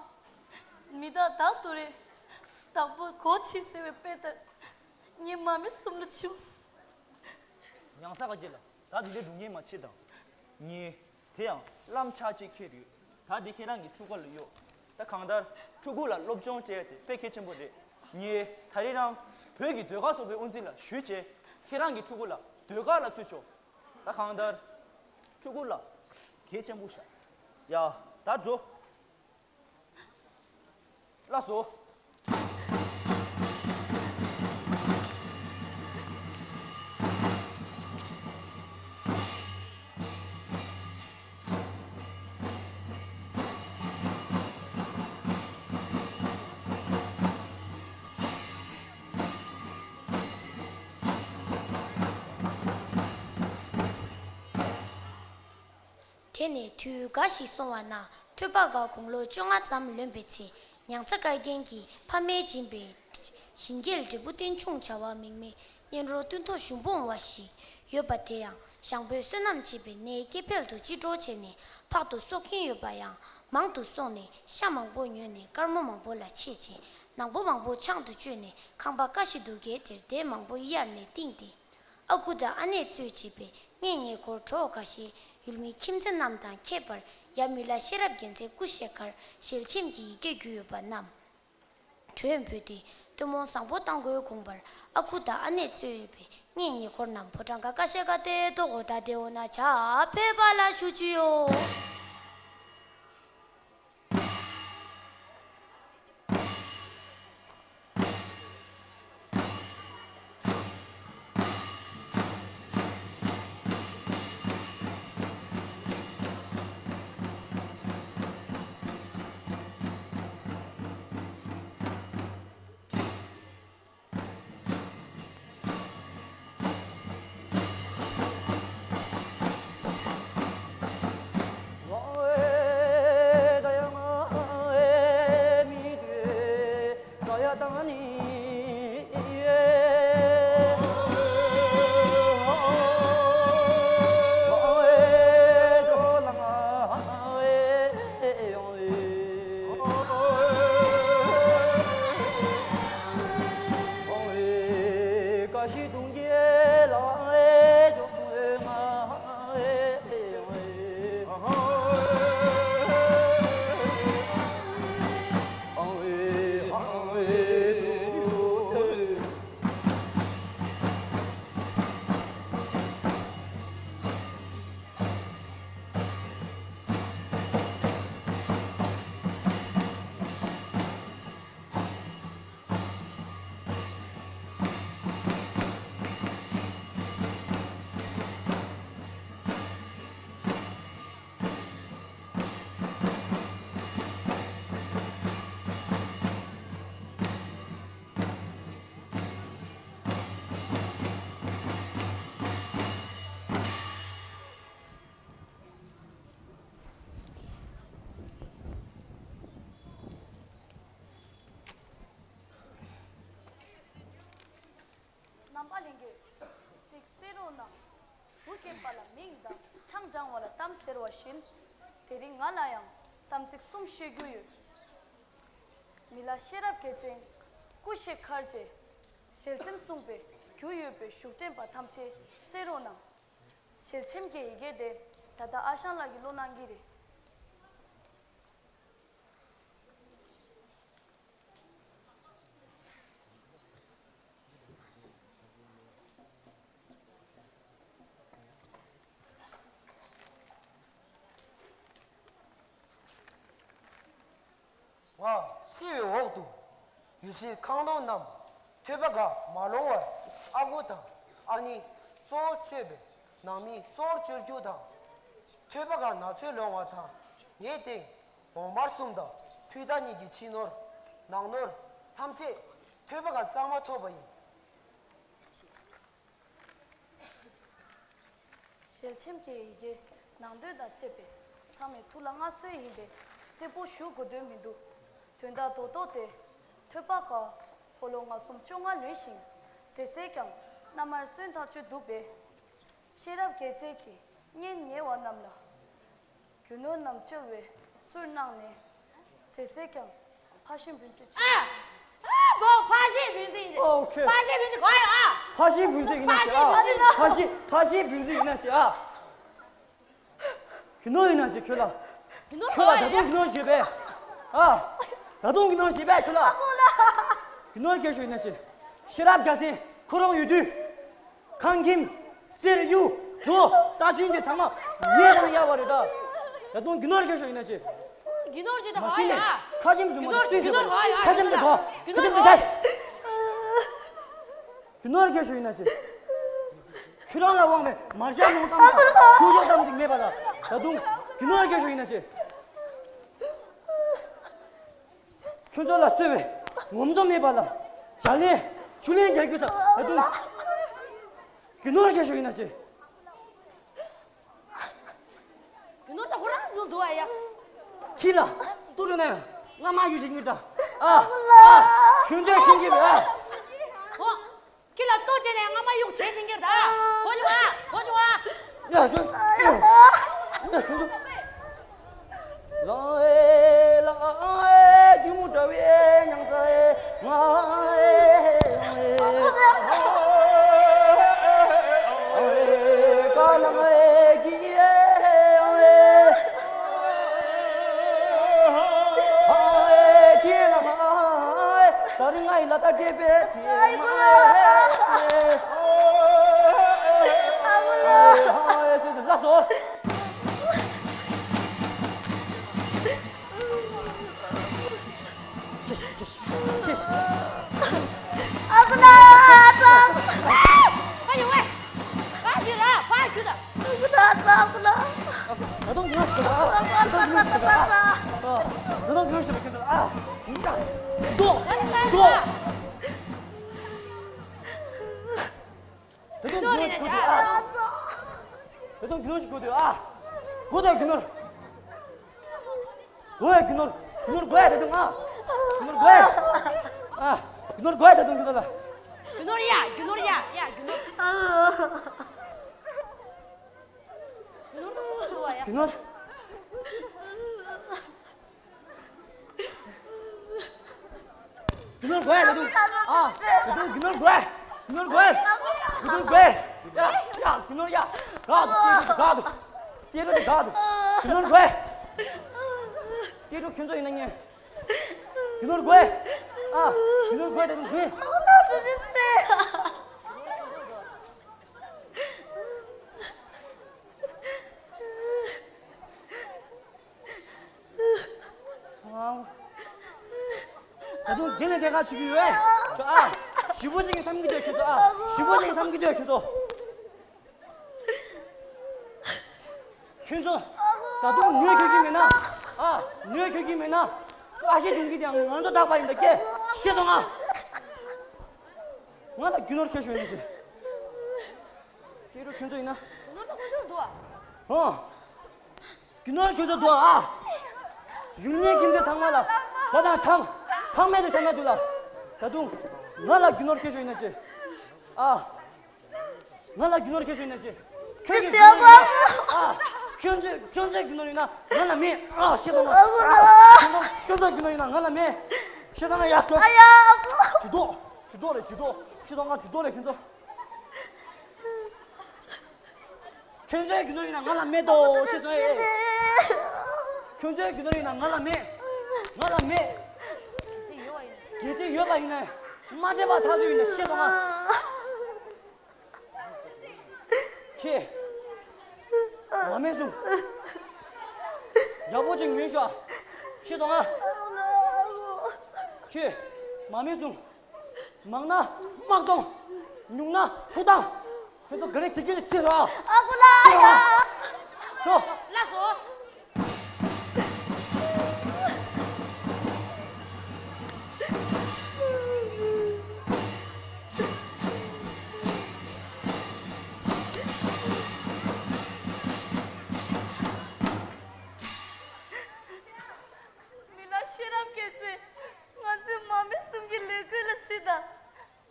མི་དག་བདག་ཏུ་རེ། བདག་པོ་གོ་ཆེ་ཟེར་བའི་དཔེ་ལྟར། ངའི་མ་མི་གསུམ་ལ་བྱུང་། ཉང་ས་ཀ་རྒྱལ་ལགས། ད་འདི་འདྲའི་སྡུག་བསྔལ་མ་བྱེད་དང་། ངས་དེ་ཡང་བླམ་ཆག་ཅིག་ཁྱེར་ཡོད། ད་འདི་ཁྱེད་རང་གི་ཕྲུ་གུ་ལ་གཡོག་ད་གང་ལྟར་ཕྲུ་གུ་ལ་སློབ་སྦྱོང་སྤྲད་དེ་དཔེ་གལ་ཆེན་པོ་རེད། ངས་ད་རེས་རང་བོད་ཀྱི་ཟློས་གར་ཚོགས་པའི་དབུ་འཛིན་ལ་ཞུས་བྱས། ཁྱེད་རང་གི་ཕྲུ་གུ་ལ་ཟློས་གར་ལ་བཙུད་ཆོག་ད་གང་ལྟར་ཕྲུ་གུ་ལ་གལ་ཆེན་པོ་ཤ། ཡ། ད་འགྲོ། ལགས་སོ། དེ་ནས་དུས་འགའ་ཞིག་སོང་བ་ན། ཐོས་པ་དགའ་དགུང་ལོ་བཅོ་ལྔ་ཙམ་ལོན་པའི་ཚེ། ཉང་ཚ་དཀར་རྒྱན་གྱི་ཕ་མས་སྦྱིན་པའི་ཞིང་སྐྱེལ་འབྲས་བུ་རྟེན་འབྱུང་བྱ་བ་མིང་མེད་གཉེན་རོགས་སྟོན་ཐོག་གཞུང་འབུམ་བ་ཞིག་ཡོད་པ་དེ་ཡང་ཞང་བོད་བསོད་ནམས་ཆེ་བའི་གནས་སྐྱེ་འཕེལ་དུ་ཅི་འགྲོ་བྱས་ནས་ཕག་ཏུ་གསོ་མཁན་ཡོད་པ་ཡང་མང་དུ་སོང་ནས་ཤ་མང་པོ་ཉོས་ནས་དཀར་མོ་མང་པོ་ལ་ཕྱེ་རྗེས་ནག་པོ་མང་པོ་ཆང་དུ་བཅོས་ནས་ཁང་པ་ཀ་ཤི་འདུག་གའི་དེར་སྡེར་མང་པོ་གཡར་ནས་བཏིང་སྟེ། ཨ་ཁུ་དང་ཨ་ནེས་གཙོས་བྱས་པའི་གཉེན་ཉེ་འཁོར་གྲོགས་འགའ་ཤས་ཡུལ་མི་ཁྱིམ་མཚེས་རྣམས་དང་ཁྱད་པར་ཡབ་མི་ལ་ཤེས་རབ་རྒྱལ་མཚན་སྐུ་གཤེགས་ཁར་ཞལ་ཆེམས་ཀྱི་ཡི་གེ་བརྒྱུད་ཡོད་པ་རྣམས་དྲོད་འབུལ་ཏེ་སྟོན་མོ་བཟང་པོ་བཏང་དགོས་དགོངས་པར། ཨ་ཁུ་དང་ཨ་ནེས་གཙོས་ཡོད་པའི་གཉེན་ཉེ་འཁོར་རྣམས་ཕོ་བྲང་ག་ཀ་ཤ་ཀ་ཏེ་ཏོ་གོ་ད་དེ་འོ་ན་ཇ་ཕེབས་པ་ལ་ཞུ་རྒྱུ་ཡོད། རྣམ་པ་ལྷན་རྒྱས། ཅིག་གསན་རོགས་གནང་། བུ་སྐྱེས་པ་ལ་མིང་དང་ཆང་དྲང་བ་ལ་གཏམ་ཟེར་བ་བཞིན། དེ་རིང་ང་ལ་ཡང་གཏམ་ཚིག་གསུམ་བཤད་རྒྱུ་ཡོད། མི་ལ་ཤེས་རབ་རྒྱལ་མཚན་སྐུ་གཤེགས་ཁར་བཅས་ཞལ་ཆེམས་གསུངས་པའི་རྒྱུ་ཡོད་པའི་བཞུགས་གྲལ་པ་ཐམས་ཅད་གསན་རོགས་གནང་། ཞལ་ཆེམས་ཀྱི་ཡི་གེ་དེ་ད་ལྟ་ཨ་ཞང་ལགས་ཀྱིས་ཀློག་གནང་གི་རེད། ང་ཤི་བའི་འོག་ཏུ་ཡུལ་ཕྱིར་ཁང་ནོར་རྣམས་ཐོས་པ་ག་མ་ལོང་བར་ཨ་ཁུ་དང་ཨ་ནེ་གཙོ་བོར་བཅོས་པའི་ནང་མི་གཙོ་བོར་བཅོས་རྒྱུ་དང་། ཐོས་པ་ག་ན་ཚོད་ལོང་བ་དང་ངའི་སྟེང་འོག་མར་གསུམ་དང་ཕུད་ད་གཉིས་ཀྱི་ཕྱི་ནོར་ནང་ནོར་ཐམས་ཅད་ཐོས་པ་ག་གཙང་མ་ཐོབ་པ་ཡིན། ཞལ་ཆེམས་ཀྱི་ཡི་གེ་ནང་དོན་དང་བཅས་པའི་ཚང་མས་ཐུགས་ལ་མངའ་གསོལ་ཡིན་པས་གསལ་པོ་ཞུ་དགོས་དོན་མི་འདུག་དོན་དག་རྡོག་རྡོག་དེ་ཐོས་པ་ག་ཕོ་ལོ་ང་གསུམ་བཅོ་ལྔ་ལོན་ཞིང་མཛེས་ཚལ་ཀྱང་མནའ་མར་སོན་ཐག་ཆོད་འདུག་པས། ཤེས་རབ་རྒྱལ་མཚན་གྱིས་སྙན་ཉེ་བ་རྣམས་ལ་རྒྱུ་ནོར་རྣམས་བཅོལ་བའི་ཚུལ་གནང་ནས་མཛེས་ཚལ་ཀྱང་ཕ་ཤི་འབུལ་མཛོད་ཅིག་ཨ། ཨ་བོ་ཕ་ཤི་འབུལ་མཛོད་ཡིན། ཨོ་ཁེ། ཕ་ཤི་འབུལ་མཛོད་ག་ཡོད་ཨ། ཕ་ཤི་འབུལ་མཛོད་ཡིན་ན་ཅི་ཨ། ཕ་ཤི་ཕ་ཤི་འབུལ་མཛོད་ཡིན་ན་ཅི་ཨ། རྒྱུ་ནོར་ཡིན་ན་ཅི་ཁྱོད་ལ། རྒྱུ་ནོར་ཁྱོད་ལ་ད་དུང་རྒྱུ་ནོར་བྱེད་པས། ཨ། ད་དུང་རྒྱུ་ནོར་བྱེད་པས་ཁྱོད་ལ། རྒྱུ་ནོར་སྐད་ཤོད་ཡིན་ན་ཅི། ཤེས་རབ་རྒྱལ་མཚན་ཁོ་རང་ཡོད་དུས། ཁང་ཁྱིམ། གསེར་གཡུ། རྡོ། རྟ་ཆུང་གི་ཚང་མ་ངས་དང་གཡར་བ་རེད་ད། ད་དུང་རྒྱུ་ནོར་སྐད་ཤོད་ཡིན་ན་ཅི། རྒྱུ་ནོར་ཅི་ད་མ་ཤི་ནས་ཁ་ཆེམས་བཟུང་མ་ཐུབ་སུས་ཤོད་པ་རེད། ཁ་ཆེམས་དེ་ག་ཁ་ཆེམས་དེ་ག་རྒྱུ་ནོར་སྐད་ཤོད་ཡིན་ན་ཅི། ཁྱོད་རང་ལ་དབང་བའི་མར་ཤག་ལོང་གཏམ་དང་ཐུགས་ཤོག་གཏམ་ཅིག་མེད་པ་ལ་ད་དུང་རྒྱུ་ནོར་སྐད་ཤོད་ཡིན་ན་ཅི། ཁྱོད་ཚོ་ལ་གསོལ་བའི་ངོམ་ཚོ་མེད་པ་ལ་བྱ་ལེན་ཆུ་ལེན་རྒྱག་རྒྱུ་དང་ད་དུང་རྒྱུ་ནོར་སྐད་ཤོད་ཡིན་ན་ཅི། རྒྱུ་ནོར་ད་ཁོ་རང་བཟུང་འདུག་ཨ་ཡ། ཁྱི་ལ་ཏུ་རུ་ན་ང་མ་ཡུ་ཞིག་ཉིར་ད། ཨ་ཨ་ཁྱོད་ཚོས་ཤེས་ཀྱི་མེད་ཨ། ཨོ། ཁྱི་ལ་ལྟོ་བྱས་ནས་ང་མ་གཡུག་བྱས་ཕྱིན་གྱིར་ད། གོ་བྱུང་ཨ། གོ་བྱུང་ཨ། ཡ་ཁྱོད། ཡ་ཁྱོད་ཚོ། ལ་ཨེ་ལ་ཨེ་རྒྱུ་མོ་འདྲ་བའི་ཉང་ས་ཨེ་ང་ཨེ་ཨེ་ཨེ་ཀ་ལ་ཨེ་གི་ཨེ་ཨེ། ཧའི་ཁྱེད་ལ་ཧའི། ད་རིང་ང་ཡི་ལ་ད་འདྲེ་པའི་ཁྱེད་ལ་ཧའི། ཧའི་སོ་སོ་ལ་སོ། ཨ་ཁུ་ལགས། ཨ་ཡོ་ཝེ། ཕར་ཞིག་ལ་ཕར་ཞིག་ལ། ད་དུང་ངོ་ཤེས་པ། ད་དུང་ངོ་ཤེས་པ། ད་དུང་ངོ་ཤེས་པ། ཨ། ད་དུང་ངོ་ཤེས་པ། ཁྱོད་ཚོ་ཨ། ཏོ། ཏོ། ད་དུང་ངོ་ཤེས་པ། ཨ། ད་དུང་ངོ་ཤེས་པ། ཨ། གོ་ད་གི་ནོར། གོ་ཡ་གི་ནོར། གི་ནོར་གོ་ཡ་ད་དུང་ཨ། གི་ནོར་གོ་ཡ། ཨ། གི་ནོར་གོ་ཡ་ད་དུང་ཁྱོད་ཚོ་ལ། གི་ནོར་ཡ། གི་ནོར་ཡ། ཡ་གི་ནོར། གི་ནོར། གི་ནོར་དགོས་ད་དུང་། ཨ། ད་དུང་གི་ནོར་དགོས། གི་ནོར་དགོས། གི་ནོར་དགོས། ཡ་ཡ་གི་ནོར་ཡ། དགའ་འདུག་དགའ་འདུག་དེ་རུ་དགའ་འདུག་གི་ནོར་དགོས། དེ་རུ་ཁྱོད་ཚོ་ཡིན་ན་ངས། གི་ནོར་དགོས། ཨ། གི་ནོར་དགོས་ད་དུང་དགོས། ད་དུང་དེ་ནས་དེ་ག་བྱེད་ཀྱི་ཡོད། ཨ། ཞི་བོ་ཅིག་གི་བསམ་གྱི་འདུག་ཁྱོད་ཚོ། ཨ། ཞི་བོ་ཅིག་གི་བསམ་གྱི་འདུག་ཁྱོད་ཚོ། ཁྱོད་ཚོ། ད་དུང་ནུས་ཁྱོད་ཀྱི་མེད་ན། ཨ། ནུས་ཁྱོད་ཀྱི་མེད་ན། ཁ་ཤས་དུང་གི་དེ་ང་ཚོ་བདག་པ་ཡིན་ད་ཀྱེ། ཤེས་སོང་ང་། ང་ལ་རྒྱུ་ནོར་ཁྱེར་ཤོག་ཡིན་ཟེར། དེ་རུ་ཁྱོད་ཚོ་ཡིན་ན། ནོར་ད་ཁོ་ཚོར་འདུག་ཨ། ཨོ། རྒྱུ་ནོར་ཁྱོད་ཚོ་འདུག་ཨ། ཡུལ་མིའི་ཁྱིམ་སྡེ་ཚང་མ་ལ་ཇ་དང་ཆང་ཕངས་མེད་དུ་བཞག་མེད་འདུག་ལ། ད་དུང་ང་ལ་རྒྱུ་ནོར་ཁྱེར་ཤོག་ཡིན་ན་ཅི། ཨ། ང་ལ་རྒྱུ་ནོར་ཁྱེར་ཤོག་ཡིན་ན་ཅི། ཁྱོད་ཀྱི་རྒྱུ་ནོར་ཡིན་ན། ཨ། ཁྱོད་ཚོས་ཁྱོད་ཚོས་རྒྱུ་ནོར་ཡིན་ན་ང་ལ་མེད། ཨ། ཤེས་སོང་ང་། ཨ་ཁུ་ལགས། ཁྱོད་ཚོ་ཁྱོད་ཚོས་རྒྱུ་ནོར་ཡིན་ན་ང་ལ་མེད། ཤེས་སོང་ང་ཡ། ཁྱོད། ཨ་ཡ། ཨ་ཁུ། ཇུས་གཏོགས། ཇུས་གཏོགས་རེད། ཇུས་གཏོགས། ཤེས་སོང་ང་། ཇུས་གཏོགས་རེད་ཁྱོད་ཚོ། ཁྱོད་ཚོའི་རྒྱུ་ནོར་ཡིན་ན་ང་ལ་མེད་དོ། ཤེས་སོང་ཨེ། ཁྱོད་ཚོའི་རྒྱུ་ནོར་ཡིན་ན་ང་ལ་མེད། ང་ལ་མེད། གལ་སྲིད་ཡོད་པ་ཡིན་ན། མ་འདྲེན་པ་ཐག་ཆོད་ཡིན་ན། ཤེས་སོང་ང་། ཁྱེད། མ་སྨད་བཟུང་། ཡག་པོ་ཅིག་ཉོས་ཤོག། ཤེས་སོང་ང་། ཁྱེད། མ་སྨད་བཟུང་། མང་ན་དམག་གཏོང་། ཉུང་ན་ཐུག་བཏང་། ཁྱོད་ཚོ་ག་རེ་བྱེད་ཀྱི་ཡོད་ན་བྱེད་ཤོག་ཨ། ཨ་ཁུ་ལགས། ཤེས་སོང་ང་། ཡ། ཐུག་ལགས་སོ། མི་ལ་ཤེས་རབ་སྐྱེས་ཚེ། ང་ཚོའི་མ་སྨད་གསུམ་གྱི་ལས་འགུལ་ལ་གཟིགས་དང་།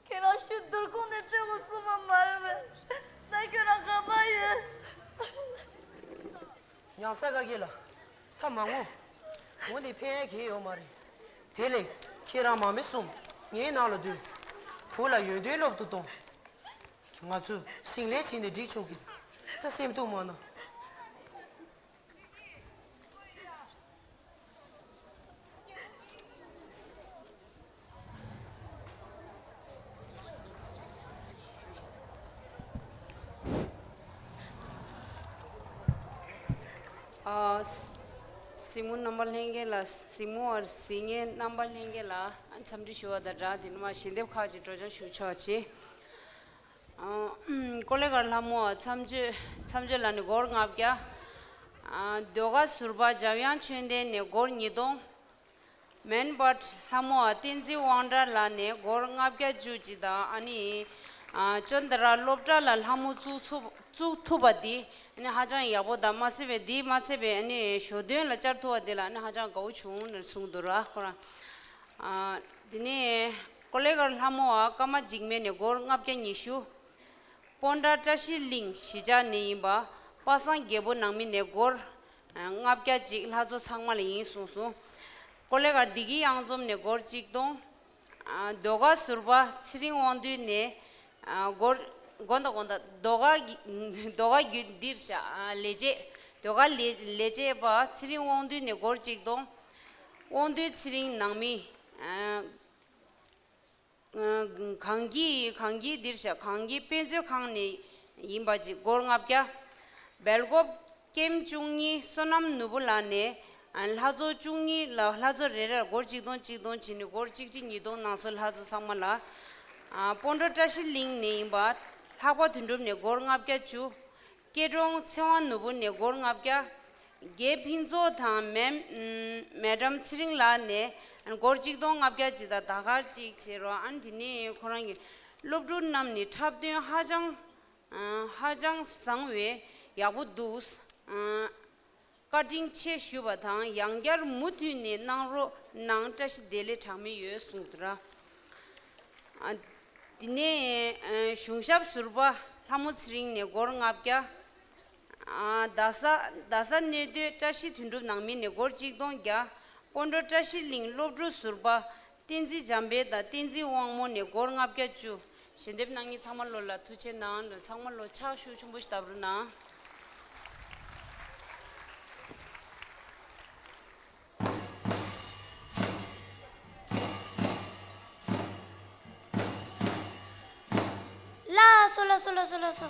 ཁྱེད་རང་ཤུལ་དུར་ཁུང་ནས་སྤྲོད་དགོས་གསུངས་པ་མ་རེད་པས། ད་ཁྱོད་རང་ག་པར་ཡོད། མྱང་ས་དགའ་སྐྱིད་ལགས། ད་མ་ངུ། ངུ་ནས་ཕན་ཡས་གང་ཡང་ཡོད་མ་རེད། དེ་ལས་ཁྱེད་རང་མ་སྨད་གསུམ་ངའི་ནང་ལ་སྡོད། བུ་ལ་ཡོན་ཏན་སློབ་ཏུ་གཏོང་། ང་ཚོས་ཟིང་ལན་བྱས་ནས་འགྲིག་ཆོག་གི། ད་སེམས་སྡུག་མ་གནང་། ཨ། གཟིགས་མོ་རྣམ་པ་ལྷན་རྒྱས་ལ། གཟིགས་མོ་བ། གཟིགས་མཁན་རྣམ་པ་ལྷན་རྒྱས་ལ་འཚམས་འདྲི་ཞུ་བ་དང་སྦྲགས། དེ་ནས་མར་ཞལ་འདེབས་ཁག་ཅིག་སྒྲོག་སྦྱང་ཞུ་ཆོག་ཅིག། ཨ། ཀོ་ལེ་གར་ལྷ་མོ་བ་མཚམས་གཅོད། མཚམས་གཅོད་ལ་ནི་སྒོར་ལྔ་བརྒྱ། ཨ། ཟློས་གར་ཟུར་པ་འཇམ་དབྱངས་ཆོས་ལྡན་ནས་སྒོར་ཉིས་སྟོང་། མན་པར་ལྷ་མོ་བ་བསྟན་འཛིན་དབང་གྲགས་ལགས་ནས་སྒོར་ལྔ་བརྒྱ་བཅུ་གཅིག་དང་། ཨ་ནི། ཨ། ཅོན་ཏ་ར་སློབ་གྲྭ་ལ་ལྷ་མོ་བཙུགས་ཚུགས་བཙུགས་ཐུབ་པ་འདི་ཨ་ནི་ཧ་ཅང་ཡག་པོ་དང་མ་ཚད་པའི། འདི་མ་ཚད་པའི་ཨ་ནི་ཞོ་སྟོན་ལ་བཅར་ཐུབ་པ་འདི་ལ་ཨ་ནི་ཧ་ཅང་དགའ་བོ་བྱུང་ནས་གསུངས་འདུག་ར། ཁོ་རང་། ཨ། དེ་ནས་ཀོ་ལེ་གར་ལྷ་མོ་བ་ཀརྨ་འཇིགས་མེད་ནས་སྒོར་ལྔ་བརྒྱ་ཉི་ཤུ། སྤོན་ཊ་བཀྲ་ཤིས་གླིང་གཞིས་ཆགས་ནས་ཡིན་པ་པ་སངས་རྒྱལ་པོ་ནང་མི་ནས་སྒོར་ལྔ་བརྒྱ་གཅིག། ལྷ་མཚོ་ཚང་མ་ལ་ཡིན་གསུངས་སོང་། ཀོ་ལེ་གར་བདེ་སྐྱིད་གཡང་འཛོམས་ནས་སྒོར་གཅིག་སྟོང་། ཨ། ཟློས་གར་ཟུར་པ་ཚེ་རིང་དབང་འདུས་ནས། ཨ། སྒོར། དགོངས་དག། དགོངས་དག། ཟློས་གར་གྱི། ཟློས་གར་བརྒྱུད་འདིར་བཞག། ཨ། ལས་བྱེད། ཟློས་གར་ལས་ལས་བྱེད་པ་ཚེ་རིང་དབང་འདུས་ནས་སྒོར་གཅིག་སྟོང་། དབང་འདུས་ཚེ་རིང་ནང་མི། ཨ། གངས་སྐྱིད། གངས་སྐྱིད་འདིར་བཞག། གངས་སྐྱིད་དཔེ་མཛོད་ཁང་ནས་ཡིན་པ་ཅིག། སྒོར་ལྔ་བརྒྱ། སྦེལ་ཀོབ་ཀེམ་བཅུ་གཉིས་བསོད་ནམས་ནོར་བུ་ལགས་ནས། ཨ། ལྷ་མཚོ་བཅུ་གཉིས་ལ་ལྷ་མཚོ་རེ་རེར་སྒོར་གཅིག་སྟོང་གཅིག་སྟོང་བྱས་ནས་སྒོར་གཅིག་གཅིག་ཉིས་སྟོང་གནང་སོང་། ལྷ་མཚོ་ཚང་མ་ལ། ཨ། སྤོན་ཊ་བཀྲ་ཤིས་གླིང་ནས་ཡིན་པ་ལྷག་པ་དོན་གྲུབ་ནས་སྒོར་ལྔ་བརྒྱ་བཅུ། སྐྱེ་གྲོང་ཚེ་དབང་ནོར་བུ་ནས་སྒོར་ལྔ་བརྒྱ། རྒྱལ་ཕུན་ཚོགས་དང་མེ། མེ་ཌམ་ཚེ་རིང་ལགས་ནས་སྒོར་གཅིག་སྟོང་ལྔ་བརྒྱ་གཅིག་དང་ཟླ་སྐར་གཅིག་བྱས་རོགས། ཨ་ནི་དེ་ནས་ཁོ་རང་གི་སློབ་ཕྲུག་རྣམས་ནས་འཁྲབ་སྟོན་ཧ་ཅང་། ཨ། ཧ་ཅང་བཟང་བས་ཡག་པོ་འདུག། ཨ། བཀའ་དྲིན་ཆེ་ཞུ་བ་དང་ཡང་བསྐྱར་མུ་མཐུད་ནས་གནང་རོགས་གནང་། བཀྲ་ཤིས་བདེ་ལེགས་གྲངས་མེད་ཡོད་གསུངས་འདུག་ར། ཨ། དེ་ནས། ཨ། གཞུང་ཞབས་ཟུར་པ་ལྷ་མོ་ཚེ་རིང་ནས་སྒོར་ལྔ་བརྒྱ། ཨ། རྡ་ས། རྡ་ས་གནས་སྡོད་བཀྲ་ཤིས་དོན་གྲུབ་ནང་མི་ནས་སྒོར་གཅིག་སྟོང་བརྒྱ། སྤོན་ཊ་བཀྲ་ཤིས་གླིང་སློབ་ཕྲུག་ཟུར་པ་བསྟན་འཛིན་འཇམ་དཔལ་དང་བསྟན་འཛིན་དབང་མོ་ནས་སྒོར་ལྔ་བརྒྱ་བཅུ། ཞལ་འདེབས་གནང་མཁན་ཚང་མ་ལོ་ལ་ཐུགས་རྗེ་གནང་། ཚང་མ་ལོ་ཕྱག་ཤུགས་ཆེན་པོ་ཞིག་བཏབ་རོགས་གནང་། ལགས་སོ། ལགས་སོ། ལགས་སོ། ལགས་སོ།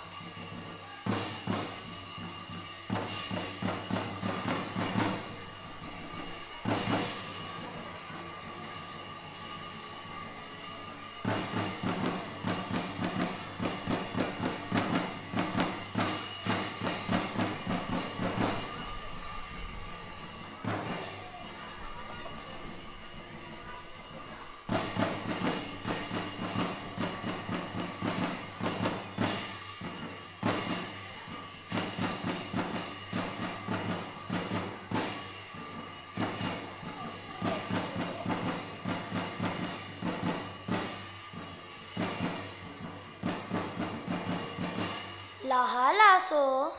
ལ་ཧ་ལ་སོ།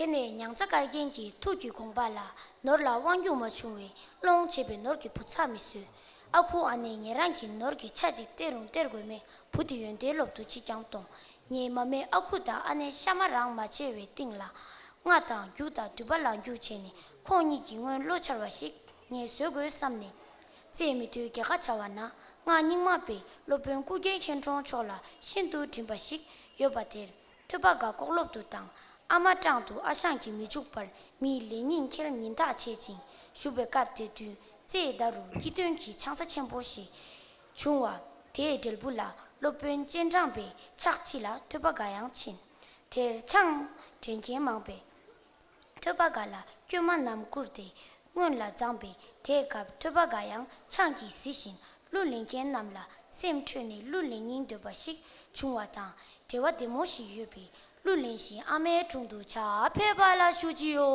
དེ་ནས་མྱང་ཚ་དཀར་རྒྱན་གྱི་ཐུགས་ཀྱི་དགོངས་པ་ལ་ནོར་ལ་དབང་སྒྱུར་མ་བྱུང་བས་སློང་བྱེད་པའི་ནོར་གྱི་བུ་ཚ་མི་བཟོད། ཨ་ཁུ་ཨ་ནེ་ཉེ་རང་གིས་ནོར་གྱི་ཆ་གཅིག་སྟེར་རུང་སྟེར་དགོས་མེད་བུ་དེ་ཡོན་ཏན་སློབ་ཏུ་ཅིག་ཀྱང་གཏོང་། ངའི་མ་མས་ཨ་ཁུ་དང་ཨ་ནེ་ཤ་མ་རང་མ་བྱས་པའི་སྟེང་ལ། རྔ་དང་རྒྱུག་དང་མདུད་པ་ལག་འཇུ་བྱས་ནས་ཁོང་གཉིས་ཀྱི་སྔོན་བློ་འཆར་བ་ཞིག་ངས་བཟོ་དགོས་བསམ་ནས། རྩེད་མི་ཐུལ་རྒྱལ་ཁ་བྱ་བ་ན་རྔ་རྙིང་མ་པས་སློབ་དཔོན་སྐུ་རྒྱལ་མཁྱེན་གྲོང་མཆོག་ལ་ཤིན་ཏུ་དྲིན་པ་ཞིག་ཡོད་པ་དེར། ཐོས་པ་དགའ་ལྐོག་སློབ་ཏུ་བཏང་། ཨ་མ་སྤྲང་དུ་ཨ་ཞང་གིས་མི་འཇུག་པར་མིའི་ལས་ཉིན་འཁྱེར་ཉིན་ཐག་ཆད་ཅིང་བཞུགས་པའི་སྐབས་དེ་དུས་རྩེའི་ཟླ་རུ་སྐྱིད་དོན་གྱི་ཆང་ས་ཆེན་པོ་ཞིག་བྱུང་བ། དེའི་འབྲས་བུ་ལ་སློབ་དཔོན་སྤྱན་དྲངས་པའི་ཕྱག་ཕྱི་ལ་ཐོས་པ་དགའ་ཡང་ཕྱིན། དེར་ཆང་འདྲེན་མཁན་མང་པས། ཐོས་པ་དགའ་ལ་སྐྱོན་མ་རྣམས་བསྐུར་ཏེ་སྔོན་ལ་བརྫངས་པས། དེའི་སྐབས་ཐོས་པ་དགའ་ཡང་ཆང་གིས་བཟི་བཞིན་གླུ་ལེན་མཁན་རྣམས་ལ་སེམས་འཕྲོད་ནས་གླུ་ལེན་སྙིང་འདོད་པ་ཞིག་བྱུང་བ་དང་འབྲེལ་བ་བདེ་མོ་ཞིག་ཡོད་པས་གླུ་ལེན་བཞིན་ཨ་མའི་དྲུང་དུ་ཕྱག་ཕེབས་པ་ལ་ཞུ་ཅིའོ།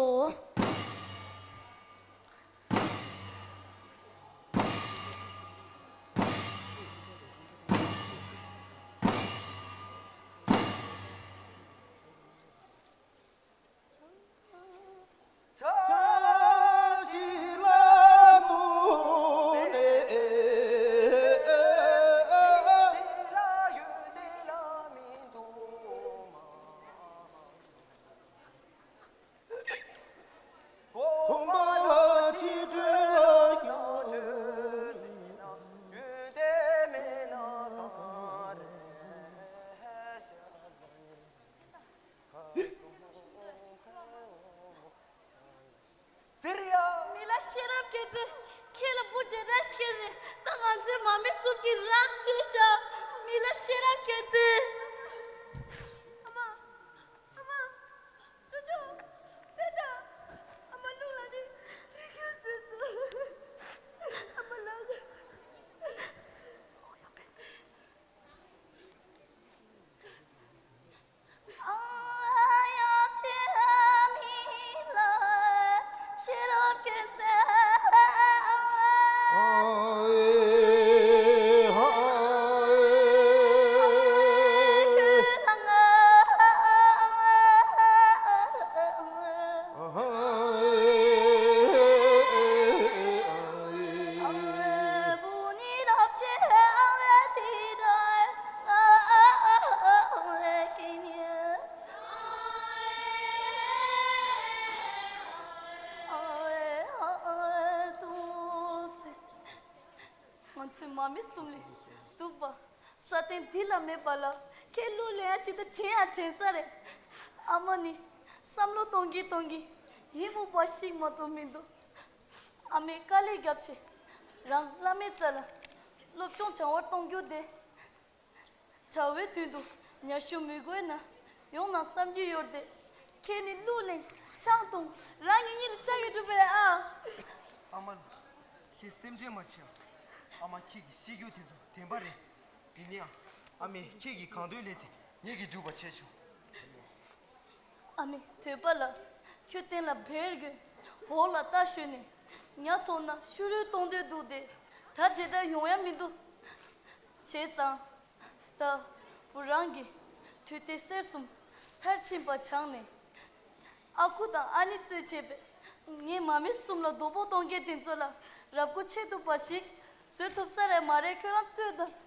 ཟེར་ཡ། མི་ལ་ཤེས་རབ་སྐྱེ་ཚེ། ཁྱེད་ལ་བུ་དེ་འདྲ་ཞིག་སྐྱེས་ནས་ད་ང་ཚོའི་མ་མི་གསུམ་གྱིས་རབ་བྱས་ཤག་མི་ལ་ཤེས་རབ་སྐྱེ་ཚེ། ཨ་མ། ཨ་མ། ཅོ་ཅོ། དེ་ད། ཨ་མ་རླུང་ལ་ནི་རིག་རྒྱུ་བཟོས་སོང་། ཨ་མ་ལགས། ང་ཚོའི་མ་མི་གསུམ་ལས་སྡུག་པ། ས་སྟེང་འདི་ལ་མེད་པ་ལ་ཁྱེད་གླུ་ལེན་ཡ་ཅིག་ད་དྲན་ཡ་དྲན་ས་རེད། ཨ་མ་ནི་བསམ་བློ་གཏོང་གིན་གཏོང་གིན་ཡིད་མུག་པ་ཞིག་མ་གཏོགས་མི་འདུག་ཨ་མས་དཀའ་ལས་བརྒྱབ་བྱས་རང་བླ་མའི་རྩ་ལ་སློབ་སྦྱོང་སྦྱང་བར་གཏོང་རྒྱུ་དེ་གྲྭ་བའི་མདུན་དུ་ཉར་ཞུ་མི་དགོས་ན་ཡོང་ན་བསམ་གྱི་ཡོད་དེ། ཁྱེད་ནི་གླུ་ལེན་ཆང་འཐུང་རང་གི་གཉིད་ལ་ཆགས་ཀྱི་འགྲོ་པས་ཨ། ཨ་མ་ལགས། ཁྱེད་སེམས་ཁྲལ་མ་བྱེད་ཨ། ཨ་མ་ཁྱེད་ཀྱི་ཤེས་རྒྱུ་དེ་ཚོ་བདེན་པ་རེད། ཡིན་ནའང་ཨ་མས་ཁྱེད་ཀྱིས་གང་འདོད་ལས་དེ་ངེད་ཀྱིས་སྒྲུབ་པ་བྱས་ཆོག་ཨ་མའི་དོད་པ་ལ་ཁྱོད་སྟེང་ལ་བེར་གྱོན། འོག་ལ་རྟ་ཞོན་ནས་ཉ་ཐོག་ན་ཤུ་རུས་གཏོང་འདོད་འདུག་སྟེ་ད་འདྲེ་ལྟར་ཡོང་ཡ་མི་འདུག་བྱས་ཙང་ད་བུ་རང་གིས་དུས་དེ་གསེར་གསུམ་མཐར་ཕྱིན་པ་སྦྱངས་ནས། ཨ་ཁུ་དང་ཨ་ནེ་གཙོས་བྱས་པའི་ངའི་མ་མི་གསུམ་ལ་རྡོག་པོ་གཏོང་མཁན་དེ་ཚོ་ལ་རབ་སྒོ་ཕྱེ་ཐུབ་པ་ཞིག་བཟོས་ཐུབ་ས་རེད་མ་རེད། ཁྱོད་རང་ལྟོས་དང་།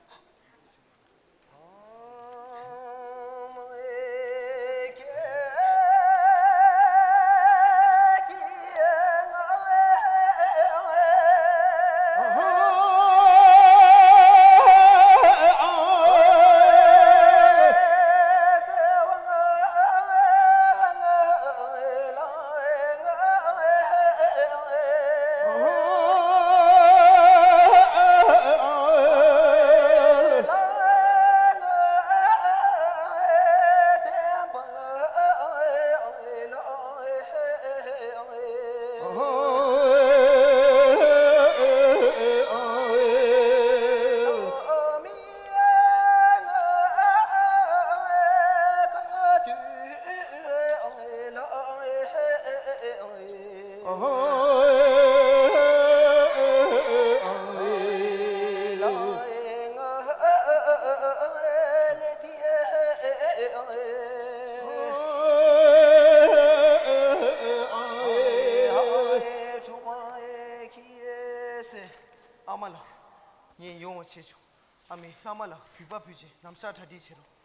གུས་པ་ཕུལ་ཆེ། ལམ་སང་གྲ་སྒྲིག་བྱེད་རོགས།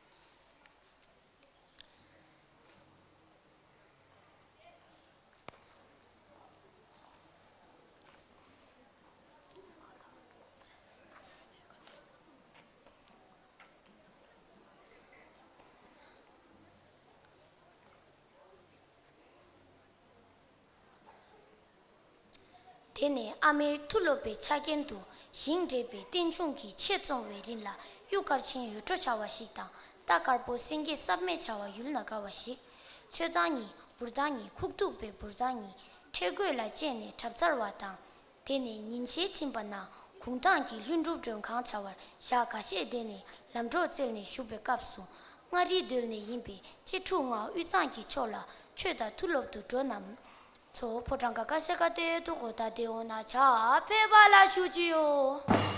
དེ་ནས་ཨ་མའི་མཐུ་སློབ་པའི་ཆ་རྐྱེན་དུ་ཞིང་འབྲེག་པའི་རྟེན་འབྱུང་གི་ཆེད་བཙོང་བའི་རིན་ལ་གཡུ་དཀར་ཆེན་འོད་འཕྲོ་བྱ་བ་ཞིག་དང་རྟ་དཀར་པོ་སེང་གེ་སྲབ་མེ་བྱ་བ་ཡུལ་ན་དགའ་བ་ཞིག་ཚོས་ཐང་གཉིས་འབུར་ཐང་གཉིས་ཁུག་ཐུག་པའི་འབུར་ཐང་གཉིས་ཁྲེ་རྒོད་ལ་བཅད་ནས་གྲབས་ཚར་བ་དང་། དེ་ནས་ཉིན་ཤས་ཕྱིན་པ་ན་གུང་ཐང་གི་ལྷུན་གྲུབ་མགྲོན་ཁང་བྱ་བར་ཞག་འགའ་ཤས་བསྡད་ནས་ལམ་གྲོགས་བཙལ་ནས་བཞུགས་པའི་སྐབས་སུ་མངའ་རིས་རྡོལ་ནས་ཡིན་པའི་གཅེས་ཕྲུག་ང་དབུས་གཙང་གི་ཕྱོགས་ལ་ཆོས་དང་མཐུ་སློབ་ཏུ་འགྲོ་རྣམས་ཚོ་ཕོ་བྲང་ག་ཀ་ཤ་ཀ་ཏེ་ཏུ་གོ་ད་ཏེ་འོ་ན་ཆ་ཕེབས་པ་ལ་ཞུ་ཅི་ཡོད།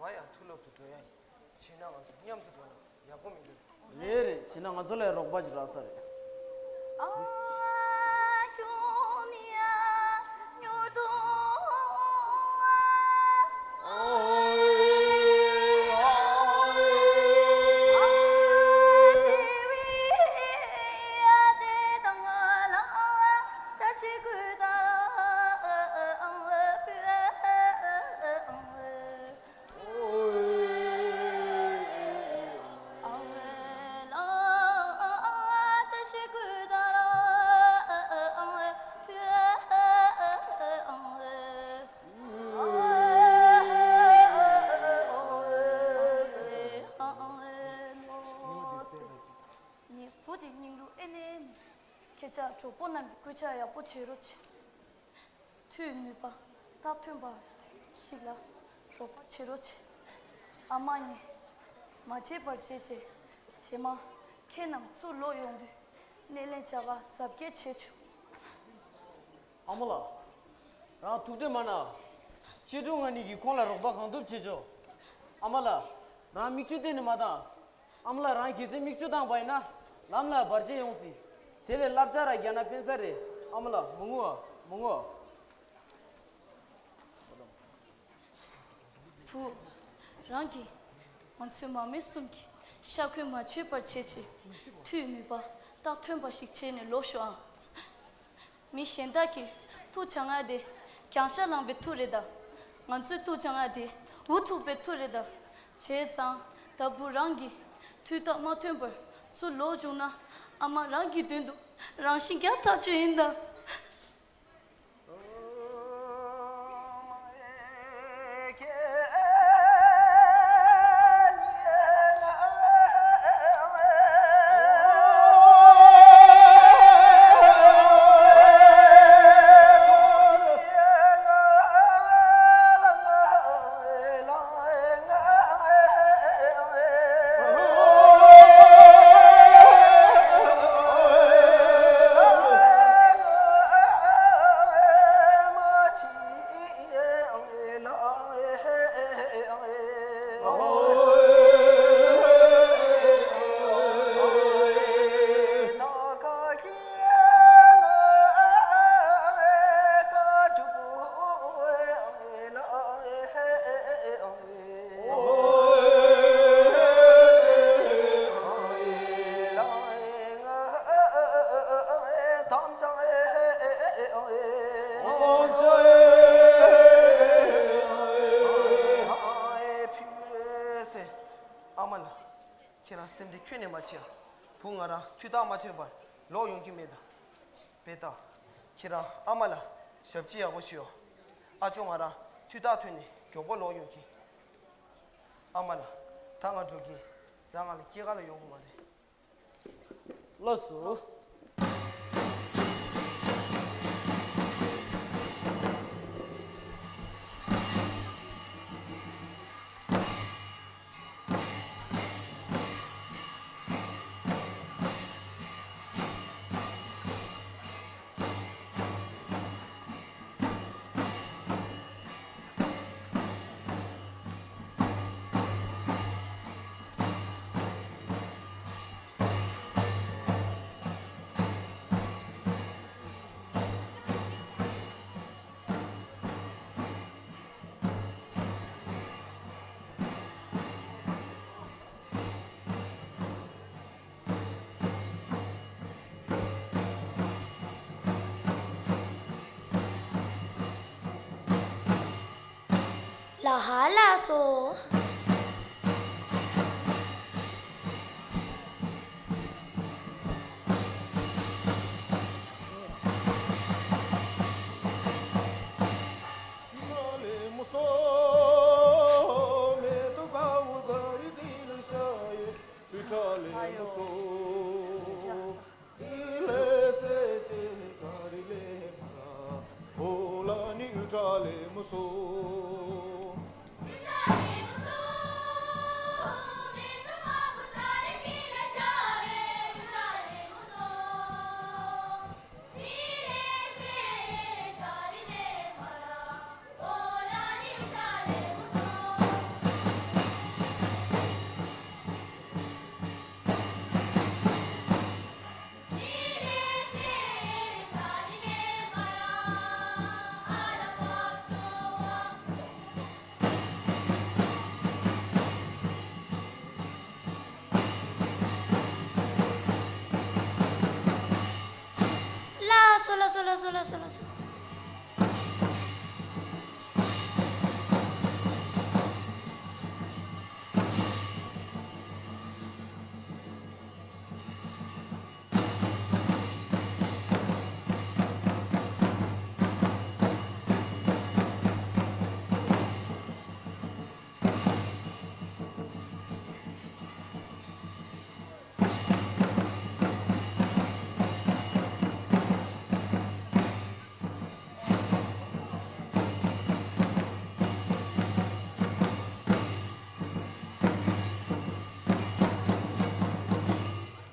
ང་ཡང་མཐུ་སློབ་ཏུ་འགྲོ་ཡ་ཡིན། བྱས་ན་ང་ཚོ་མཉམ་དུ་འགྲོ་ན་ཡག་པོ་མི་འདུག་རེད་རེད། བྱས་ན་ང་ཚོ་ལ་རོགས་པ་ཅིག་རག་ས་རེད། ངའི་བུ་དེ་སྙིང་རུས་ཨེ་ནས་མེད། ཁྱེད་ཅག་གྲོགས་པོ་རྣམས་ཀྱིས་སྐུལ་ལྕག་ཡག་པོ་བྱེད་རོགས་བྱེད། མཐུའི་ནུས་པ་ཐག་ཐོན་པ་ཞིག་ལ་རོགས་པ་བྱེད་རོགས་བྱེད། ཨ་མ་ངས་མ་བརྗེད་པར་བྱས་རྗེས་རྗེས་མ་ཁྱེད་རྣམས་ཚུར་ལོག་ཡོང་དུས་སྣེ་ལེན་བྱ་ག་གཟབ་རྒྱས་བྱེད་ཆོག་ཨ་མ་ལགས། རང་ཐུགས་ཁྲལ་མ་གནང་། གཅེས་ཕྲུག་ང་གཉིས་ཀྱིས་ཁོང་ལ་རོགས་པ་གང་ཐུབ་བྱེད་ཆོག་ཨ་མ་ལགས། རང་མིག་ཆུ་གཏན་ནས་མ་བཏང་། ཨ་མ་ལགས། རང་གི་ཚེ་མིག་ཆུ་བཏང་བ་ཡིན་ན་ལམ་ལ་བར་ཆད་ཡོང་སྲིད། དེ་ལས་བསླབ་བྱ་ར་རྒྱག་ན་ཕན་ས་རེད། ཨ་མ་ལགས། མི་ངུ་ཨ། མི་ངུ་ཨ། བུ། རང་གིས་ང་ཚོའི་མ་སྨད་གསུམ་གྱི་ཤ་འཁོན་མ་བྱེད་པར་བྱེད་ཅིག་མཐུའི་ནུས་པ་རྟགས་ཐོན་པ་ཞིག་བྱས་ནས་ལོག་ཤོག་ཨང་། མི་གཞན་དག་གིས་མཐུ་བྱ་ང་དེ་གྱང་ཤ་ལངས་པའི་མཐུ་རེད་ད། ང་ཚོས་མཐུ་བྱ་ང་དེ་འུ་ཐུག་པའི་མཐུ་རེད་ད། བྱས་ཙང་ད་བུ་རང་གིས་མཐུའི་རྟགས་མ་ཐོན་པར་ཚུར་ལོག་བྱུང་ན། ཨ་མ་རང་གི་མདུན་དུ་རང་ཤི་རྒྱག་ཐག་ཆོད་ཡིན་ད། ཨ་མ་ལགས། ཁྱེད་རང་སེམས་ཁྲལ་ཁྱོན་ནས་མ་བྱེད་ཨ། བུ་ང་རང་མཐུ་རྟགས་མ་ཐོན་པར་ལོག་ཡོང་རྒྱུ་མེད་ད། བེ་ཏ། ཁྱེད་རང་ཨ་མ་ལ་ཞབས་ཕྱི་ཡག་པོ་ཞུ། ཨ་ཅོ་ང་རང་མཐུ་རྟགས་ཐོན་ནས་མགྱོགས་པོ་ལོག་ཡོང་གི། ཨ་མ་ལགས། ད་ང་འགྲོ་གི། རང་ང་ལ་སྐྱེལ་ག་ལ་ཡོང་གི་མ་རེད། ལགས་སོ། ལ་ཧ་ལ་སོ། ལགས་སོ་ལགས་སོ་ལགས་སོ་ལགས་སོ་ལགས་སོ།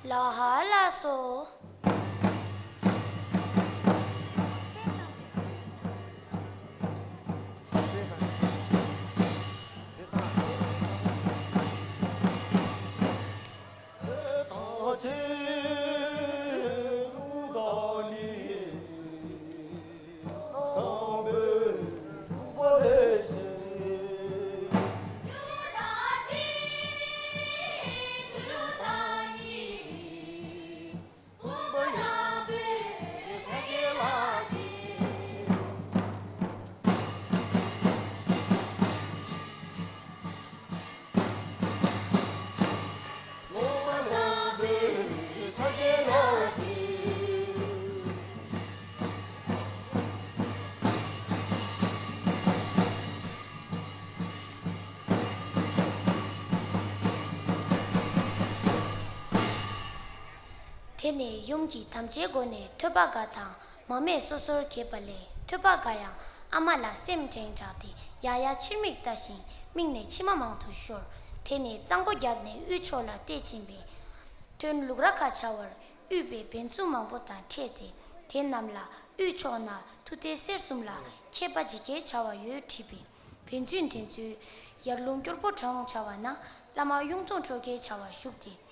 ལ་ཧ་ལ་སོ། དེ་ནས་ཡུམ་གྱིས་དམ་བཅའི་སྒོ་ནས་ཐོད་པ་འགའ་དང་མ་སྨད་སོ་སོར་གྱེས་པ་ལས་ཐོད་པ་འགའ་ཡང་ཨ་མ་ལ་སེམས་འགྲན་དྲགས་ཏེ་ཡང་ཡང་ཕྱིར་མིག་ལྟ་བཞིན་མིག་ནས་མཆི་མ་མང་དུ་ཤོར། དེ་ནས་གཙང་པོ་བརྒྱབ་ནས་དབུས་ཕྱོགས་ལ་བལྟས་ཕྱིན་པས། ཐོན་ལུགས་ར་ཁ་བྱ་བར་དབུས་པའི་བན་ཚུན་མང་པོ་དང་འཕྲད་དེ། དེ་རྣམས་ལ་དབུས་ཕྱོགས་ན་མཐུ་རྟེན་གསེར་གསུམ་ལ་མཁས་པ་ཇི་སྐད་བྱ་བ་ཡོད་དྲིས་པས། བན་ཚུན་དེ་ཚོས་ཡར་ཀླུང་སྐྱོར་པོ་གྲོང་བྱ་བ་ན་བླ་མ་གཡུང་སྟོན་ཁྲོ་རྒྱལ་བྱ་བ་བཞུགས་ཏེ།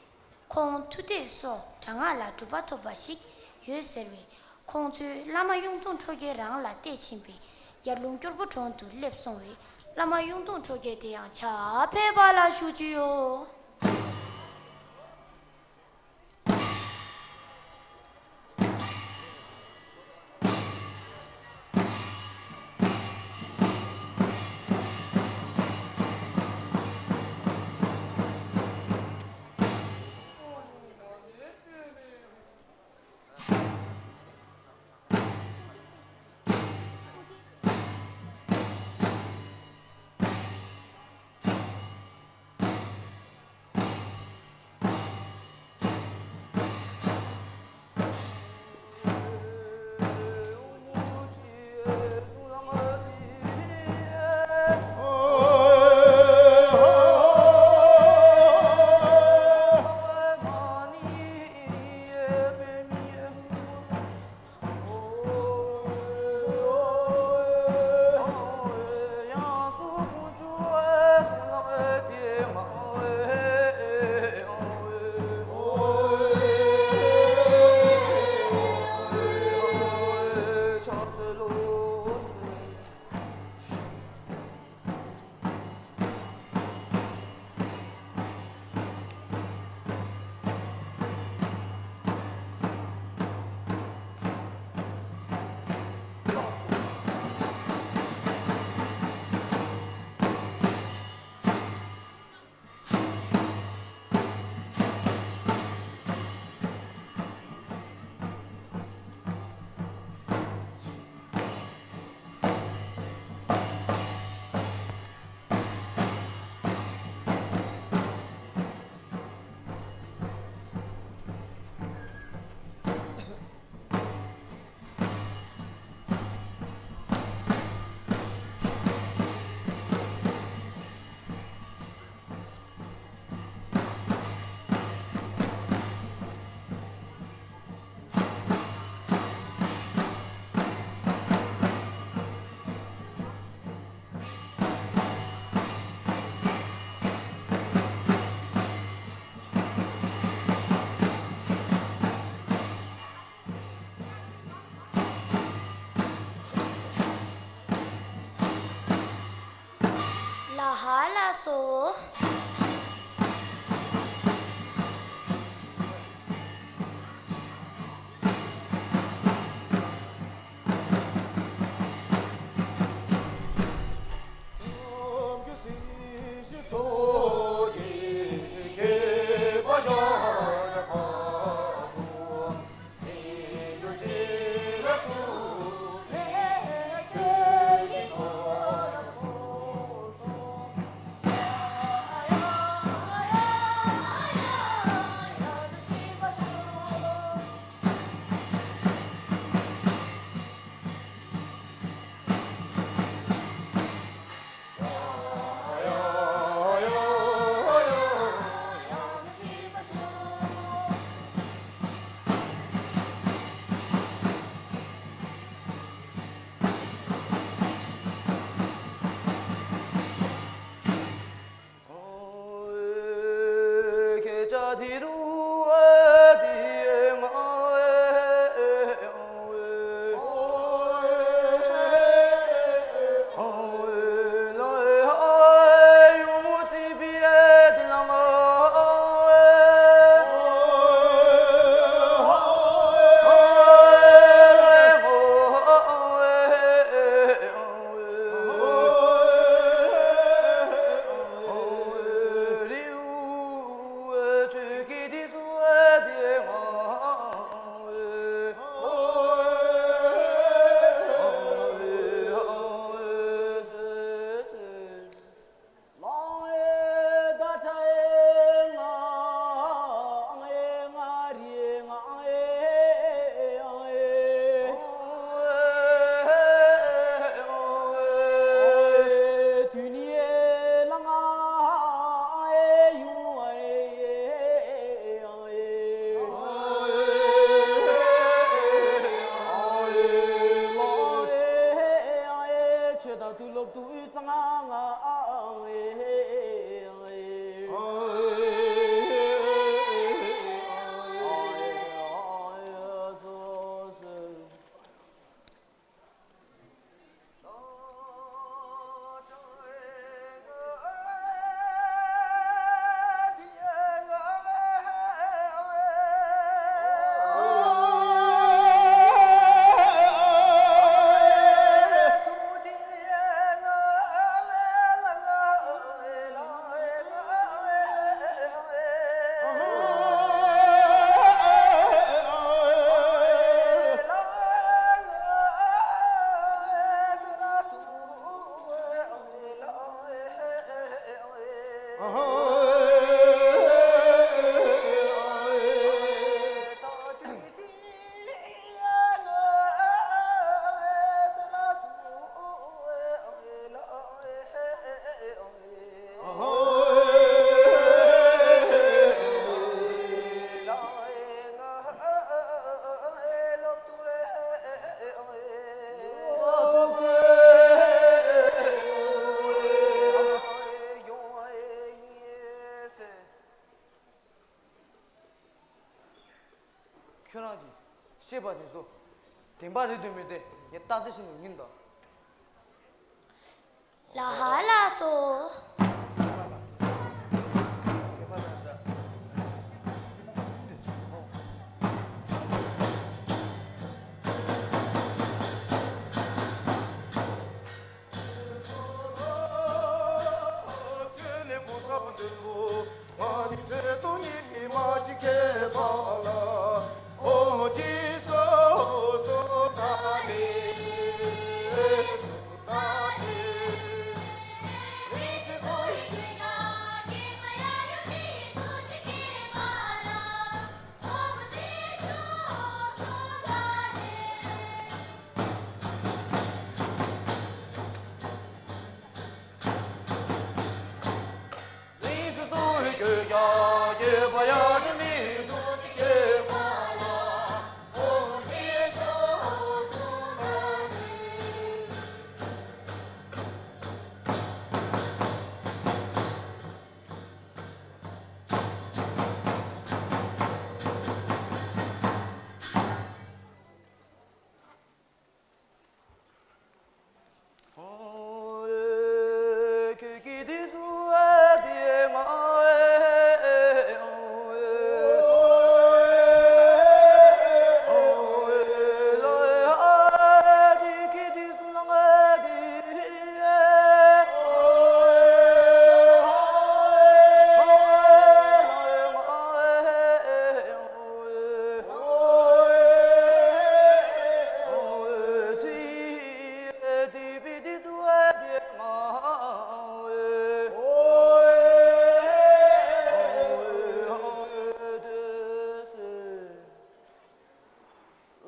ཁོང་མཐུ་གཏད་སོགས་དྲག་སྔགས་ལ་གྲུབ་པ་ཐོབ་པ་ཞིག་ཡོད་ཟེར་བས། ཁོང་ཚོས་བླ་མ་གཡུང་སྟོན་ཁྲོ་རྒྱལ་རང་ལ་གཏད་ཕྱིན་པས། ཡར་ཀླུང་སྐྱོར་པོ་གྲོང་དུ་སླེབས་སོང་བས། བླ་མ་གཡུང་སྟོན་ཁྲོ་རྒྱལ་དེ་ཡང་ཕྱག་ཕེབས་པ་ལ་བཞུགས་ཀྱི་ཡོད། ལ་ཧ་ལ་སོ། ཁྱོད་རང་གིས་བཤད་པ་དེ་ཚོ་བདེན་པ་རེད་འདོད་མི་དེ་ངས་རྟགས་གསལ་བྱས་ནས་ཡིན་ད། ལ་ཧ་ལ་སོ།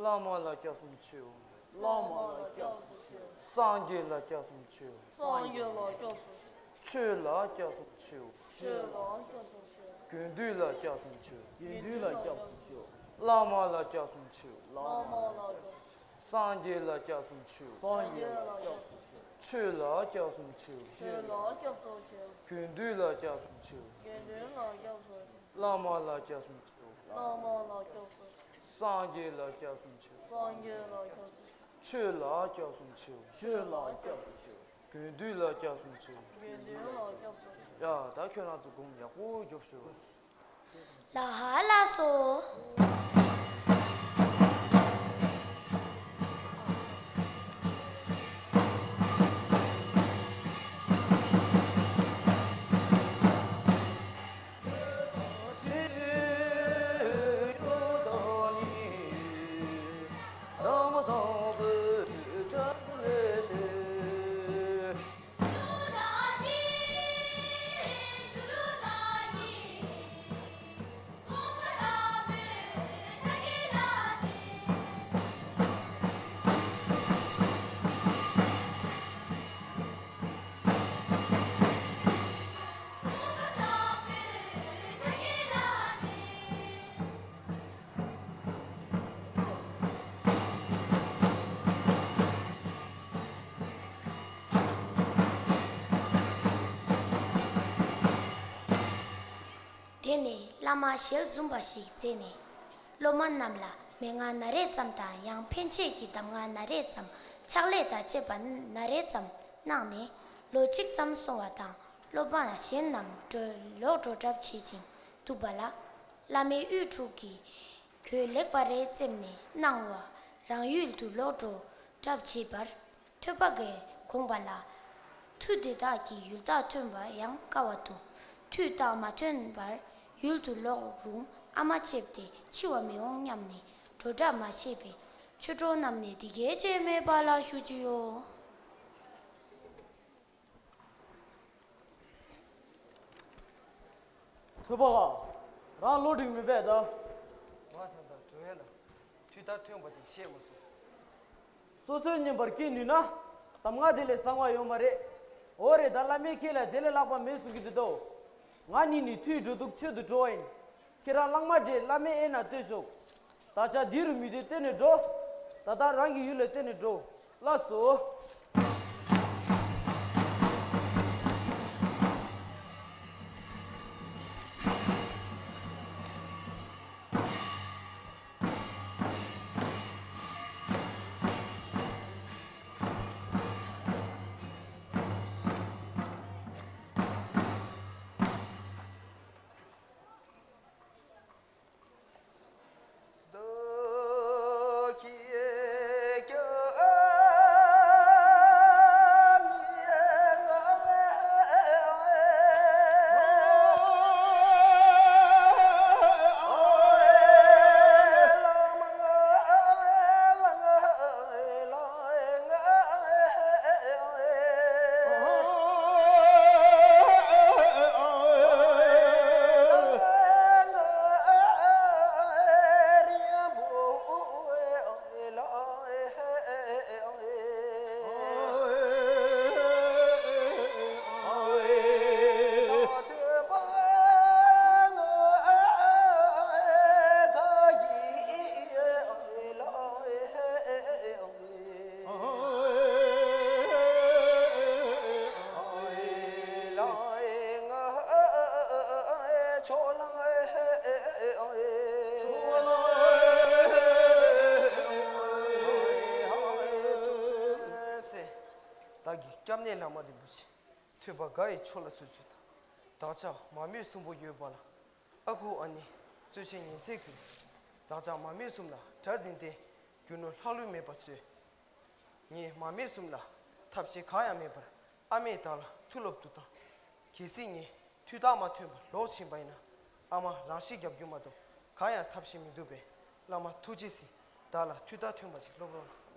བླ་མ་ལ་སྐྱབས་སུ་མཆིའོ། བླ་མ་ལ་སྐྱབས་སུ་མཆིའོ། སངས་རྒྱས་ལ་སྐྱབས་སུ་མཆིའོ། སངས་རྒྱས་ལ་སྐྱབས་སུ་མཆིའོ། ཆོས་ལ་སྐྱབས་སུ་མཆིའོ། ཆོས་ལ་སྐྱབས་སུ་མཆིའོ། དགེ་འདུན་ལ་སྐྱབས་སུ་མཆིའོ། དགེ་འདུན་ལ་སྐྱབས་སུ་མཆིའོ། བླ་མ་ལ་སྐྱབས་སུ་མཆིའོ། བླ་མ་ལ་སྐྱབས་སུ་མཆིའོ། སངས་རྒྱས་ལ་སྐྱབས་སུ་མཆིའོ། སངས་རྒྱས་ལ་སྐྱབས་སུ་མཆིའོ། ཆོས་ལ་སྐྱབས་སུ་མཆིའོ། ཆོས་ལ་སྐྱབས་སུ་མཆིའོ། དགེ་འདུན་ལ་སྐྱབས་སུ་མཆིའོ། དགེ་འདུན་ལ་སྐྱབས་སུ་མཆིའོ། བླ་མ་ལ་སྐྱབས་སུ་མཆིའོ། བླ་མ་ལ་སྐྱབས་སུ་མཆིའོ། སངས་རྒྱས་ལ་སྐྱབས་སུ་མཆིའོ། སངས་རྒྱས་ལ་སྐྱབས་སུ་མཆིའོ། ཆོས་ལ་སྐྱབས་སུ་མཆིའོ། ཆོས་ལ་སྐྱབས་སུ་མཆིའོ། དགེ་འདུན་ལ་སྐྱབས་སུ་མཆིའོ། དགེ་འདུན་ལ་སྐྱབས་སུ་མཆིའོ། ཡ། ད་ཁྱོད་རང་ཚོ་སྒོམ་ཡག་པོ་རྒྱོབ་ཤོག། ལ་ཧ་ལ་སོ། དེ་ནས་བླ་མ་ཞལ་འཛུམ་པ་ཞིག་མཛད་ནས། སློབ་མ་རྣམས་ལ་མན་ངག་སྣ་རེ་ཙམ་དང་ཡང་ཕན་ཆད་ཀྱི་གདམས་ངག་སྣ་རེ་ཙམ་ཕྱག་ལས་དང་བཅས་པ་སྣ་རེ་ཙམ་གནང་ནས་ལོ་གཅིག་ཙམ་སོང་བ་དང་སློབ་མ་གཞན་རྣམས་འགྲོ་ལོག་འགྲོ་གྲབས་བྱེད་ཅིང་འདུག་པ་ལ། བླ་མའི་དབུས་ཕྲུག་གིས་གོས་ལེགས་པ་རེ་བཙེམས་ནས་གནང་བ་རང་ཡུལ་དུ་ལོག་འགྲོ་གྲབས་བྱེད་པར། ཐོས་པ་གིས་དགོངས་པ་ལ། མཐུ་དེ་དག་གིས་ཡུལ་བདག་ཐོན་པ་ཡང་དཀའ་བ་འདུག། མཐུ་དག་མ་ཐོན་པར་ཡུལ་དུ་ལོག་རུང་ཨ་མ་ཆེབ་སྟེ་འཆི་བ་མི་འོང་སྙམ་ནས་འགྲོ་གྲབས་མ་བྱས་པས་ཆོས་གྲོགས་རྣམས་ནས་འདི་སྐད་ཅེས་སྨྲས་པ་ལ་ཞུ་རྒྱུ་ཡོད། ཐོས་པ་ལགས། རང་བློ་འགྲིག་མེད་པས་ད། ང་ད་ལྟ་འགྲོ་ཡས་ལ་མཐུ་དག་ཐོན་པ་ཅིག་བཤད་མ་སོང་། སོ་སོའི་བསྙེན་པར་སྐྱེ་ནུས་ན། གདམས་ངག་དེ་ལས་བཟང་བ་ཡོད་མ་རེད། འོ་རེད། ད་བླ་མས་ཁྱེད་ལ་དེ་ལས་ལྷག་པ་མེད་གསུང་གི་འདུག་དོ། ང་གཉིས་ནི་མཐུས་འགྲོ་འདུག་ཆོས་སུ་འགྲོ་བ་ཡིན། ཁྱེད་རང་གླང་མ་བསྒྲལ་བླ་མའི་དབེན་ན་སྡོད་ཤོག། ད་ཆ་འདི་རུ་མི་སྡོད། གཏན་ནས་འགྲོ། ད་ལྟ་རང་གི་ཡུལ་ལ་གཏན་ནས་འགྲོ། ལགས་སོ། ནས་བླ་མ་རིན་པོ་ཆེ་ཐོས་པ་དགའ་ཡི་ཆོས་ལ་གསོལ་ཚུལ་དང་། བདག་ཅག་མ་སྨད་གསུམ་པོ་ཡོད་པ་ལ། ཨ་ཁུ་ཨ་ནེ་གཙོས་ཆེན་ཉི་ཚེ་ཀུན། བདག་ཅག་མ་སྨད་གསུམ་ལ་གྲལ་འཛིན་ཏེ། རྒྱུ་ནོར་ལྷག་ལུས་མེད་པར་གསོལ། ངས་མ་སྨད་གསུམ་ལ་ཐབས་ཤེས་གང་ཡང་མེད་པར། ཨ་མས་བདག་ལ་མཐུ་སློབ་ཏུ་བཏང་། གལ་སྲིད་ངས་མཐུ་རྟགས་མ་ཐོན་པར་ལོག་ཕྱིན་པ་ཡིན་ན། ཨ་མ་རང་ཤི་རྒྱག་རྒྱུ་མ་གཏོགས་གང་ཡང་ཐབས་ཤེས་མི་འདུག་པས། བླ་མ་ཐུགས་རྗེས་གཟིགས། བདག་ལ་མཐུ་རྟགས་ཐོན་པ་ཅིག་སློབ་རོགས་གནང་།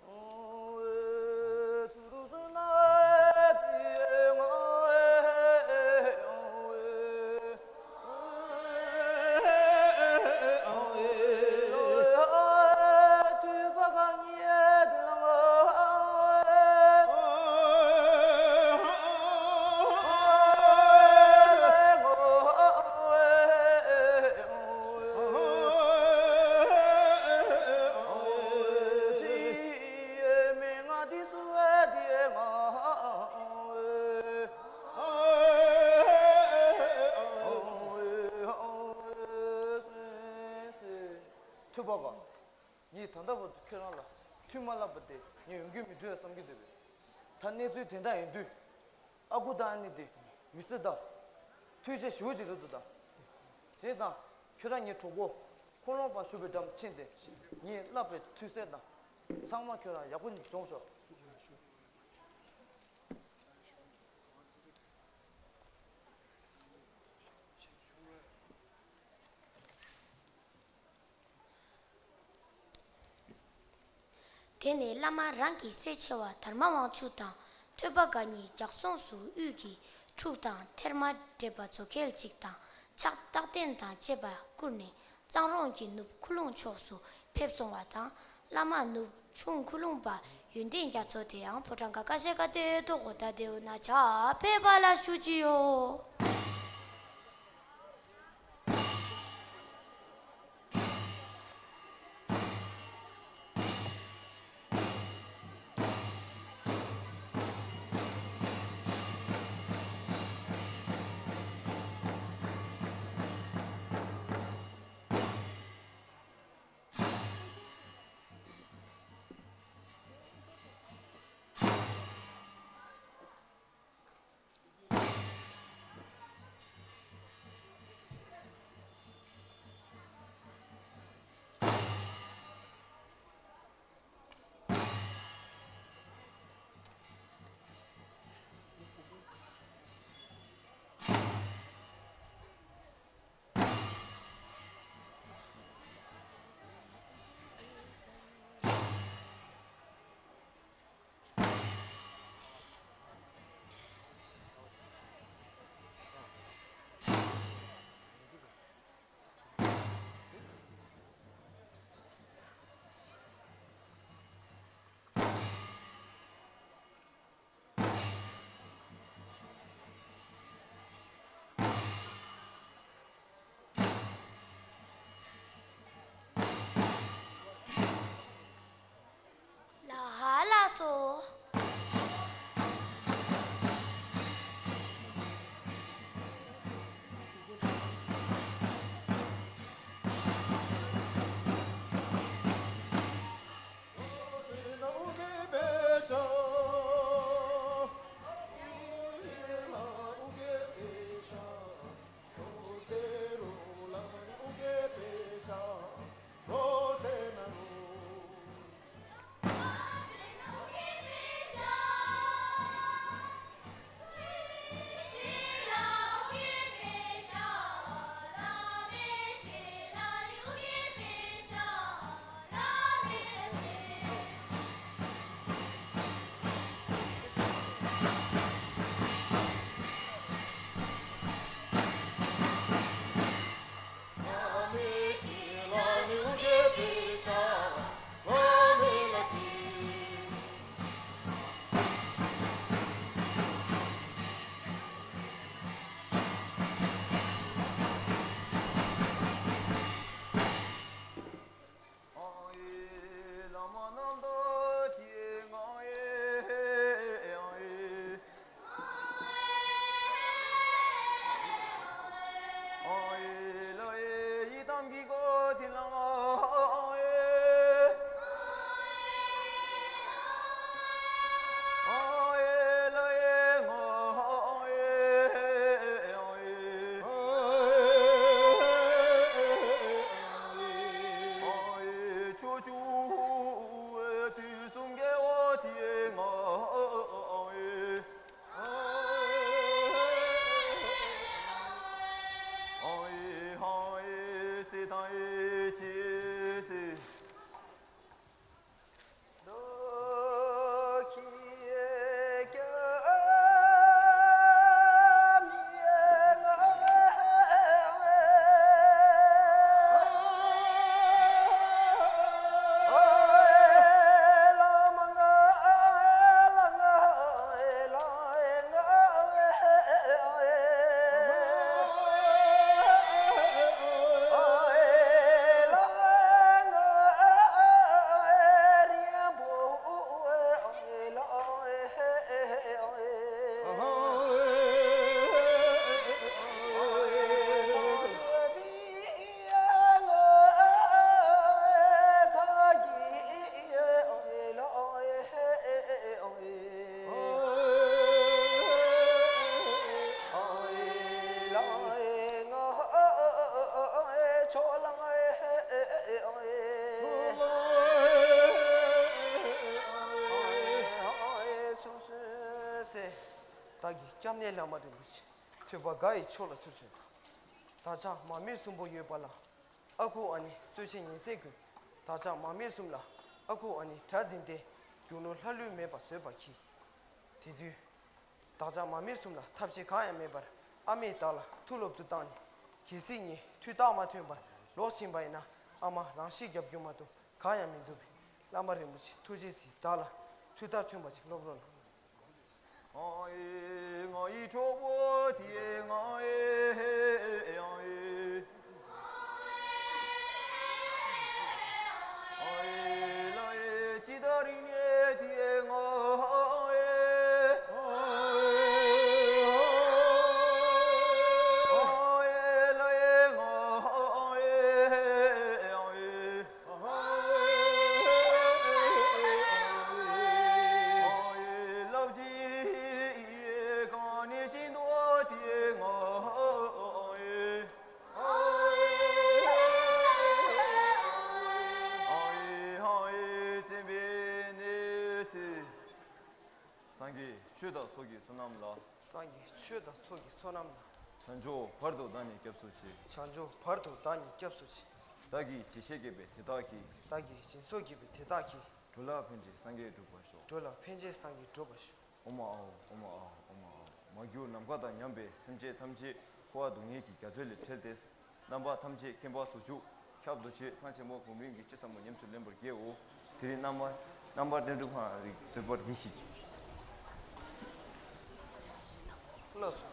ཐོས་པ་དགའ། ངས་ད་ལྟ་བར་དུ་ཁྱོད་རང་ལ་མཐུ་མ་བསླབས་པ་དེ་ངས་ཡོང་རྒྱུ་མི་འགྲོ་བསམ་གྱི་འདུག་པས། ད་གནས་ཚུལ་དེ་འདྲ་ཡིན་དུས། ཨ་ཁུ་དང་ཨ་ནེ་དེ་མི་སེར་དང་། ཐུགས་རྗེ་ཞུ་ཅིག་རེད་འདུག་ད། བྱས་ཙང་ཁྱོད་རང་ངའི་གྲོགས་པོ་ཁོ་ལོང་པ་ཞུ་བའི་འགྲམ་ཕྱིན་ཏེ། ངས་བསླབས་པའི་མཐུ་རྩལ་དང་། ཚང་མ་ཁྱོད་རང་ཡག་པོ་སྦྱོངས་ཤོག། དེ་ནས་བླ་མ་རང་གི་སྲས་ཆེ་བ་དར་མ་དབང་ཕྱུག་དང་ཐོས་པ་དགའ་གཉིས་རྒྱགས་སོང་སུ་དབུས་ཀྱི་ཁྲུག་དང་ཐེར་མ་འདྲེས་པ་མཛོ་ཁལ་གཅིག་དང་ཕྱག་རྟགས་རྟེན་དང་བཅས་པ་བསྐུར་ནས། གཙང་རོང་གི་ནུབ་ཁུ་ལུང་ཕྱོགས་སུ་ཕེབས་སོང་བ་དང་། བླ་མ་ནུབ་ཆུང་ཁུ་ལུང་པ་ཡོན་ཏན་རྒྱ་མཚོ་དེའང་ཕོ་བྲང་ག་ཀ་ཤ་ཀ་ཏེ་ཏོ་གོ་ད་དེའུ་ན་ཆ་ཕེབས་པ་ལ་ཞུ་ཅི་ཡོད། བདག་གིས་སྐྱབས་གནས་བླ་མ་རིན་པོ་ཆེ་ཐོད་པ་དགའ་ཡི་ཕྱོགས་ལ་ཚུར་བྱོན་དང་། བདག་ཅག་མ་སྨད་གསུམ་པོ་ཡོད་པ་ལ། ཨ་ཁུ་ཨ་ནེ་གཙོ་ཆེན་ཉེ་སྲས་ཀུན། བདག་ཅག་མ་སྨད་གསུམ་ལ་ཨ་ཁུ་ཨ་ནེ་གྲྭ་འཛིན་ཏེ། རྒྱུ་ནོར་ལྷ་ལུས་མེད་པར་བཟོས་པར་གྱིས། དེ་དུས་བདག་ཅག་མ་སྨད་གསུམ་ལ་ཐབས་ཤེས་གང་ཡང་མེད་པར། ཨ་མས་བདག་ལ་མཐུ་སློབ་ཏུ་བཏང་ནས། གལ་སྲིད་ངས་མཐུ་རྟགས་མ་ཐོན་པར་ལོག་ཕྱིན་པ་ཡིན་ན། ཨ་མ་རང་ཤི་རྒྱབ་རྒྱུ་མ་གཏོགས་གང་ཡང་མི་འདུག་པས། བླ་མ་རིན་པོ་ཆེ་ཐུགས་རྗེས་གཟིགས། བདག་ལ་མཐུ་རྟགས་ཐོན་པ་ཅིག་སློབ་རོགས་གནང་། ང་ཡི་གྲོགས་པོ་དེ་ང་ཡི། ཅི་ལྟར་ཡིན་ནས་དེ་ང་ཡི། སངས་རྒྱས་ཆོས་དང་ཚོགས་ཀྱི་བསོད་ནམས་ལ། སངས་རྒྱས་ཆོས་དང་ཚོགས་ཀྱི་བསོད་ནམས་ལ། བྱང་ཕྱོགས་བར་དུ་བདག་ནི་སྐྱབས་སུ་མཆི། བྱང་ཕྱོགས་བར་དུ་བདག་ནི་སྐྱབས་སུ་མཆི། བདག་གིས་ཇི་བཞེས་བགྱིས་པའི་དེ་དག་གིས། བདག་གིས་སྦྱིན་སོགས་བགྱིས་པའི་དེ་དག་གིས། འགྲོ་ལ་ཕན་ཕྱིར་སངས་རྒྱས་འགྲུབ་པར་ཤོག། འགྲོ་ལ་ཕན་ཕྱིར་སངས་རྒྱས་འགྲུབ་པར་ཤོག། ཨོཾ་ཨཱཿཧཱུྃ་ཨོཾ་ཨཱཿཧཱུྃ་ཨོཾ་ཨཱཿཧཱུྃ། མ་གྱུར་ནམ་མཁའ་དང་མཉམ་པའི་སེམས་ཅན་ཐམས་ཅད་འཁོར་བ་སྡུག་བསྔལ་གྱི་རྒྱ་མཚོ་ལས་བསྒྲལ་ཏེ། རྣམ་པ་ཐམས་ཅད་མཁྱེན་པ་ཟུང་འཇུག་ཁྱབ་བདེ་ཆེན་ཚངས་ཆེན་པོ་གོ་འཕང་གི་ཆོས་ཟབ་མོ་ཉམས་སུ་ལེན་པར་བགྱིའོ། དེ་རིང་རྣམ་པ་རྣམ་པར་ལྡན་འབྲུག་ཕང་རིགས་བསྟོད་པར་གྱིས་ཤིག། ལགས་སོ།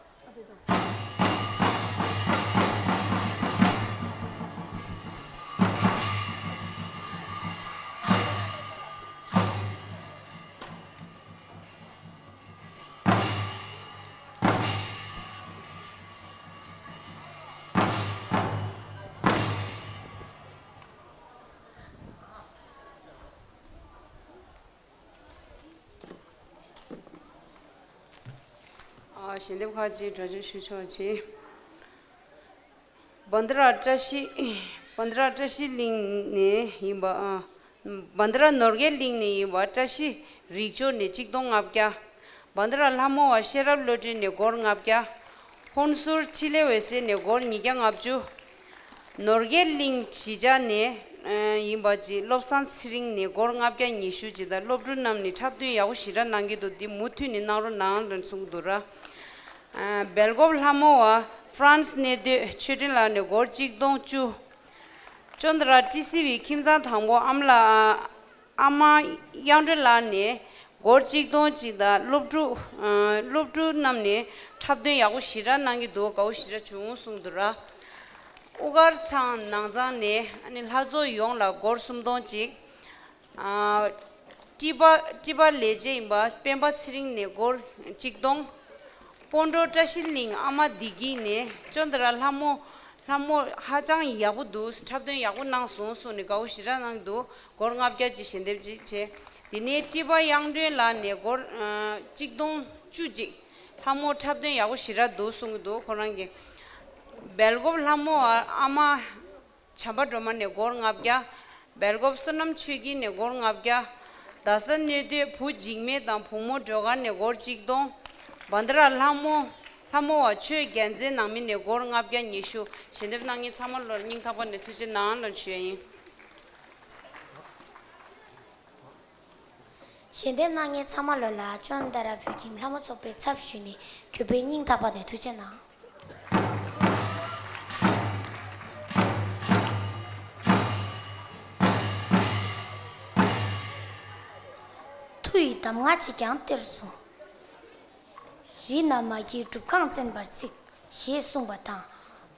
ཨ། ཞལ་འདེབས་ཁག་ཅིག་སྒྲོག་སྦྱང་ཞུ་ཆོག་ཅིང་། བྷན་དྷ་ར་བཀྲ་ཤིས། བྷན་དྷ་ར་བཀྲ་ཤིས་གླིང་ནས་ཡིན་པ། ཨ། བྷན་དྷ་ར་ནོར་རྒྱས་གླིང་ནས་ཡིན་པ་བཀྲ་ཤིས་རིག་མཆོག་ནས་གཅིག་སྟོང་ལྔ་བརྒྱ། བྷན་དྷ་ར་ལྷ་མོ་བ་ཤེས་རབ་བློ་གྲོས་ནས་སྒོར་ལྔ་བརྒྱ། ཧོན་སུར་འཕྲིན་ལས་འོད་ཟེར་ནས་སྒོར་ཉིས་བརྒྱ་ལྔ་བཅུ། ནོར་རྒྱས་གླིང་གཞིས་ཆགས་ནས་ཡིན་པ་ཅིག་བློ་བཟང་ཚེ་རིང་ནས་སྒོར་ལྔ་བརྒྱ་ཉི་ཤུ་ཅིག་དང་སློབ་ཕྲུག་རྣམས་ནས་འཁྲབ་སྟོན་ཡག་པོ་ཞེ་དྲག་གནང་གི་འདུག་འདི་མུ་མཐུད་ནས་གནང་རོགས་གནང་ལབ་གསུང་གི་འདུག་ར། སྦེལ་ཀོབ་ལྷ་མོ་བ་ཧྥ་རན་སི་གནས་སྡོད་ཆོས་སྒྲོན་ལགས་ནས་སྒོར་གཅིག་སྟོང་བཅུ། ཅོན་ཏ་ར་ཊི་སི་ཝི་ཁྱིམ་ཚང་དང་པོ་ཨམ་ལགས། ཨ་མ་གཡང་སྒྲོན་ལགས་ནས་སྒོར་གཅིག་སྟོང་གཅིག་དང་སློབ་ཕྲུག་ཨ། སློབ་ཕྲུག་རྣམས་ནས་འཁྲབ་སྟོན་ཡག་པོ་ཞེ་དྲག་གནང་གི་འདུག་དགའ་པོ་ཞེ་དྲག་བྱུང་གསུངས་འདུག་ར། དབུ་དཀར་ཚང་ནང་ཚང་ནས་ཨ་ནི་ལྷ་ཚོགས་ཡོངས་ལ་སྒོར་སུམ་སྟོང་གཅིག་ཨ། ཀྲི་པ་ཀྲི་པ་ལས་བྱེད་ཡིན་པ་སྤེན་པ་ཚེ་རིང་ནས་སྒོར་གཅིག་སྟོང་། སྤོན་གྲོགས་བཀྲ་ཤིས་གླིང་ཨ་མ་བདེ་སྐྱིད་ནས་ཅོན་ཏ་ར་ལྷ་མོ། ལྷ་མོ་ཧ་ཅང་ཡག་པོ་འདུག་འཁྲབ་སྟོན་ཡག་པོ་གནང་སོང་གསུངས་ནས་དགའ་པོ་ཞེ་དྲག་གནང་འདུག་སྒོར་ལྔ་བརྒྱ་ཅིག་ཞལ་འདེབས་ཅིག་བྱས། དེ་ནས་ཀྲི་པ་གཡང་སྒྲོན་ལགས་ནས་སྒོར་ཨ། གཅིག་སྟོང་བཅུ་གཅིག་ལྷ་མོ་འཁྲབ་སྟོན་ཡག་པོ་ཞེ་དྲག་འདུག་གསུང་གི་འདུག་ཁོ་རང་གིས། སྦེལ་ཀོབ་ལྷ་མོ་བ་ཨ་མ་བྱམས་པ་སྒྲོལ་མ་ནས་སྒོར་ལྔ་བརྒྱ། སྦེལ་ཀོབ་བསོད་ནམས་ཆོས་སྐྱིད་ནས་སྒོར་ལྔ་བརྒྱ། རྡ་ས་གནས་སྡོད་བུ་འཇིགས་མེད་དང་བུ་མོ་སྒྲོལ་དཀར་ནས་སྒོར་གཅིག་སྟོང་། བྷན་དྷ་ར་ལྷ་མོ། ལྷ་མོ་བ་ཆོས་རྒྱལ་མཚན་ནང་མི་ནས་སྒོར་ལྔ་བརྒྱ་ཉི་ཤུ། ཞལ་འདེབས་གནང་མཁན་ཚང་མ་ལོ་ལ་སྙིང་ཐག་པ་ནས་ཐུགས་རྗེ་གནང་ལོ་ཞུ་ཡ་ཡིན། ཞལ་འདེབས་གནང་མཁན་ཚང་མ་ལོ་ལ་ཅོན་ཏ་ར་བོད་ཁྱིམ་ལྷ་མོ་ཚོགས་པའི་ཚབ་ཞུས་ནས་གུས་པའི་སྙིང་ཐག་པ་ནས་ཐུགས་རྗེ་གནང་། མཐུ་ཡི་གདམས་ངག་ཅིག་ཀྱང་སྟེར་གསོལ། རི་ན་མ་གྱི་སྒྲུབ་ཁང་བཙན་པར་བརྩིགས། ཞེས་གསུངས་པ་དང་།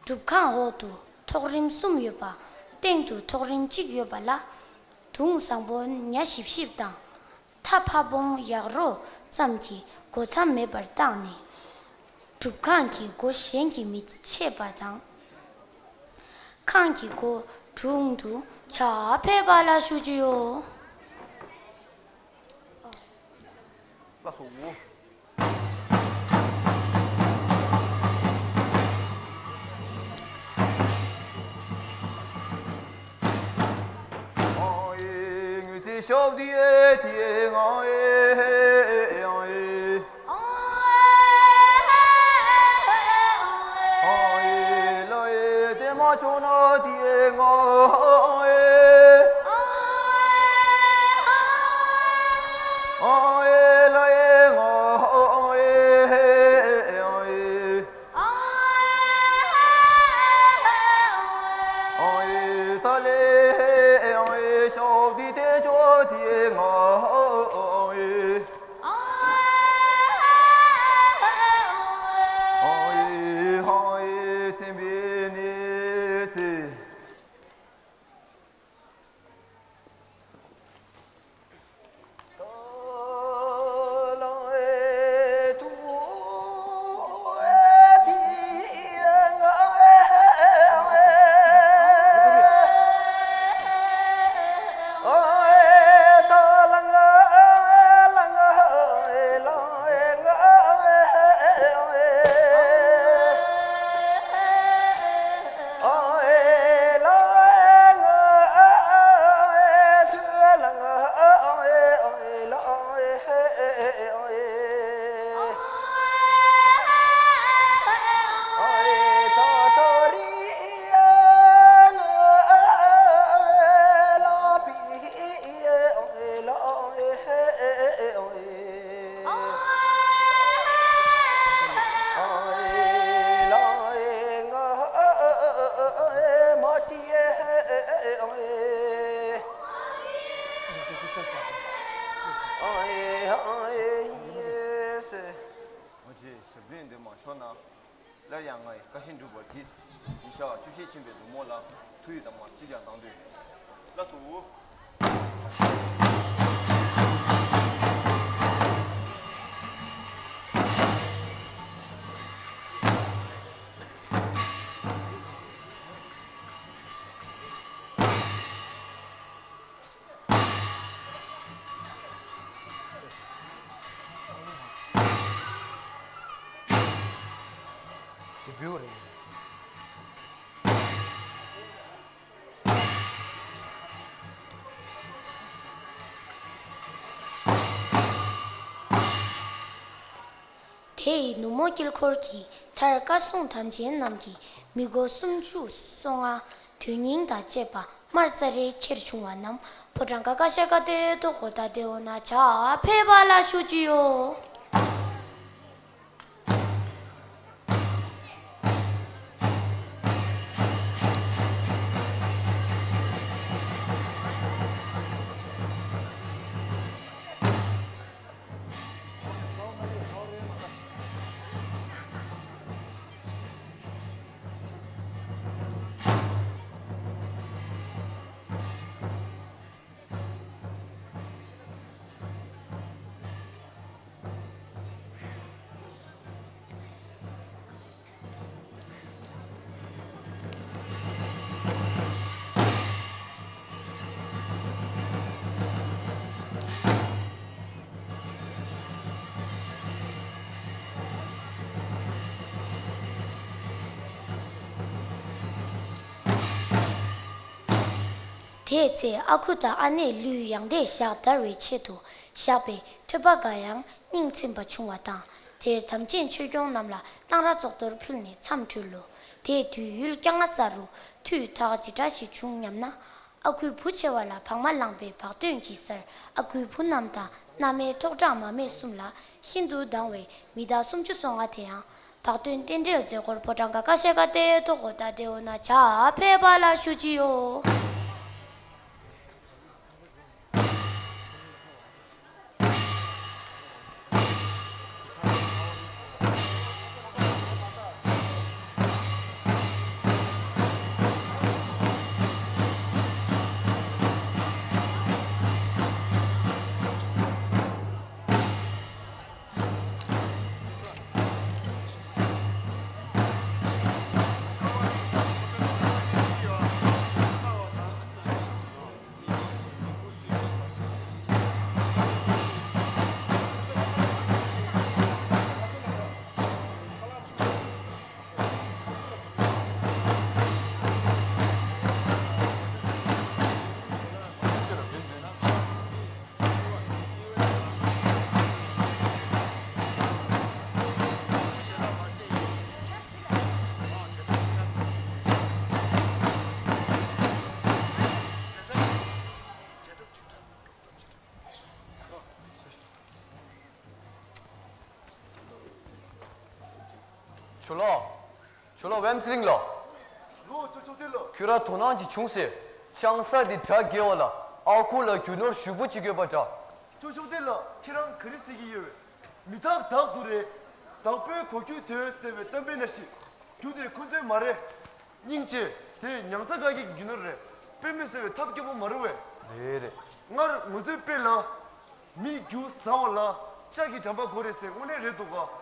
སྒྲུབ་ཁང་འོག་ཏུ་ཐོག་རིམ་གསུམ་ཡོད་པ། སྟེང་དུ་ཐོག་རིམ་གཅིག་ཡོད་པ་ལ། དུང་བཟང་པོ་ཉ་བཞི་བཞི་དང་། ཐ་ཕ་བོང་ཡག་རོ་ཙམ་གྱིས་སྒོ་མཚམས་མེད་པར་བཏགས་ནས། སྒྲུབ་ཁང་གི་སྒོ་གཞན་གྱིས་མི་ཕྱེད་པ་དང་། ཁང་གི་སྒོ་དྲུང་དུ་ཕྱག་ཕེབས་པ་ལ་ཞུ་རྒྱུ་ཡོད། ལགས་སོ། ང་ཚོས་ཞབས་འདྲེན་འདོན་མ་ཆོག་ན། སླར་ཡང་ང་ཡི་བཀའ་བཞིན་སྒྲུབ་པར་གྱིས། ཉིན་ཞག་བཅུ་ཕྱེད་ཕྱིན་པའི་ནུབ་མོ་ལ་མཐུ་ཡི་གདམས་ངག་ཅིག་ཀྱང་བཏང་འདོད་ཡོད། ལགས་སོ། དེ་བུའུ་རེད། དེ་ཡི་ནུབ་མོ་དཀྱིལ་འཁོར་གྱི་མཐར་བཀའ་སྲུང་དམ་ཅན་རྣམས་ཀྱིས་མི་མགོ་སུམ་ཅུ་སོ་ལྔ་དོན་སྙིང་དང་བཅས་པ་དམར་ཙ་རེ་ཁྱེར་བྱུང་བ་རྣམས་ཕོ་བྲང་ཀ་ཀ་ཤ་ཀ་ཏེ་ཏོ་གོ་ད་ཏེ་འོ་ན་ཕྱག་ཕེབས་པ་ལ་ཞུ་རྒྱུ་ཡོད། དེའི་ཚེ་ཨ་ཁུ་དང་ཨ་ནེས་ཀླུའི་ཡང་སྡེ་ཞག་དར་བའི་ཆེད་དུ་བཞག་པའི་ཐོད་པ་འགའ་ཡང་སྙིང་ཚིམ་པ་བྱུང་བ་དང་། དེར་དམ་ཅན་ཆོས་སྐྱོང་རྣམས་ལ་གཏང་རག་ཚོགས་གཏོར་ཕུལ་ནས་མཚམས་གྲོལ་ལོ། དེའི་དུས་ཡུལ་ལྕང་ང་ཚ་རུ་དུས་དག་ཇི་འདྲ་ཞིག་བྱུང་སྙམ་ན། ཨ་ཁུའི་བུ་ཆེ་བ་ལ་བག་མ་ལངས་པའི་བག་སྟོན་གྱི་སར་ཨ་ཁུའི་བུ་རྣམས་དང་མནའ་མའི་ཐོག་དྲངས་མ་སྨད་གསུམ་ལ་ཤིན་ཏུ་སྡང་བའི་མི་དྭགས་སུམ་ཅུ་སོ་ལྔ་དེ་ཡང་། བག་སྟོན་རྟེན་འབྲེལ་མཛད་སྒོར་ཕོ་བྲང་ག་ཀ་ཤ་ཀ་ཏའི་ཐོག་གོ་ད་དེའོ་ན་ཇ་ཕེབས་པ་ལ་ཞུ་ཅི་ཡོ། ཇོ་ལགས། ཇོ་ལགས་ཝེམ་ཚེ་རིང་ལགས། ལོ་ཅོ་ཅོ་ཏེ་ལགས། ཁྱོད་རང་དོ་སྣང་ཅིག་བྱུང་ཟེར། ཆང་ས་འདི་གྲ་རྒྱས་བ་ལ་ཨ་ཁུ་ལ་རྒྱུ་ནོར་ཞུ་བུ་ཅིག་དགོས་པ་འདྲ། ཅོ་ཅོ་ཏེ་ལགས། ཁྱེད་རང་ག་རེ་ཟེར་གྱི་ཡོད། མི་དག་བདག་ཏུ་རེ། བདག་པོའི་གོ་རྒྱུ་དོན་ཟེར་བའི་གཏམ་དཔེ་ནང་བཞིན། རྒྱུ་དེ་ཁོ་ཚོའི་མ་རེད། སྙིང་རྗེ། དེ་ཉང་ས་དགའ་སྐྱིད་ཀྱི་རྒྱུ་ནོར་རེད། དཔེ་མི་སྲིད་པའི་ཐབས་སྐྱོ་པོ་མ་རུང་བས། རེད་རེད། སྔར་ང་ཚོའི་དཔེ་ལ། མི་རྒྱུ་ཟ་བ་ལ་ལྕགས་ཀྱི་འགྲམ་པ་དགོས་རེད་ཟེར་དངོས་གནས་རེད་འདུག་ག།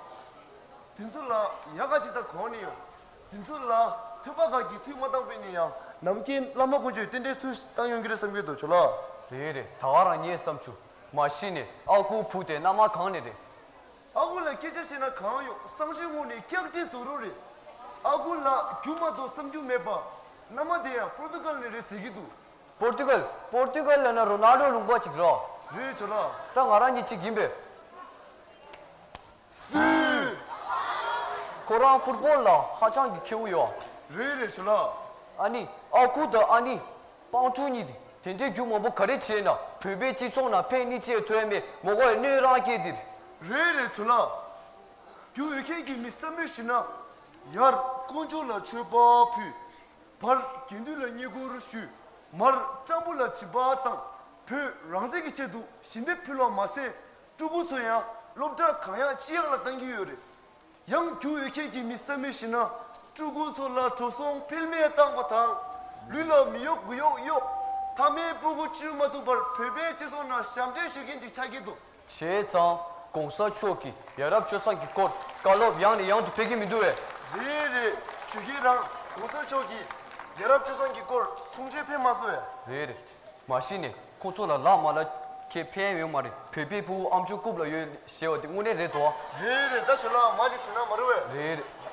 དེ་ཚོ་ལ་ཡག་ག་ཅིག་ད་གོ་ནི་ཡོད། དེ་ཚོ་ལ་ཐོད་པ་ག་གི་མཐུད་མ་བཏང་པས་ནི་ཡང་ནམ་མཁའི་བླ་མ་དཀོན་མཆོག་རྟེན་འབྲེལ་མཐུད་བཏང་ཡོང་གི་རེད་བསམ་གྱི་འདུག་ཇོ་ལགས། རེད་རེད། ད་ག་རང་ངས་བསམ་བྱུང་། མ་གཞི་ནས་ཨ་ཁུ་བུ་དེ་མནའ་མ་གང་ནས་རེད། ཨ་ཁུ་ལ་སྐད་ཆ་བཤད་ན་གང་ཡོད། སང་ཞོགས་ངུ་ནས་སྐྱག་དྲི་བཟོ་རོགས་རེད། ཨ་ཁུ་ལ་རྒྱུ་མ་གཏོགས་བསམ་རྒྱུ་མེད་པ། མནའ་མ་དེ་ཡང་པོར་ཏུ་གལ་ནས་རེད་ཟེར་གྱི་འདུག་པོར་ཏུ་གལ། པོར་ཏུ་གལ་ལབ་ན་རོ་ནལ་ཌོ་ལུང་པ་ཅིག་རེད། རེད་ཇོ་ལགས། ད་ང་རང་གཉིས་གཅིག་ཡིན་པས། སུ། ཁོ་རང་ཕུཊ་བོལ་ལ་ཧ་ཅང་གི་མཁས་པོ་ཡོད། རེད་རེད་ཇོ་ལགས། ཨ་ནི་ཨ་ཁུ་དང་ཨ་ནི། སྤང་ཕྲུག་གཉིས་དེ་དེ་འདྲའི་རྒྱུ་མང་པོ་ག་རེ་བྱས་ན་བོད་པའི་སྤྱི་ཚོགས་ནང་ཕན་སྣེ་གཅིག་ཐོན་མེད་མོ་གོ་ཡི་གནོད་རང་སྐྱེས་དེ་རེད། རེད་རེད་ཇོ་ལགས། རྒྱུ་ཡོད་མཁན་གྱི་མི་བསམ་མེད་ཞུས་ན། ཡར་དཀོན་མཆོག་ལ་མཆོད་པ་ཕུལ། བར་དགེ་འདུན་ལ་བསྙེན་བཀུར་ཞུས། མར་སྤྲང་པོ་ལ་དྲི་བ་དང་བོད་རང་བཙན་གྱི་ཆེད་དུ་ཞི་བདེ་ཕུལ་བ་མ་ཟད། ཕྲུ་གུ་ཚོ་ཡང་སློབ་གྲྭ་གང་ཡག་ཅི་ཡག་ལ་བཏང་གི་ཡོད་རེད། ཡང་རྒྱུ་ཡོད་མཁན་གྱི་མི་བསམ་མེད་ཞུས་ན། ཕྲུ་གུ་ཚོ་ལ་འགྲོ་སོང་འཕེལ་མེད་བཏང་བ་དང་། ལུས་ལ་མི་གཡོག་དགུ་གཡོག་གཡོག་ཐ་མའི་སྤུ་གུ་བཅོས་མ་ཐུབ་པར་བོད་པའི་སྤྱི་ཚོགས་ནང་ཞབས་འདྲེན་ཞུ་མཁན་ཅིག་ཆགས་ཀྱི་འདུག་བྱས་ཙང་གོང་ས་མཆོག་གིས་ཡ་རབས་སྤྱོད་བཟང་གི་སྐོར་བཀའ་སློབ་ཡང་ནས་ཡང་དུ་ཕེབས་ཀྱི་མི་འདུག་བས། རེད་རེད། ཞུ་གི་རང་གོང་ས་མཆོག་གིས་ཡ་རབས་སྤྱོད་བཟང་གི་སྐོར་གསུང་ཆོས་ཕེབས་མ་སོང་བས། རེད་རེད། མ་གཞི་ནས་ཁོ་ཚོ་ལ་ལབ་མ་ལབ་ཁྱད་ཕན་ཡོད་མ་རེད། བོད་པའི་ཕྲུ་གུ་ཨམ་ཅོག་རྐུབ་ལ་ཡོད་ཞེས་པ་དེ་དངོས་གནས་རེད་དོ། རེད་རེད། ད་ཞུ་ལ་མ་ཞིག་ཞུ་ན་མ་རུང་བས། རེད་རེད།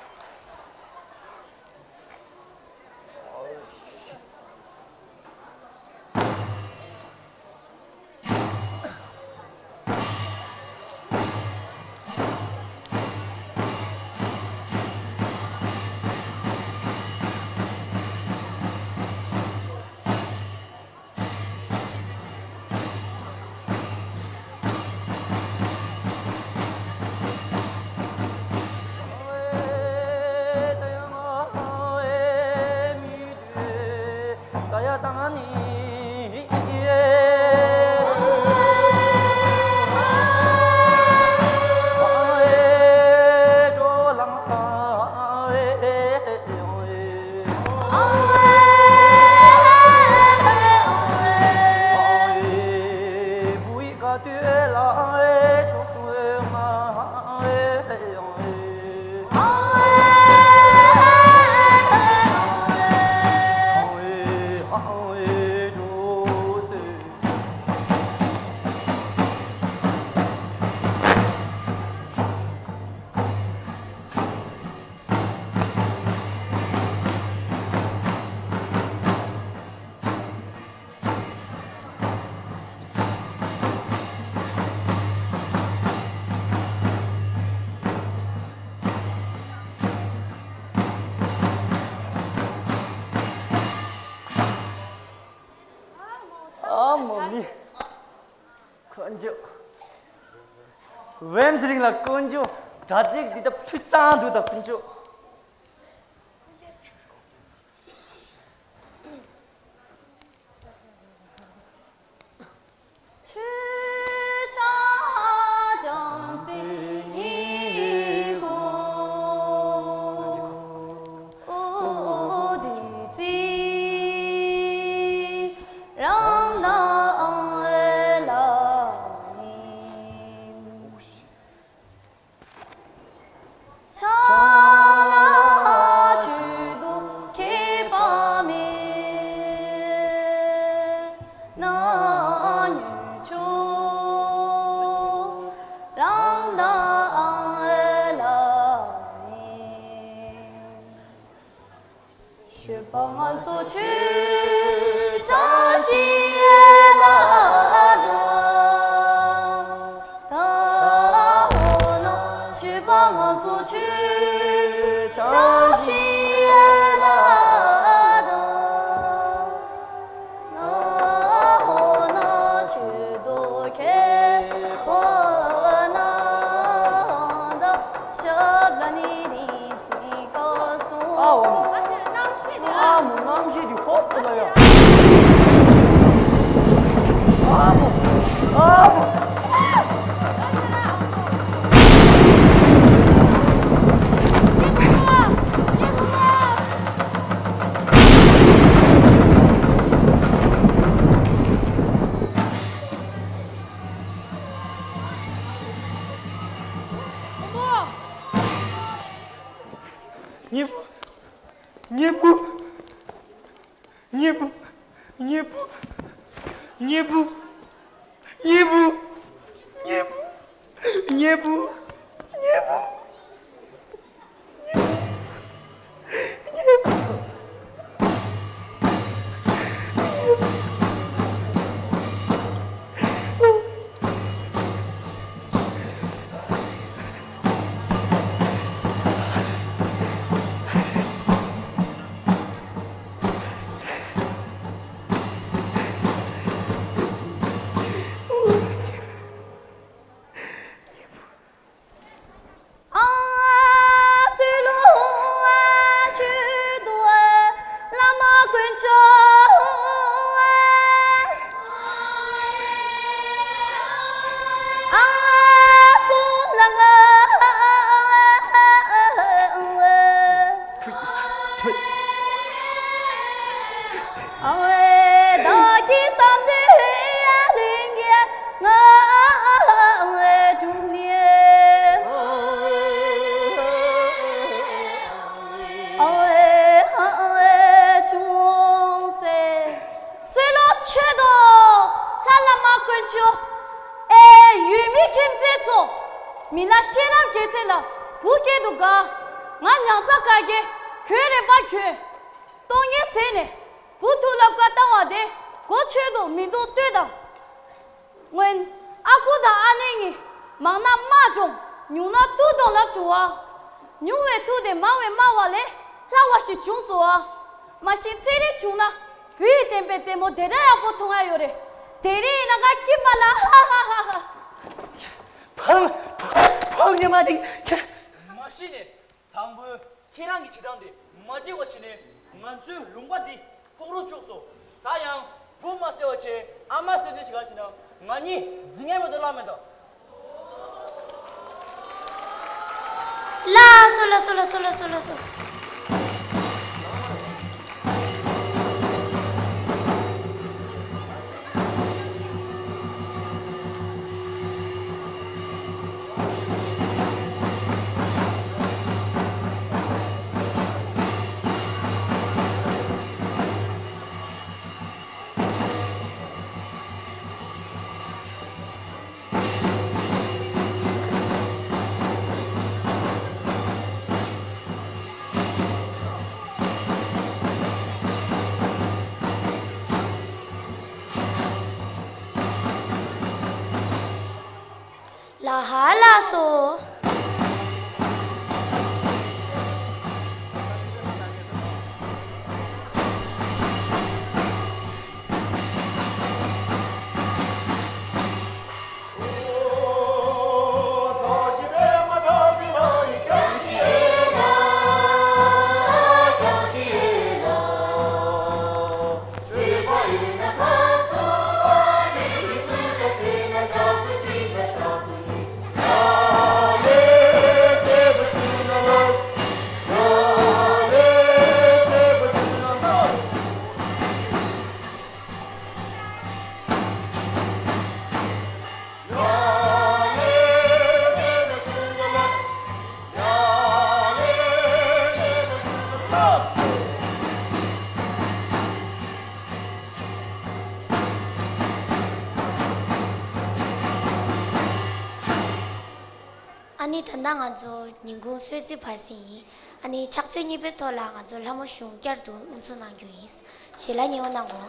ཨ་མོ་མི། དཀོན་མཆོག་བན་ཚེ་རིང་ལ་དཀོན་མཆོག་གྲ་སྒྲིག་འདི་ད་ཕུད་གཙང་འདུག་ད་དཀོན་མཆོག་ཨ་འོ། ཨ་མོ་རྣམ་ཤེས་འདི་ཧོབ་ཏུ་ལ་ཡ། ཨ་མོ། ཨ་མོ། གཉེན་པོ། གཉེན་པོ། གཉེན་པོ། གཉེན་པོ། གཉེན་པོ། སྲོད་ལོ་ཆོས་དང་ལྷ་བླ་མ་དཀོན་མཆོག་ཨེ་ཡུལ་མི་ཁྱིམ་མཚེས་ཚོ། མི་ལ་ཤེས་རབ་དགེ་ཚེ་ལ་བུ་སྐྱེས་འདུག་ག་ང་མྱང་ཚ་དཀར་རྒྱལ་གྱོད་རེ་པ་གྱོད། གཏོང་ཉེས་ཟེར་ནས་བུ་ཐུག་ལབ་བཀའ་བཏང་བ་དེ་གོ་ཆོད་འདུག་མི་འདུག་ལྟོས་དང་། སྔོན་ཨ་ཁུ་དང་ཨ་ནེ་གཉིས་མང་ན་དམག་གྲོང་ཉུང་ན་མཐུ་དང་ལབ་བྱུང་བ། ཉུང་བའི་མཐུ་དེ་མང་བའི་དམའ་བ་ལས་སླ་བ་ཞིག་བྱུང་སོང་བ། མ་གཞི་ཚན་རིག་བྱུང་ན་བུ་ཡི་བསྟན་པའི་ལྟད་མོ་དེ་འདྲ་ཡག་པོ་མཐོང་ཡ་ཡོད་རེད། དེ་རིང་ཡིན་ན་ང་སྐྱིད་པ་ལ་ཧ་ཧ་ཧ་ཧ། ཕག་ཕག་ཕག་ཉི་མ་དེ་ཁྱེད། མ་གཞི་ནས། དང་པོའི་ཁྱེད་རང་གི་བྱེད་སྟངས་དེ་མ་འགྲིག་པ་ཞིག་ནས་ང་ཚོའི་ལུང་པ་འདི་ཕོག་རོགས་བཅུག་སོང་། ད་ཡང་བུ་མ་བསད་པ་བྱས་ཨ་མ་བསད་ཚུལ་ཞིག་ག་བྱས་ན་ང་གཉིས་འཛིང་ཡ་མེད་དོ་བླ་མེད་དོ། ལགས་སོ་ལགས་སོ་ལགས་སོ་ལགས་སོ་ལགས་སོ། ལ་ཧ་ལགས་སོ། ཨ་ནི་ད་ལྟ་ང་ཚོ་ཉིན་གུང་གསོལ་ཚིགས་འབར་ཟིན་ཡིན། ཨ་ནི་ཕྱག་ཚོད་གཉིས་པའི་ཐོག་ལ་ང་ཚོ་ལྷ་མོ་གཞུང་བསྐྱར་དུ་དབུ་འཛུགས་གནང་རྒྱུ་ཡིན། ཞལ་ལག་ཉེ་བོ་གནང་གོ།